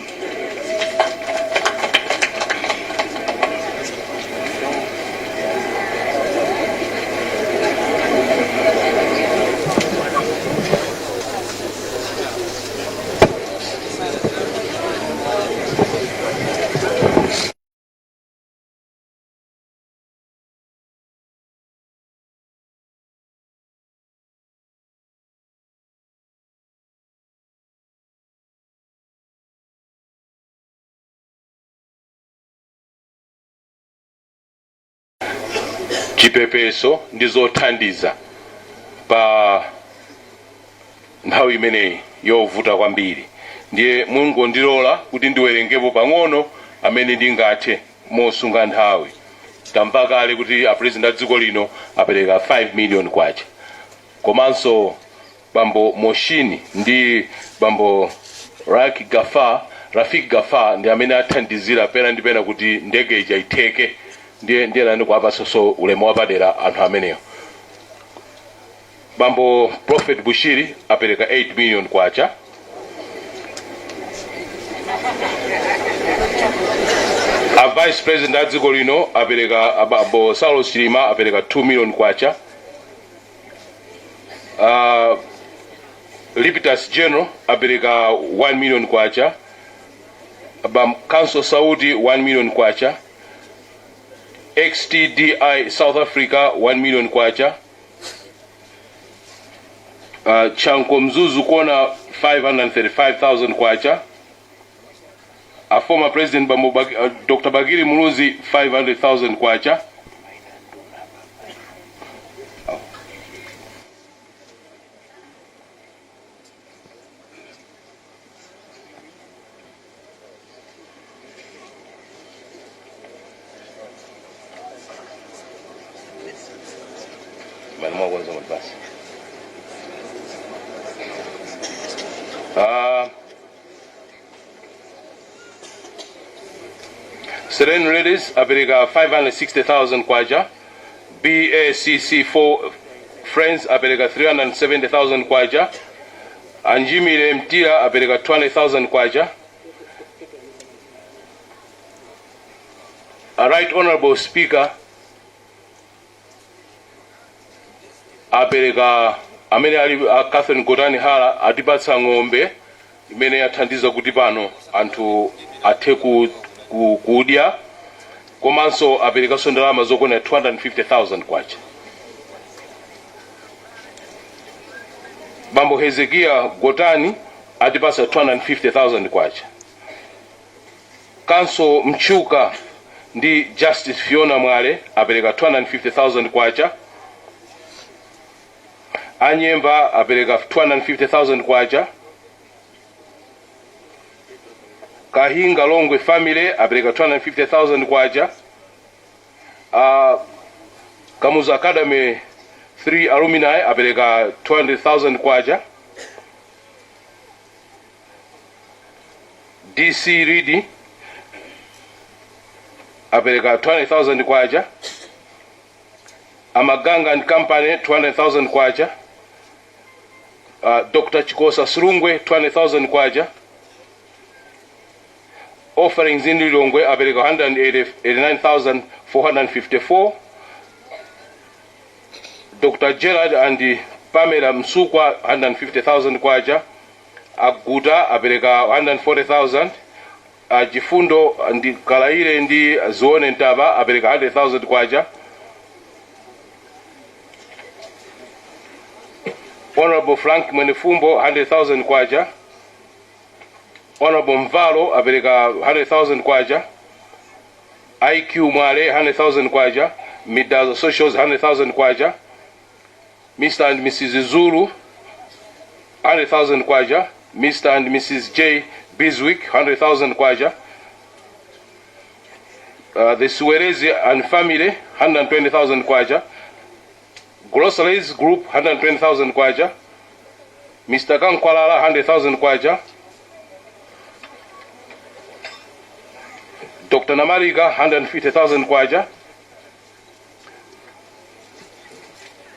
Chipepeso ndi zothandiza pa nthawi imeneyi yovuta kwambiri. Ndiye mungondilola kuti ndiwerengepo pang'ono amene ndingathe mosunga nthawi. Tamva kale kuti a president a dziko lino apereka five million kwacha. Komanso bambo Moshini ndi bambo Raki Gafa, Rafik Gafa ndi amene athandizira pena ndi pena kuti ndege ija itheke. Ndiye, ndiye nane kuwapasoso ulemu wapadera anthu amenewo. Bambo Prophet Bushiri apereka eight million kwacha. A Vice President a dziko lino apereka, a Bambo Saulos Chilima apereka two million kwacha. Uh, Lipitas General apereka one million kwacha. Bambo Council Sauti one million kwacha. X T D I South Africa one million kwacha. Uh, Chanko Mzuzu Kona five hundred thirty-five thousand kwacha. A former President Bambo Bak-, uh, Doctor Bakili Muluzi five hundred thousand kwacha. Mani mwakonza kuti basi. Ah, Serene Ladies apereka five hundred sixty thousand kwacha. B A C C four Friends apereka three hundred seventy thousand kwacha. Anjimire Mtira apereka two hundred thousand kwacha. A Right Honorable Speaker apereka, amene ali a Catherine Gotani Hara, atipatsa ng'ombe imene yathandiza kuti pano anthu athe ku, ku, kudya, komanso aperekanso ndalama zokwana two hundred fifty thousand kwacha. Bambo Hezekiya Gotani atipasa two hundred fifty thousand kwacha. Kanso Mchuka Ndi Justice Fiona Mwale apereka two hundred fifty thousand kwacha. Anyemba apereka two hundred fifty thousand kwacha. Kahinga Longwe family apereka two hundred fifty thousand kwacha. Uh, Kamuzu Academy three alumni apereka two hundred thousand kwacha. D C Reed apereka two hundred thousand kwacha. Amaganga and Company, two hundred thousand kwacha. Uh, Doctor Chikosa Surungwe, two hundred thousand kwacha. Offerings in Lilongwe apereka one hundred eighty-nine thousand four hundred fifty-four. Doctor Gerald and Pamela Msukwa, one hundred fifty thousand kwacha. Aguta apereka one hundred forty thousand. A Chifundo ndi Kalaire ndi Zione Ntaba apereka one hundred thousand kwacha. Honorable Frank Mwenefumbo, one hundred thousand kwacha. Honorable Mvalo apereka one hundred thousand kwacha. I Q Mwale, one hundred thousand kwacha. Midazo Socials, one hundred thousand kwacha. Mister and Missus Zulu, one hundred thousand kwacha. Mister and Missus J Biswick, one hundred thousand kwacha. Uh, the Suwerezi and family, one hundred twenty thousand kwacha. Groceries Group, one hundred twenty thousand kwacha. Mister Kankwalala, one hundred thousand kwacha. Doctor Namarika, one hundred fifty thousand kwacha.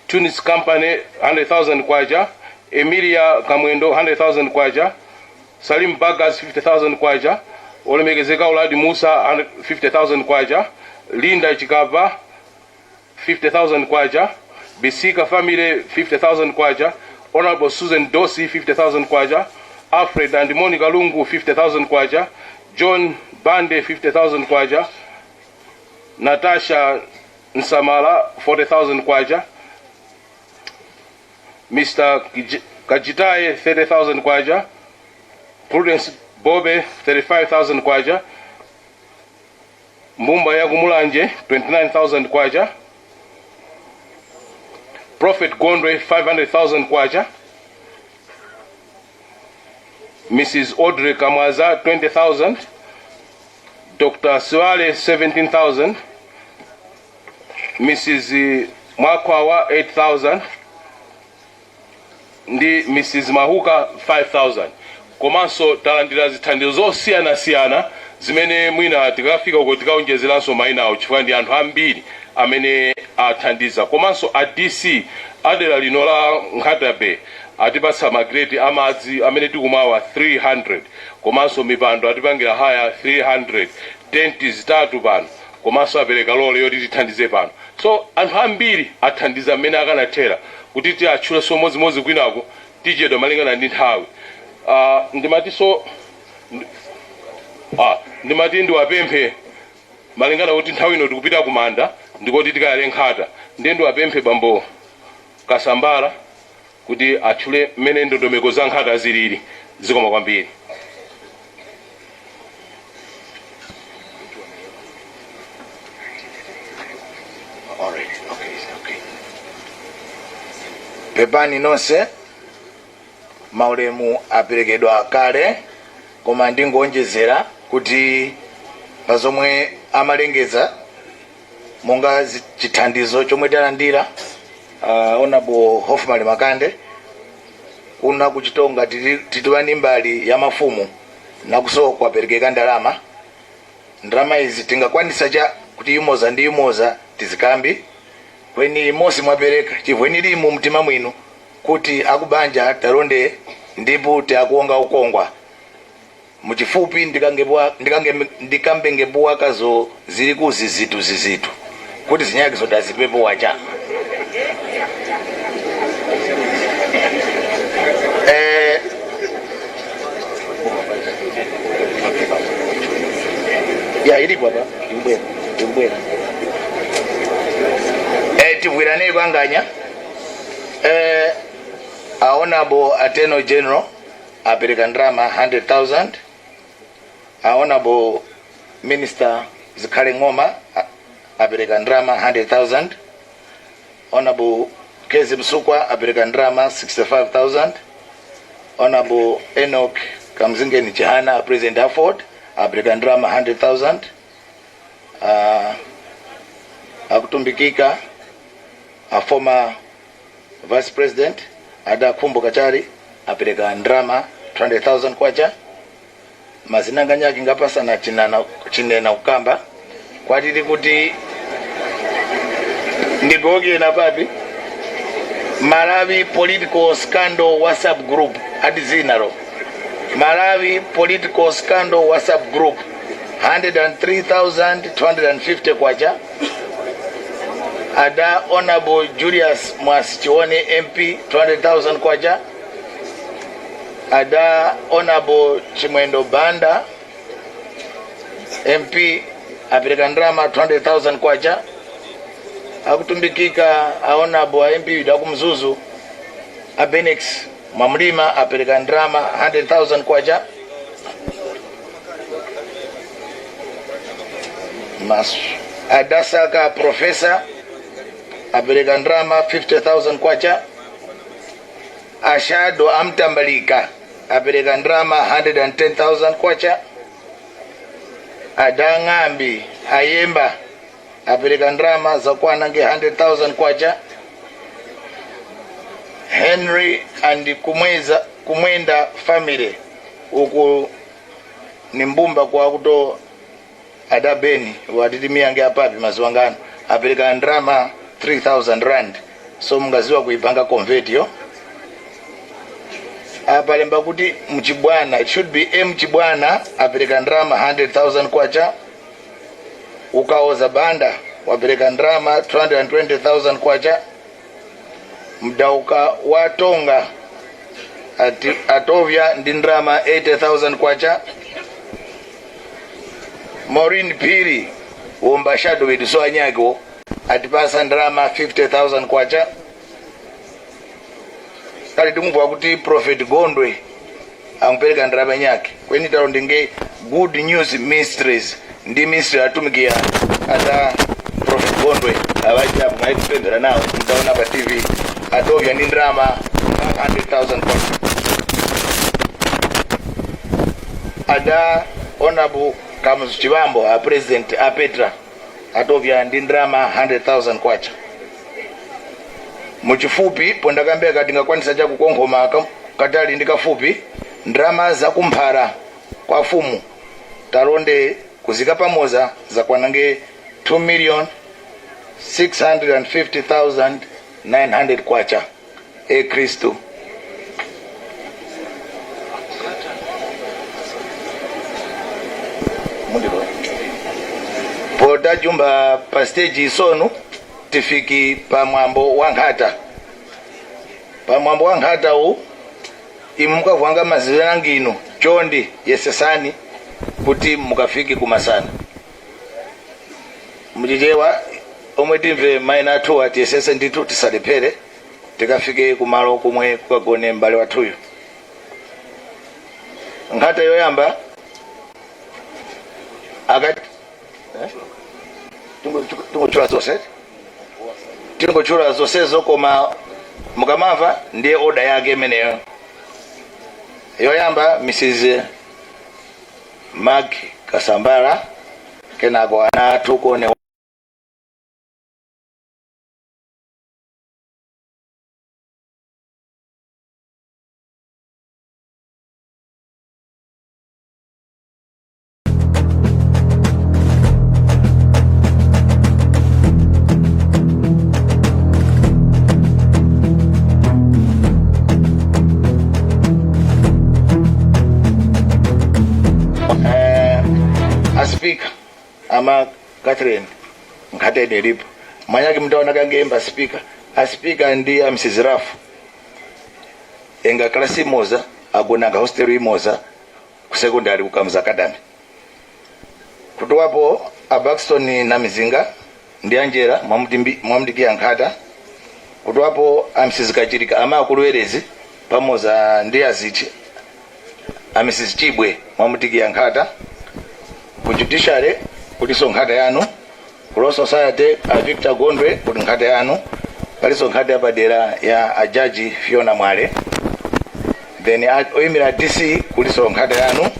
Tunis Company, one hundred thousand kwacha. Emilia Kamwendo, one hundred thousand kwacha. Salim Bagas, fifty thousand kwacha. Olemekezeka Uladi Musa, fifty thousand kwacha. Linda Chikapa, fifty thousand kwacha. Bisika family, fifty thousand kwacha. Honorable Susan Dosi, fifty thousand kwacha. Alfred and Monica Lungu, fifty thousand kwacha. John Bande, fifty thousand kwacha. Natasha Nsamala, forty thousand kwacha. Mister Kij-, Kajitaye, thirty thousand kwacha. Prudence Bobe, thirty-five thousand kwacha. Mbumba ya Kumulanje, twenty-nine thousand kwacha. Prophet Gondwe, five hundred thousand kwacha. Missus Audrey Kamwaza, twenty thousand. Doctor Siwale, seventeen thousand. Missus Mwakhwawa, eight thousand. Ndi Missus Mahuka, five thousand. Komanso talandira zithandizo zosiyanasiyana zimene mwina tikafika uko tikawonjezeranso mayina awo, chifukwa ndi anthu ambiri amene athandiza. Komanso a D C a dera lino la Nkhata Bay atipatsa magireti amadzi amene tikumwawa three hundred, komanso mipando atipangira haya three hundred, tenti zitatu pano, komanso apereka lole yoti tithandize pano. So anthu ambiri athandiza mmene akanathera. Kuti tiatchulenso modzimodzi kwinako, tichedwa malingana ndi nthawi. Ah, ndimatiso, ndi, ah, ndimati ndiwapemphe, malingana kuti nthawi ino tikupita ku manda, ndikoti tikayale nkhata. Ndiye ndiwapemphe bambo Kasambala kuti atchule mmene ndondomeko za nkhata zilili. Zikomo kwambiri. Alright, okay, okay. Pepani nonse, maulemu aperekedwa kale, koma ndingowonjezera kuti pa zomwe amalengeza monga zi-, chithandizo chomwe talandira, uh, Honorable Hoffman Makande, kuna ku Chitonga tili, tili ndi mbali ya mafumu, nakuso kwaperekeka ndalama. Ndalama izi tingakwanisa cha kuti yumoza ndi yumoza tizikambi? Kweni imosi mwapereka, chivweni lili mu mtima mwinu kuti akubanja talonde ndipo tiakuwonga ukongwa. Muchifupi ndikange bwa-, ndikange, ndikambe nge buwaka zo zili ku zizitu zizitu, kuti zinyakhe zo ndazipepo wacha. Eh, ya, ilipo apa, ikubwera, ikubwera. Eh, tivwirane kwanganya. Eh, a Honorable Attorney General apereka ndalama hundred thousand. A Honorable Minister Zikhale Ng'oma, a-, apereka ndalama hundred thousand. Honorable Kezi Msukwa apereka ndalama sixty-five thousand. Honorable Enoch Kamzingeni Chihana, a President Aford, apereka ndalama hundred thousand. Ah, akutumbikika, a former Vice President, ada Khumbo Kachari, apereka ndalama two hundred thousand kwacha. Mazina nganyakhe ngapasana chinana, chinena kukamba, kwatili kuti ndigoke na papi. Malawi Political Scandal WhatsApp Group, ati zina lo. Malawi Political Scandal WhatsApp Group, hundred and three thousand two hundred and fifty kwacha. Ada Honorable Julius Mwasi Chione, M P, two hundred thousand kwacha. Ada Honorable Chimwendo Banda, M P, apereka ndalama two hundred thousand kwacha. Akutumbikika a Honorable a M P da ku Mzuzu, a Benex Mwamulima, apereka ndalama hundred thousand kwacha. Masu. Ada Saka Professor, apereka ndalama fifty thousand kwacha. A Shadow a Mtambalika, apereka ndalama hundred and ten thousand kwacha. Ada Ng'ambi a Yemba, apereka ndalama zakwana nge hundred thousand kwacha. Henry and Kumweza, Kumwenda family, uku ni mbumba kwa kuto Ada Beni, watiti miyange apapi mazuwa ngano, apereka ndalama three thousand rand. So mungaziwa kuyiphanga convert yo. Apa lemba kuti Mchibwana, it should be M Chibwana, apereka ndalama hundred thousand kwacha. Ukaoza Banda, wapereka ndalama two hundred and twenty thousand kwacha. Mdauka wa Tonga ati atovya ndi ndalama eighty thousand kwacha. Maureen Phiri, womba Shadow wetu so anyake wo, atipasa ndalama fifty thousand kwacha. Kali tikumvwa kuti Prophet Gondwe angupereka ndalama nyakhe. Kweni talondenge Good News Ministries ndi ministry atumiki ya ada Prophet Gondwe, aŵachapo mwayi kupemphera nawo, mutaona pa T V, atovya ndi ndalama five hundred thousand kwacha. Ada Honorable Kamuzu Chivambo, a President a Petra, atovya ndi ndalama hundred thousand kwacha. Muchifupi, pondakambira kati ngakwanisa chakukonkhoma ka-, katali ndi kafupi, ndalama zakumphara kwa Fumu, talonde kuzika pamoza zakwanange two million six hundred and fifty thousand nine hundred kwacha. E Khristu. Potajumba pa stage isonu, tifiki pa mwambo wa nkhata. Pa mwambo wa nkhata uwu, imwe mukavwanga mazina nginu, chonde yesesani kuti mukafike ku masana. Muchichewa, omwe timve maina athuwa tiyesese ndithu tisalephere, tikafike ku malo komwe kukagone m'bale wathuyu. Nkhata yoyamba, akati, eh? Tingo-, tingochula zose? Tingochula zonsezo, koma mukamamva ndiye order yake imeneyo. Yoyamba, Missus Mark Kasambala, kenako ana athu kuone. Eh, a Speaker, ama Catherine, nkhata ine ilipo. Manyake mutaona kangemba speaker. A speaker ndi a Missus Rafu. Enga kalasi imoza, agonanga hostel imoza, ku secondary ku Kamuzu Academy. Kutowapo a Buxton na Mizinga, ndi Angela, mwamutimbi-, mwamudikiya nkhata. Kutowapo a Missus Kachilika, ama akuluŵerezi, pamoza ndi azichi, a Missus Chibwe, mwamutikiya nkhata. Ku judiciary, kuliso nkhata yanu. Ku Law Society, a Victor Gondwe, kuli nkhata yanu. Paliso nkhata yapadera ya a Judge Fiona Mwale. Then a- oyimira D C, kuliso nkhata yanu.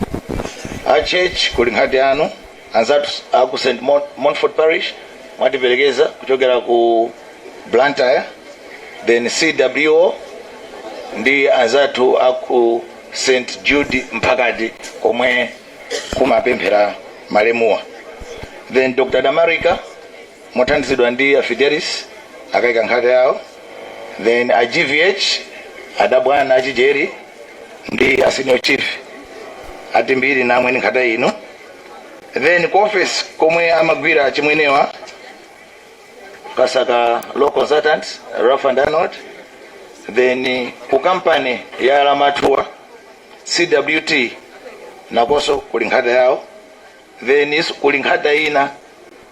A church, kuli nkhata yanu. Anzathu aku Saint Mon- Montfort Parish, mwatiperekeza kuchokera ku Blantyre. Then C W O ndi anzathu aku Saint Jude Mphakati, komwe kumapemphera malemuwa. Then Doctor Damarika, mothandizidwa ndi a Fidelis, akayika nkhata yawo. Then a G V H, adabwana achijeri ndi a senior chief, atimbiri namwe ni nkhata ino. Then ku office komwe amagwira achimwenewa, kasaka law consultants, Ralph and Arnold. Then ku company ya Lamathuwa, C W T, nakoso kuli nkhata yawo. Then is- kuli nkhata ina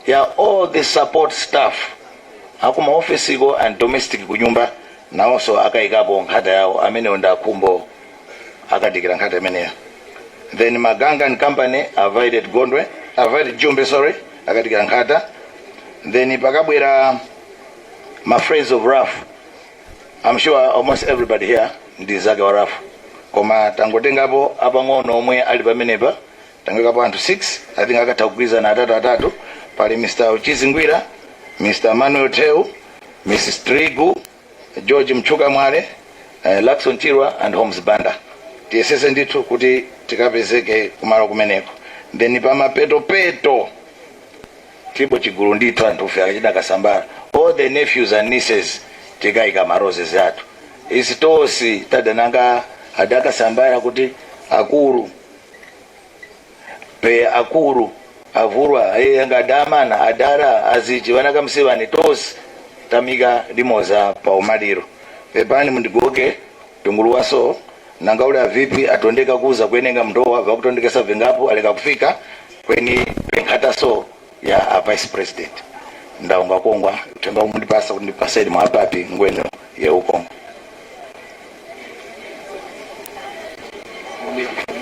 ya all the support staff aku maofesiko and domestic kunyumba, nawonso akayikapo nkhata yawo, amenewo ndi akhumbo akadikira nkhata imeneyo. Then Maganga and Company, a Violet Gondwe, a Violet Jumbe, sorry, akadikira nkhata. Then pakabwera ma Friends of Ralph. I'm sure almost everybody here ndi zake wa Ralph. Koma tangotengapo apang'ono omwe ali pamenepa, tangoikapo anthu six, I think akatha kugwirizana atatu atatu. Pali Mister Uchizingwira, Mister Manuel Theu, Missus Trigu, George Mchuka Mwale, eh, Luckson Chirwa and Holmes Banda. Tiyesese ndithu kuti tikapezeke kumalo kumeneko. Then pamapeto peto, tibo chigulu ndithu anthufe akachita kasambala. All the nephews and nieces tikayika ma roses athu. Isi tosi tadananga adakasambala kuti akuru, pe akuru, avurwa, aye yanga adamana, adara, azichi, ŵana kamusiŵani, tosi tamika limoza pa umaliro. Pepani mundigoke, tunguluwaso, nanga uli a V P atondeka kuza kwenenga mndowa, vakutondekesa vingapo, aleka kufika, kweni penkhata so ya a Vice President. Ndaunga kongwa, uthenga umundipasa kuti ndipaseni mwa papi ngwenu ye ukongo.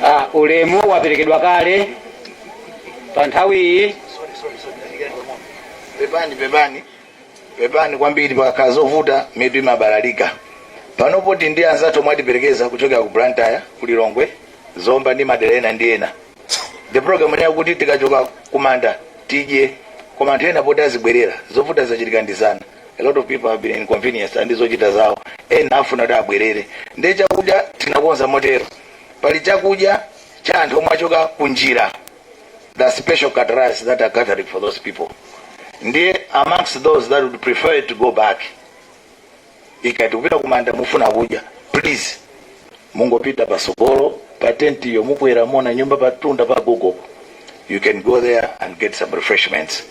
Ah, ulemu waperekedwa kale pa nthawi iyi. Pepani, pepani. Pepani kwambiri, pakakhala zovuta, mitu imabalalika. Panopo tili ndi anzathu omwe atiperekeza kuchokera ku Blantyre, ku Lilongwe, Zomba ndi madera ena ndi ena. The program ine yakuti tikachoka kumanda tidye, koma anthu ena poti azibwerera, zovuta zachitika ndi zana. A lot of people have been inconvenienced ndi zochita zawo. Ena afuna kuti abwerere. Ndiye chakudya tinakonza motero. Pali chakudya cha anthu omwe achoka kunjira, the special caterers that are gathering for those people. Ndiye amongst those that would prefer to go back, ikati kupita kumanda mufuna kudya, please, mungopita pasogolo pa tenti iyo, mukwera mona nyumba patunda pa gogopo. You can go there and get some refreshments.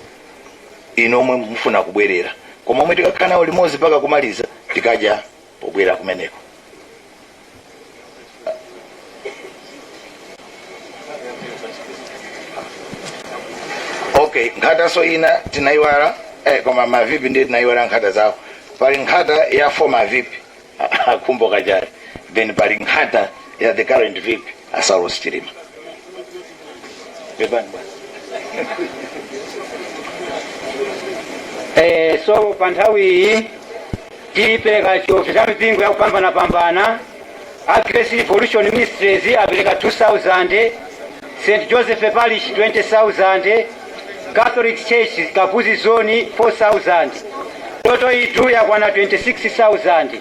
Ino omwe mufuna kubwerera. Koma omwe tikakhala nawo limodzi mpaka kumaliza, tikadya pobwera kumeneko. Okay, nkhata so ina tinayiwala, eh, koma ma V P ndiye tinayiwala nkhata zawo. Pali nkhata ya former V P, akhumbo kachali. Then pali nkhata ya the current V P, a Saulos Chilima. Pepani bwana. Eh, so pa nthawi iyi tipereka chiopsa cha mipingo yakupambanapambana. A Grace Revolution Ministries apereka two thousand, Saint Joseph Parish twenty thousand, Catholic Church Kavuzi Zone four thousand, Toto Idu yakwana twenty-six thousand,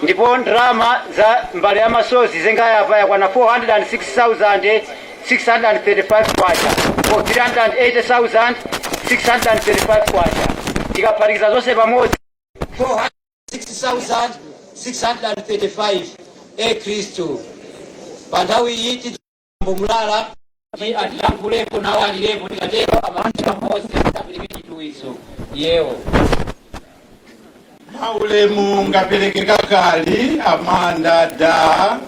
ndipo ndalama za mbale ya Masozi zengayapa yakwana four hundred and six thousand six hundred and thirty-five kwacha, or three hundred and eighty thousand six hundred and thirty-five kwacha. Tikaphatikiza zonse pamodzi, four hundred six thousand six hundred and thirty-five. E Khristu, pa nthawi iyi titi Mulala, kuti atilankhulepo nawo alirepo, tikatero amanthu pamodzi tapereke chiduwiso. Yewo. Maulemu ngapereke kakali amanda da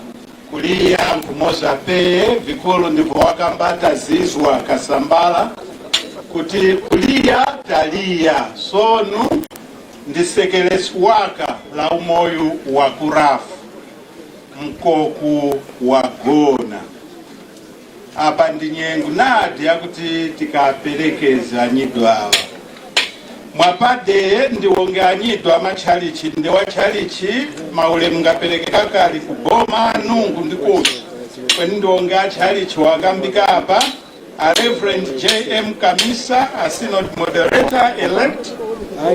kuliya nkhumoza pe, vikolo ndipo wakambata zizwa kasambala kuti kuliya taliya. Sonu ndisekelesi waka la umoyo wa kurafu. Mkoku wagona. Apa ndi nyengo nadi yakuti tikaperekeze anyido awa. Mwapade ndiwonge anyido a matchalichi, ndi wa tchalichi, maulemu ngapereke kakali ku boma, nungu ndi kufi. Kweni ndiwonge a tchalichi wakambika apa, a Reverend J M Kamisa, a Synod Moderator elect,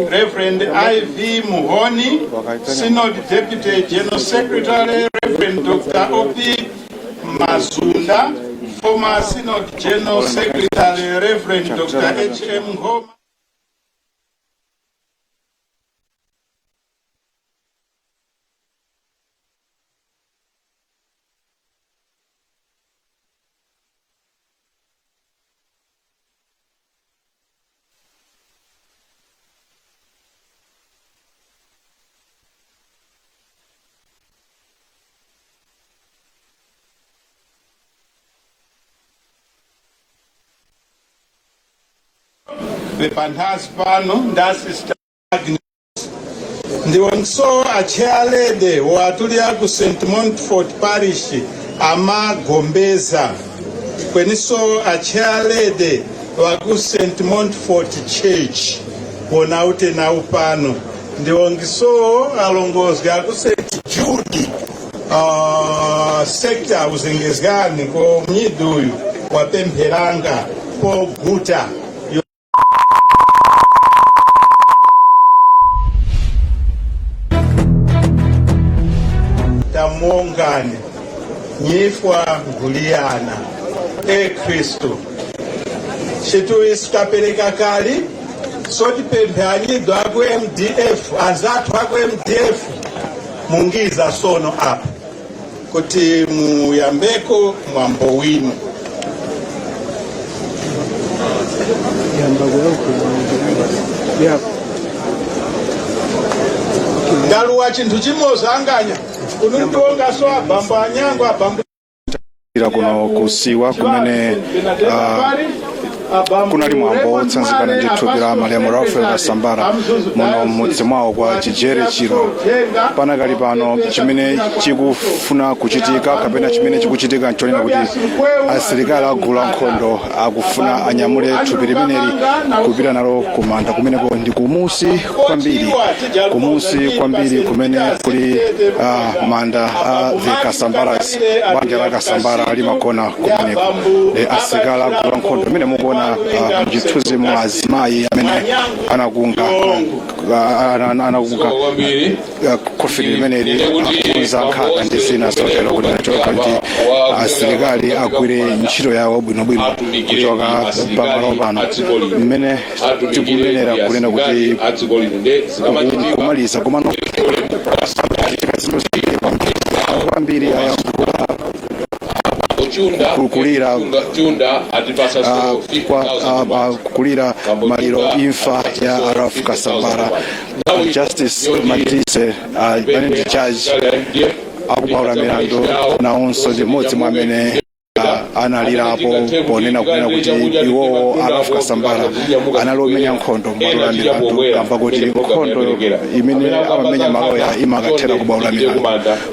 Reverend I V Muhoni, Synod Deputy General Secretary, Reverend Doctor O P Mazunda, former Synod General Secretary, Reverend Doctor H M Nkhoma. Pepanthazi pano ndi a Sister Agnes. Ndiwonso a chairlady watuli a ku Saint Montfort Parish, amagombeza. Kweniso a chairlady wa ku Saint Montfort Church, wona ute nawo pano. Ndiwongiso alongozi a ku Saint Jude, ah, sector uzengezgani ko mnyidu uyu wapempheranga po guta. Tamongani, nyifwa nkhuliyana. E Khristu, chituwi sikapereka kali, so tipemphe anyido aku M D F, anzathu aku M D F, mungiza sono apa kuti muyambeko mwambo winu. Ndaluwa chinthu chimoza anganya, kuno ndiwonga so abambo anyango, abambo ira kuno kusiwa kumene, ah, kunali mwambo wotsanzikana ndi thupi la malemu Rafael Kasambara muno m'mudzi mwawo kwa chijere chiro. Panakali pano chimene chikufuna kuchitika kapena chimene chikuchitika nchonena kuti asilikali a gulu la nkhondo akufuna anyamule thupi limeneli kupita nalo kumanda kumeneko ndi kumusi kwambiri, kumusi kwambiri kumene kuli, ah, manda a the Kasambaras, banja la Kasambara limakona kumeneko. Eh, asilikali a gulu la nkhondo amene mukuona, ah, mchithunzi mwa azimayi amene anakunga, ah, ana- ana- anakunga, ah, khofini limeneli, akukonza nkhata ndi zina zotero kuti nachoka kuti asilikali agwire ntchito yawo bwinobwino kuchoka pamalo pano. Mmene tikunenera kunena kuti kumaliza kumano kwambiri aya kukulira, ah, kwa, ah, ah, kukulira maliro imfa ya Araf Kasambara. Justice Matise, ah, amene ndi judge akubwalo la milandu, nawonso ndi mmodzi mwa amene ah, analirapo ponena kunena kuti iwowo Araf Kasambara anali omenya nkhondo m'bwalo la milandu kamba kuti nkhondo imene amamenya maloya imakathera ku bwalo la milandu.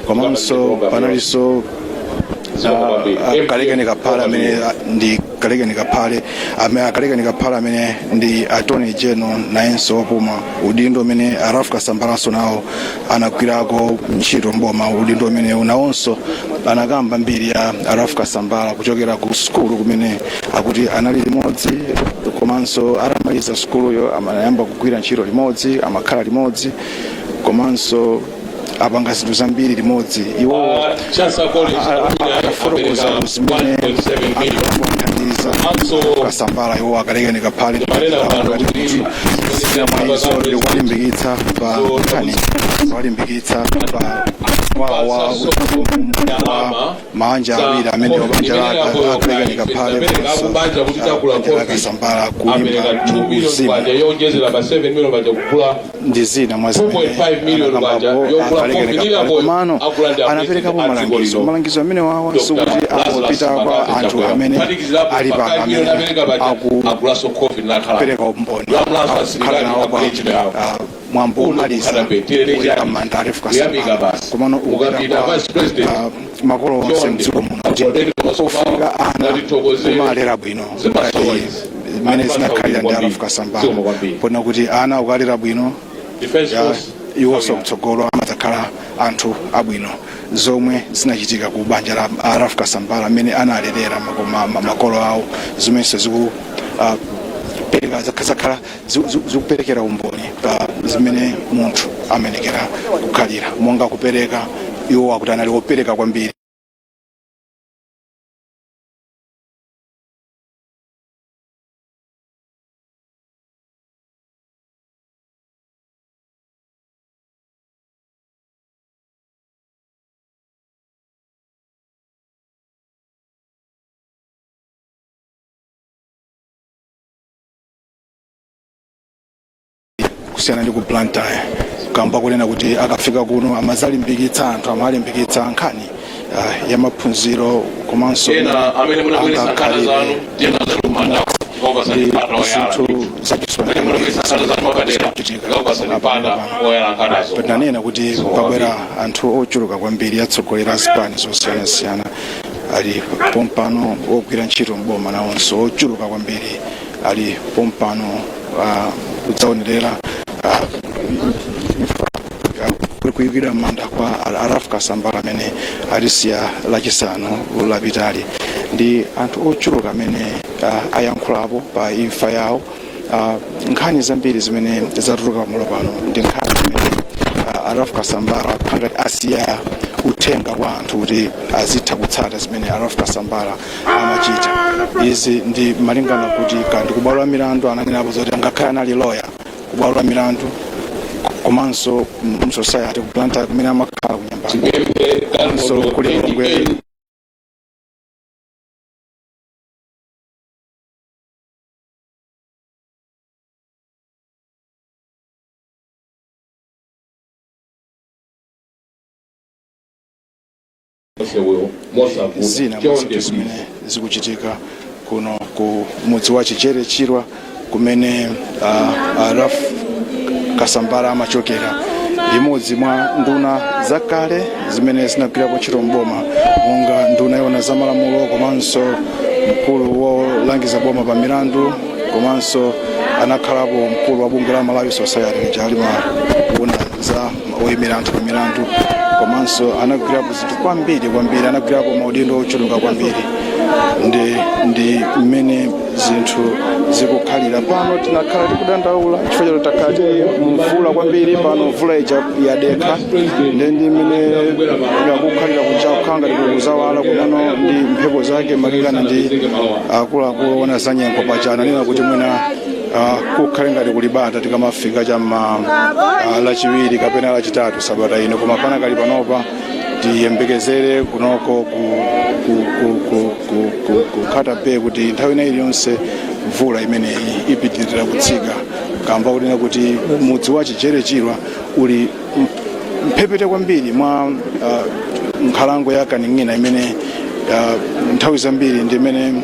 Komanso panalinso, ah, ah, Kalekeni Kaphale amene, ah, ndi Kalekeni Kaphale ame- ah, Kalekeni Kaphale amene ndi Attorney General nayenso wapuma udindo umene Araf Kasambaranso nawo anagwirako ntchito m'boma, udindo umenewu nawonso anakamba mbiri ya Araf Kasambara kuchokera ku sukulu kumene akuti anali limodzi, komanso atamaliza sukuluyo amayamba kugwira ntchito limodzi, amakhala limodzi, komanso apanga zinthu zambiri limodzi. Iwo adafotokoza zimene anamuthandiza Kasambara, iwo akalekeni kaphale zina mwa izo ndikuwalimbikitsa pa nkhani, kuwalimbikitsa pa mwawa wa manja awiri amene banja lake akalekeni kaphale, banja la Kasambara kulimba mu uzimu ndi zina mwa zimene anakambapo akalekeni kaphale. Komano anaperekapo malangizo. Malangizo amenewawa sikuti angopita kwa anthu amene ali pano amene akupereka umboni, akukhala nawo pa, ah, mwambo umaliza kuika manda Ralph Kasambala. Komano ukupita kwa, ah, makolo onse mdziko muno kuti pofika ana kumalera bwino ngati zimene zinakhalira ndi Ralph Kasambala. Pona kuti ana ukalera bwino, ya, iwonso mtsogolo amadzakhala anthu abwino, zomwe zinachitika ku banja la, ah, Ralph Kasambala, mmene analerera mako-, ma-, ma-, makolo awo, zimenso ziku, ah, pereka, zakha-, zakhala ziku-, ziku-, zikuperekera umboni pa zimene munthu amenekera kukhalira, monga kupereka. Iwo akuti anali wopereka kwambiri. Kusiyana ndi ku Blantyre, kamba kunena kuti akafika kuno amazalimbikitsa anthu, amalimbikitsa nkhani, ah, ya maphunziro komanso ena amene munabweresa nkhani zanu, tiyeni nazo kumanda. Ndi zinthu zachisoni kwambiri zikuchitika pano. Tinanena kuti pabwera anthu ochuluka kwambiri, atsogoleri a zipani zosiyanasiyana ali pompano, ogwira ntchito m'boma nawonso ochuluka kwambiri ali pompano, ah, kudzaonerera, ah, kuyikidwa manda kwa Ralph Kasambala amene atisiya Lachisanu lapitali. Ndi anthu ochuluka amene, ah, ayankhulapo pa imfa yawo. Ah, nkhani zambiri zimene zatuluka pamalo pano ndi nkhani zimene, ah, Ralph Kasambala akhala ngati asiya uthenga kwa anthu kuti azitha kutsata zimene Ralph Kasambala amachita. Izi ndi malingana kuti kandi ku bwalo la milandu ananenapo zoti ngakhale anali lawyer ku bwalo la milandu, komanso mu society ku Blantyre kumene amakhala kunyambani. Komanso kuli bungwe zina mwa zinthu zimene zikuchitika kuno ku mudzi wa Chijere Chirwa, kumene, ah, ah, Ralph Kasambala amachokera, imodzi mwa nduna zakale zimene zinagwirapo ntchito m'boma, monga nduna yoona za malamulo, komanso mkulu wolangiza boma pa milandu, komanso anakhalapo mkulu wa bungwe la Malawi Society lija limaona za oyimira anthu pa milandu, komanso anagwirapo zinthu kwambiri kwambiri, anagwirapo maudindo ochuluka kwambiri. Ndi, ndi mmene zinthu zikukhalira pano. Tinakhala tikudandaula chifukwa choti takhala tili mvula kwambiri, pano mvula ija yadekha, nde ndi mmene yakukhalira kuja kukhala ngati kukuzawala kumano ndi mphepo zake, malingana ndi akuluakulu ona za nyengo paja ananena kuti mwina, ah, kukhale ngati kuli bata tikamafika cha ma, ah, Lachiwiri kapena Lachitatu sabata ino, koma panakali panopa tiyembekezere kunoko ku, ku, ku, ku, ku, ku, ku Nkhata Bay kuti nthawi ina iliyonse mvula imeneyi ipitirira kutsika, kamba kunena kuti mudzi wa Chijere Chirwa uli m-, mphepete kwambiri mwa, ah, nkhalango ya Kaning'ina imene, ah, nthawi zambiri ndi imene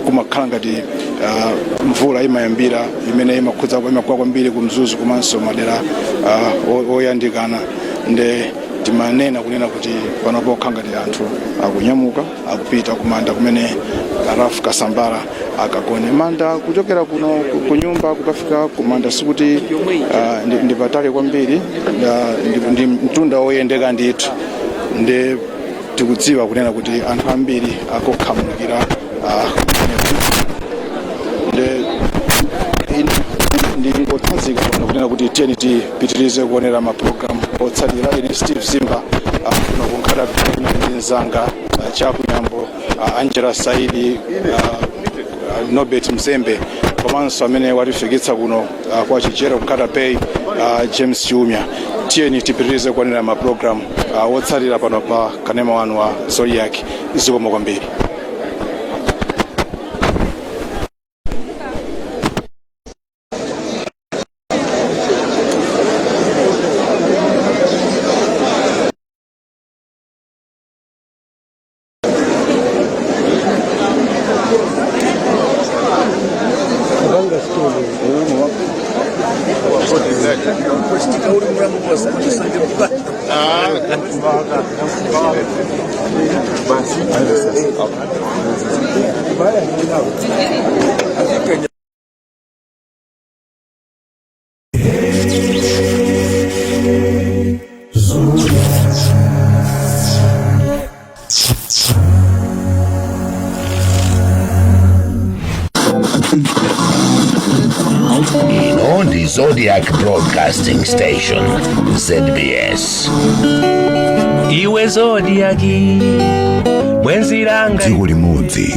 kumakhala ngati, ah, mvula imayambira, imene imakhudza, imagwa kwambiri ku Mzuzu komanso madera, ah, o-, oyandikana. Nde timanena kunena kuti pano pokha ngati anthu akunyamuka, akupita kumanda kumene Ralph Kasambala akagone. Manda kuchokera kuno ku, ku nyumba kukafika kumanda sikuti, ah, ndi, ndi patali kwambiri, ah, ndi, ndi mtunda woyendeka ndithu. Nde tikudziwa kunena kuti anthu ambiri akukhamukira, ah, nde ine ndingotsanzika pano kunena kuti tiyeni tipitirize kuonera mapulogalamu otsatira. Ine Steve Zimba, ah, kuno ku Nkhata Bay ndi mzanga, ah, chakunyambo, ah, Angela Saidi, ah, ah, Norbert Mzembe, komanso amene watifikitsa kuno, ah, kwa Chijere ku Nkhata Bay, ah, James Chiumya. Tiyeni tipitirize kuonera mapulogalamu, ah, wotsatira pano pa kanema wanu wa Zodiak. Zikomo kwambiri. Ino ndi Zodiak Broadcasting Station, Z B S. Iwe Zodiak, bwenzi langa. Dziko limodzi,